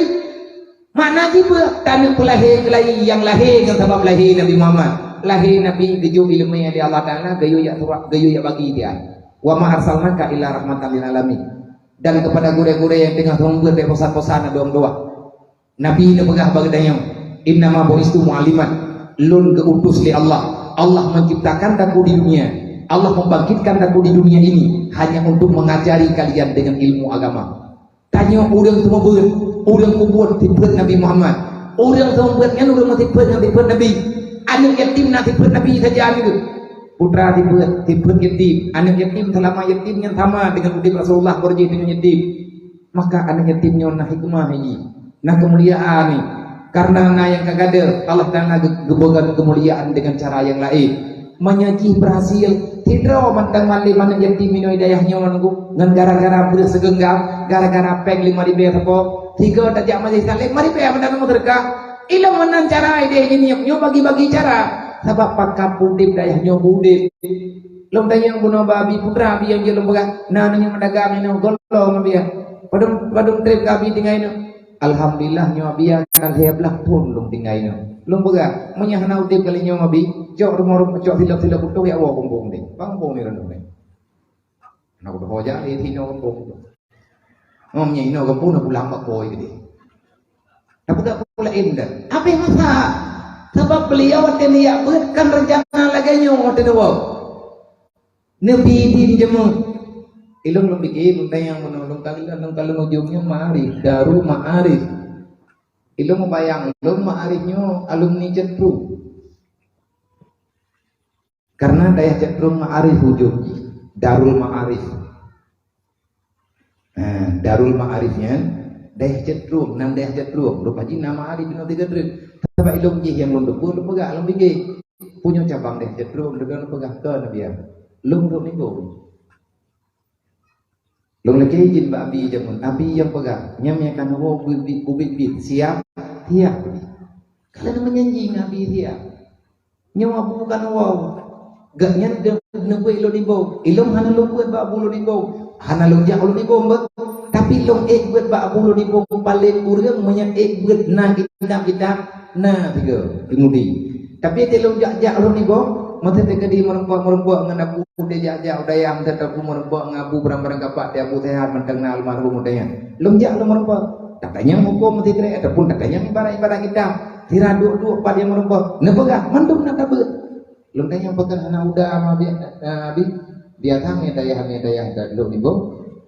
Makna jih beuh, taneuk peulahé keulayi nyang lahé ngon sabab lahé Nabi Muhammad. Lahé Nabi geujok ileumèe lé Allah Taala, geuyue jak surat, geuyue jak bagi dia. "Wa ma arsalnaka illa rahmatan lil alamin." Dan kepada gurèe-gurèe nyang teungoh seumeubeuet bak posan-posan na dong dua. Nabi neupeugah bak geutanyoe, "Innama bu'istu mu'alliman." Lôn geuutus lé Allah. Allah menciptakan aku di dunia. Allah membangkitkan aku di dunia ini hanya untuk mengajari kalian dengan ilmu agama. Tanyoe ureueng seumeubeuet, ureueng ubeuet sifeuet Nabi Muhammad. Ureueng seumeubeuet nyan ureueng meusifeuet ngon sifeuet Nabi. Aneuk yatim na sifeuet Nabi sajan geuh. Putra sifeuet, sifeuet yatim. Aneuk yatim seulama yatim nyan sama deungon udeb Rasulullah beurjih deungon yatim. Maka aneuk yatim nyoe na hikmah jih, na keumuliaan jih. Karena na nyang ka gadôh, Allah Taala geu-, geupeugöt keumuliaan deungon cara nyang laén. Meunyoe jih beurhasil, sidroe mantong malém aneuk yatim inoe dayah nyoe ngon gara-gara breueh sigeunggam, gara-gara péng lima ribèe sapo, sigoe tajak majelis taklim, lima ribèe mantong meuseudeukah. Ilôn meunan cara idéh jih nyoe bagi-bagi cara. Sabab pakon udeb dayah nyoe udeb. Lôn tanyong bunoe bak abi putra abi nyang jeuet lôn peugah, na nyoe meudagang inoe gohlom abi. Padum, padum trép keu abi tinggai nyoe. Alhamdulillah nyoe abi ka lhèe blah thon lôn tinggai nyoe. Lôn peugah, meunyoe hana udeb kali nyoe abi, cok rumoh-rumoh, cok silop-silop utôh jak woe gampông deh. Bak gampông ni random deh. Na kudoh jak di sinoe gampông. Oh, meunyoe inoe gampông na pulang bak boy deh. Tapi tak pula indah. Habis masa. Sebab beliau watèe neujak beuet kan rencana lagèe nyoe watèe neuwoe. Neubi idin jeuet. Ilôn lôn pike, lôn tanyong bunoe, lôn kalon, lôn kalon ujong nyoe Maarif, Darul Maarif. Ilôn mubayang, lôn Maarif nyoe alumni Cetrum. Karena dayah Cetrum Maarif ujong jih, Darul Maarif. Nah, Darul Maarif nyan, Dayah Ceutrong, nan dayah Ceutrong. Rupa jih nama ari di Nong Tiga Treuk. Sabab ilong jih nyang lôn teupeue, lôn peugah lôn bingke. Punya cabang dayah Ceutrong, lôn peugah ke Nabi. Lôn dok nimbong. Lôn lakée izin bak abi jameun. Abi nyang peugah, nyang meunyo ka neuwoe ubit-bit, siap, siap. Ka lheueh neumeunyanji ngon abi siap. Nyoe abu ka neuwoe. Gobnyan deuh neubeuet lôn iboh. Ilôn hana lôn beuet bak abu lôn iboh. Hana lôn jak lôn iboh beuet. Tapi lôn ék beuet bak abu lôn iboh paleng ureueng meunyo ék beuet na kitab-kitab na tiga keumudi. Tapi teuh lôn jak-jak lôn iboh, meuteuk teukeudi meurumpok-meurumpok ngon abu teuh jak-jak u dayah, meuteuk abu meurumpok ngon abu barang-barang kapak teuh abu sehat mantong na almarhum u dayah. Lôn jak lôn meurumpok. Tatanyong huköm meusikrek ataupun tatanyong ibarat-ibarat kitab. Sira duek-duek pat nyang meurumpok. Neupeugah, mandum na tabeuet. Lôn tanyong pakon hana uda ma bi-, ah, bi-, biasa mi dayah, mi dayah da-, lôn iboh,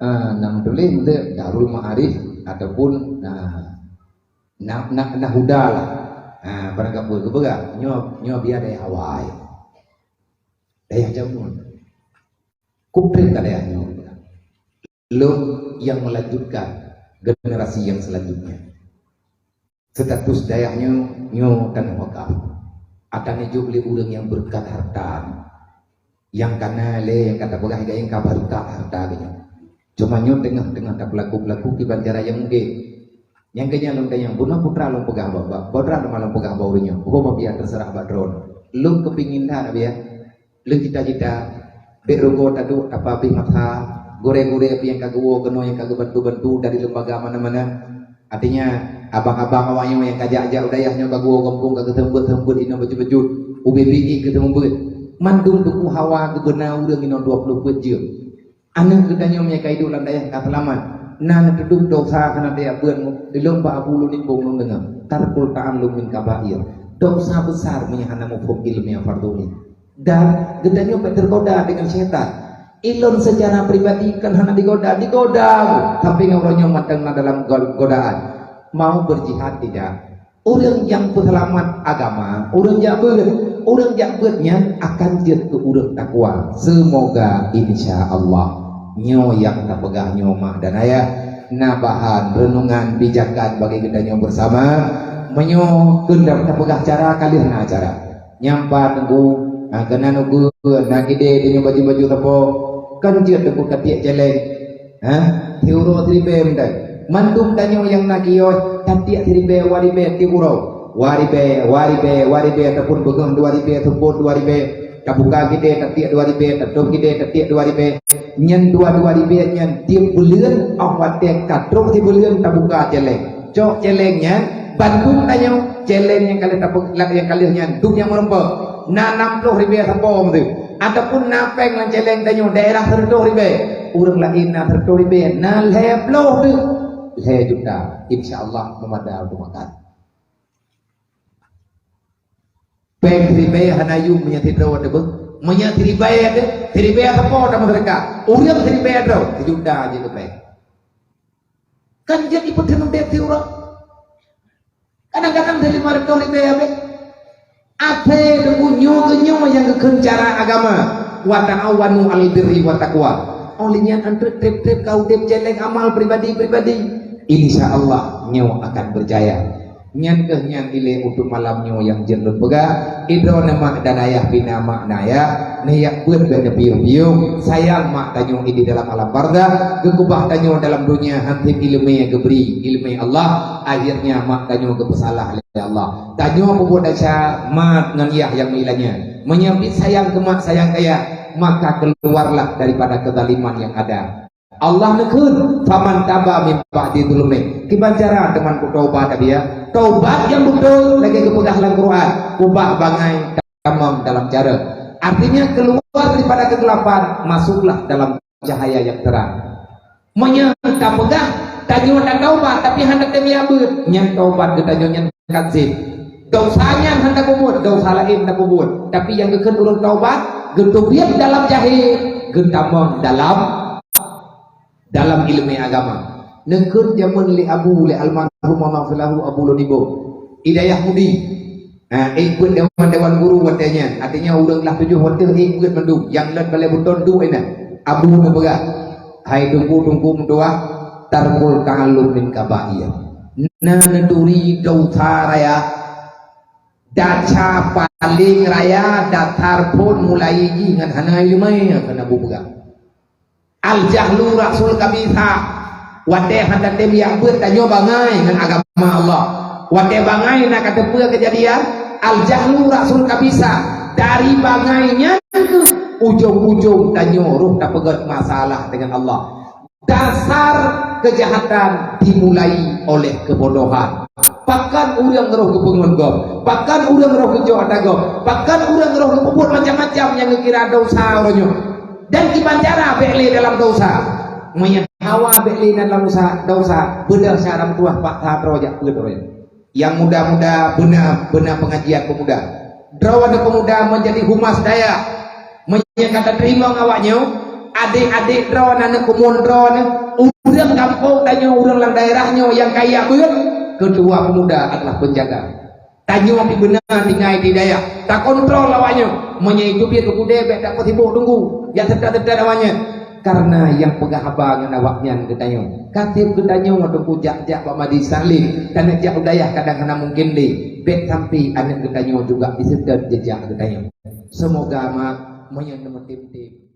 ah, na meutuléh meuteuk Darul Ma'arif ataupun, ah, na, na, na huda lah. Ah, barang kapeue geupeugah, nyoe, nyoe biya dayah awai. Dayah jameun. Kupreh ka dayah nyoe. Lôn nyang melanjutkan generasi nyang selanjutnya. Status dayah nyoe, nyoe tanoh wakaf. Ata neujok lé ureueng nyang beureukat harta. Nyang kana lé nyang ka tapeugah nyang ka beureukat harta geuh nyoe. Cuma nyoe teungoh-teungoh tapeulaku-peulaku kiban cara nyang mungken. Nyang keunyan lôn tanyong, bunoe putra lôn peugah bak, bak, putra lôn peugah bak ureueng nyoe. Oh, ma biya teuseurah bak droeneuh. Lôn keupingin that, na biya. Lôn cita-cita, bék rugoe taduek tapabéh masa, gurée-gurée pih nyang ka geuwoe keunoe nyang ka geubantu-bantu dari lembaga mana-mana. Artinya, abang-abang awak nyoe nyang ka jak-jak u dayah nyoe ka geuwoe gampông ka geuseumeubeuet-seumeubeuet inoe bacut-bacut, ubé bingik geuseumeubeuet. Mandum teupeu hawa geubeuna ureueng inoe dua ploh peuet jeuem. Aneuk geutanyoe nyang ka iduek lam dayah ka seulamat. Na neutudong desya hana tajak beuet, ilong bak abu lôn imbong lôn deungoe. Tarkul ta'allum min kabair. Desya besar meunyo hana muphom ileumèe fardhu ain. Dan geutanyoe bèk teugoda deungon syaitan. Ilôn seucara pribadi kan hana digoda, digoda. Tapi ngon uroe nyoe mantong na dalam go-, godaan. Mau berjihad tidak? Ureueng nyang peuseulamat agama, ureueng jak beuet, ureueng jak beuet nyan akan jeuet keu ureueng takwa. Seumoga, insya Allah, nyoe nyang tapeugah nyoe mak dan ayah, na bahan reunungan bijakan bagi geutanyoe beusama. Meunyoe keuneuk tapeugah cara, ka lheueh na cara. Nyang pat teungku, ha, keunan ukeue, na kidée tanyoe baju-baju sapoe, kan jeuet teungku tatiek céléng. Ha? Siuroe siribèe meunan. Mandum tanyoe nyang na kios, tatiek siribèe, dua ribèe tiep uroe. Dua ribèe, dua ribèe, dua ribèe, ataupun beungoh dua ribèe, seupôt dua ribèe. Tabuka kidée tatiek dua ribèe, tatôb kidée tatiek dua ribèe. Nyan dua, dua ribèe nyan tiep buleuen, 'oh watèe ka trôk sibuleuen tabuka céléng. Cok céléng nyan, bandum tanyoe, céléng nyang ka lheueh tapeu-, nyang ka lheueh nyan, dum nyang meurumpok. Na nam ploh ribèe sapoe meuteuk. Ataupun na péng lam céléng tanyoe, daerah seureutôh ribèe. Ureueng laén na seureutôh ribèe, na lhèe ploh teuk. Lhèe juta. Insya Allah, meumada untuk makan. Péng siribèe hana yum meunyo sidroe teubeueng. Meunyo siribèe teuh, siribèe sapoe tameuseudeukah. Ureueng siribèe droe, sijuta jih keu péng. Kan jeuet ipeuteun udép siuroe. Kadang-kadang dari lima ratus ribèe habéh. Até deungon nyoe keu nyoe nyang geukheun cara agama. "Wa ta'awanu 'alal birri wat taqwa." Óh lheueh nyan anteuk trép-trép ka udép céléng amal pribadi-pribadi. Insya Allah nyoe akan berjaya. Nyan keuh nyang ilée untuk malam nyoe nyang jeuet lôn peugah. Droeneuh mak dan ayah, pih na mak na ayah, neujak beuet bèk neupiôh-piôh. Sayang mak tanyoe di dalam alam barzakh, geukeubah tanyoe dalam donya han sép ileumèe geubri, ileumèe Allah. Akhirnya mak tanyoe geupeusalah lé Allah. Tanyoe peubuet desya mak ngon yah nyang meuilanyan. Meunyoe pih sayang keu mak, sayang keu yah, maka keluarlah daripada kezaliman yang ada. Allah neukheun, "Faman taba min ba'di zulmi." Kiban cara teuma kutaubat, Abi, ya. Taubat nyang beutôi lagèe geupeugah lam Quran, ubah bangai tamong dalam jareung. Artinya keluar daripada kegelapan, masuklah dalam cahaya yang terang. Meunyoe tapeugah, tanyoe tataubat, tapi hana tatem jak beuet, nyan taubat geutanyoe nyan kan sép. Desya nyan hana tapeubuet, desya laén tapeubuet. Tapi nyang geukheun ureueng taubat, geuteubiet dalam jahé, geutamong dalam dalam ileumèe agama. Neukheun jameun lé Abu, lé almarhum Allahu Abu Lôn Iboh. Di dayah Mudi. Ha, ék beuet dewan-dewan guru watèe nyan. Artinya ureueng lah tujoh watèe ék beuet mandum. Nyang lôn balèe beuton duek inan. Abu neupeugah, "Hai teungku-teungku meutuah, tarkul ta'allum min kabair. Na neuturi desya raya, desya paleng raya, dasar phon mulai jih ngon hana ileumèe nyang keuneuk bubuka. Al-jahlu ra'sul khabithah. Watèe hana tem jak beuet tanyoe bangai ngon agama Allah. Watèe bangai na ka teupeu keujadian, al-jahlu ra'sul khabithah. Dari bangai nyan ujong-ujong tanyoe roh tapeugèt masalah deungon Allah. Dasar kejahatan dimulai oleh kebodohan. Pakon ureuëng roh geupeungon gob, pakon ureuëng roh geujok ata gob, pakon ureuëng roh geupeubuet macam-macam nyang geukira desya uroe nyoe. Dan kiban cara bék lé dalam desya. Meunyoe hawa bék lé dalam desya, desya, beudesya lam tuah paksa droe jak peuet uroe nyoe. Nyang muda-muda beuna, beuna pengajian pemuda. Droeneuh pemuda menjadi humas dayah. Meunyoe ka tateurimong awaknyoe, adék-adék droeneuh, aneuk keumuen droeneuh, ureuëng gampông tanyoe, ureuëng lam daerah nyoe nyang kaya beuet, ketua pemuda adalah penjaga. Tanyoe pih beuna tinggai di dayah, takontrol awaknyoe. Meunyoe teubiet u keudè bék tapeusibok teungku, jak seutôt-seutôt awaknyoe. Karena nyang peugah haba ngon awaknyan geutanyoe. Ka tiep geutanyoe teungku jak-jak bak majlis taklim, taneuk jak u dayah kadang hana mungken lé. Bék sampai aneuk geutanyoe juga jiseutôt jeujak geutanyoe. Seumoga mak meunyoe neumeutem-tem.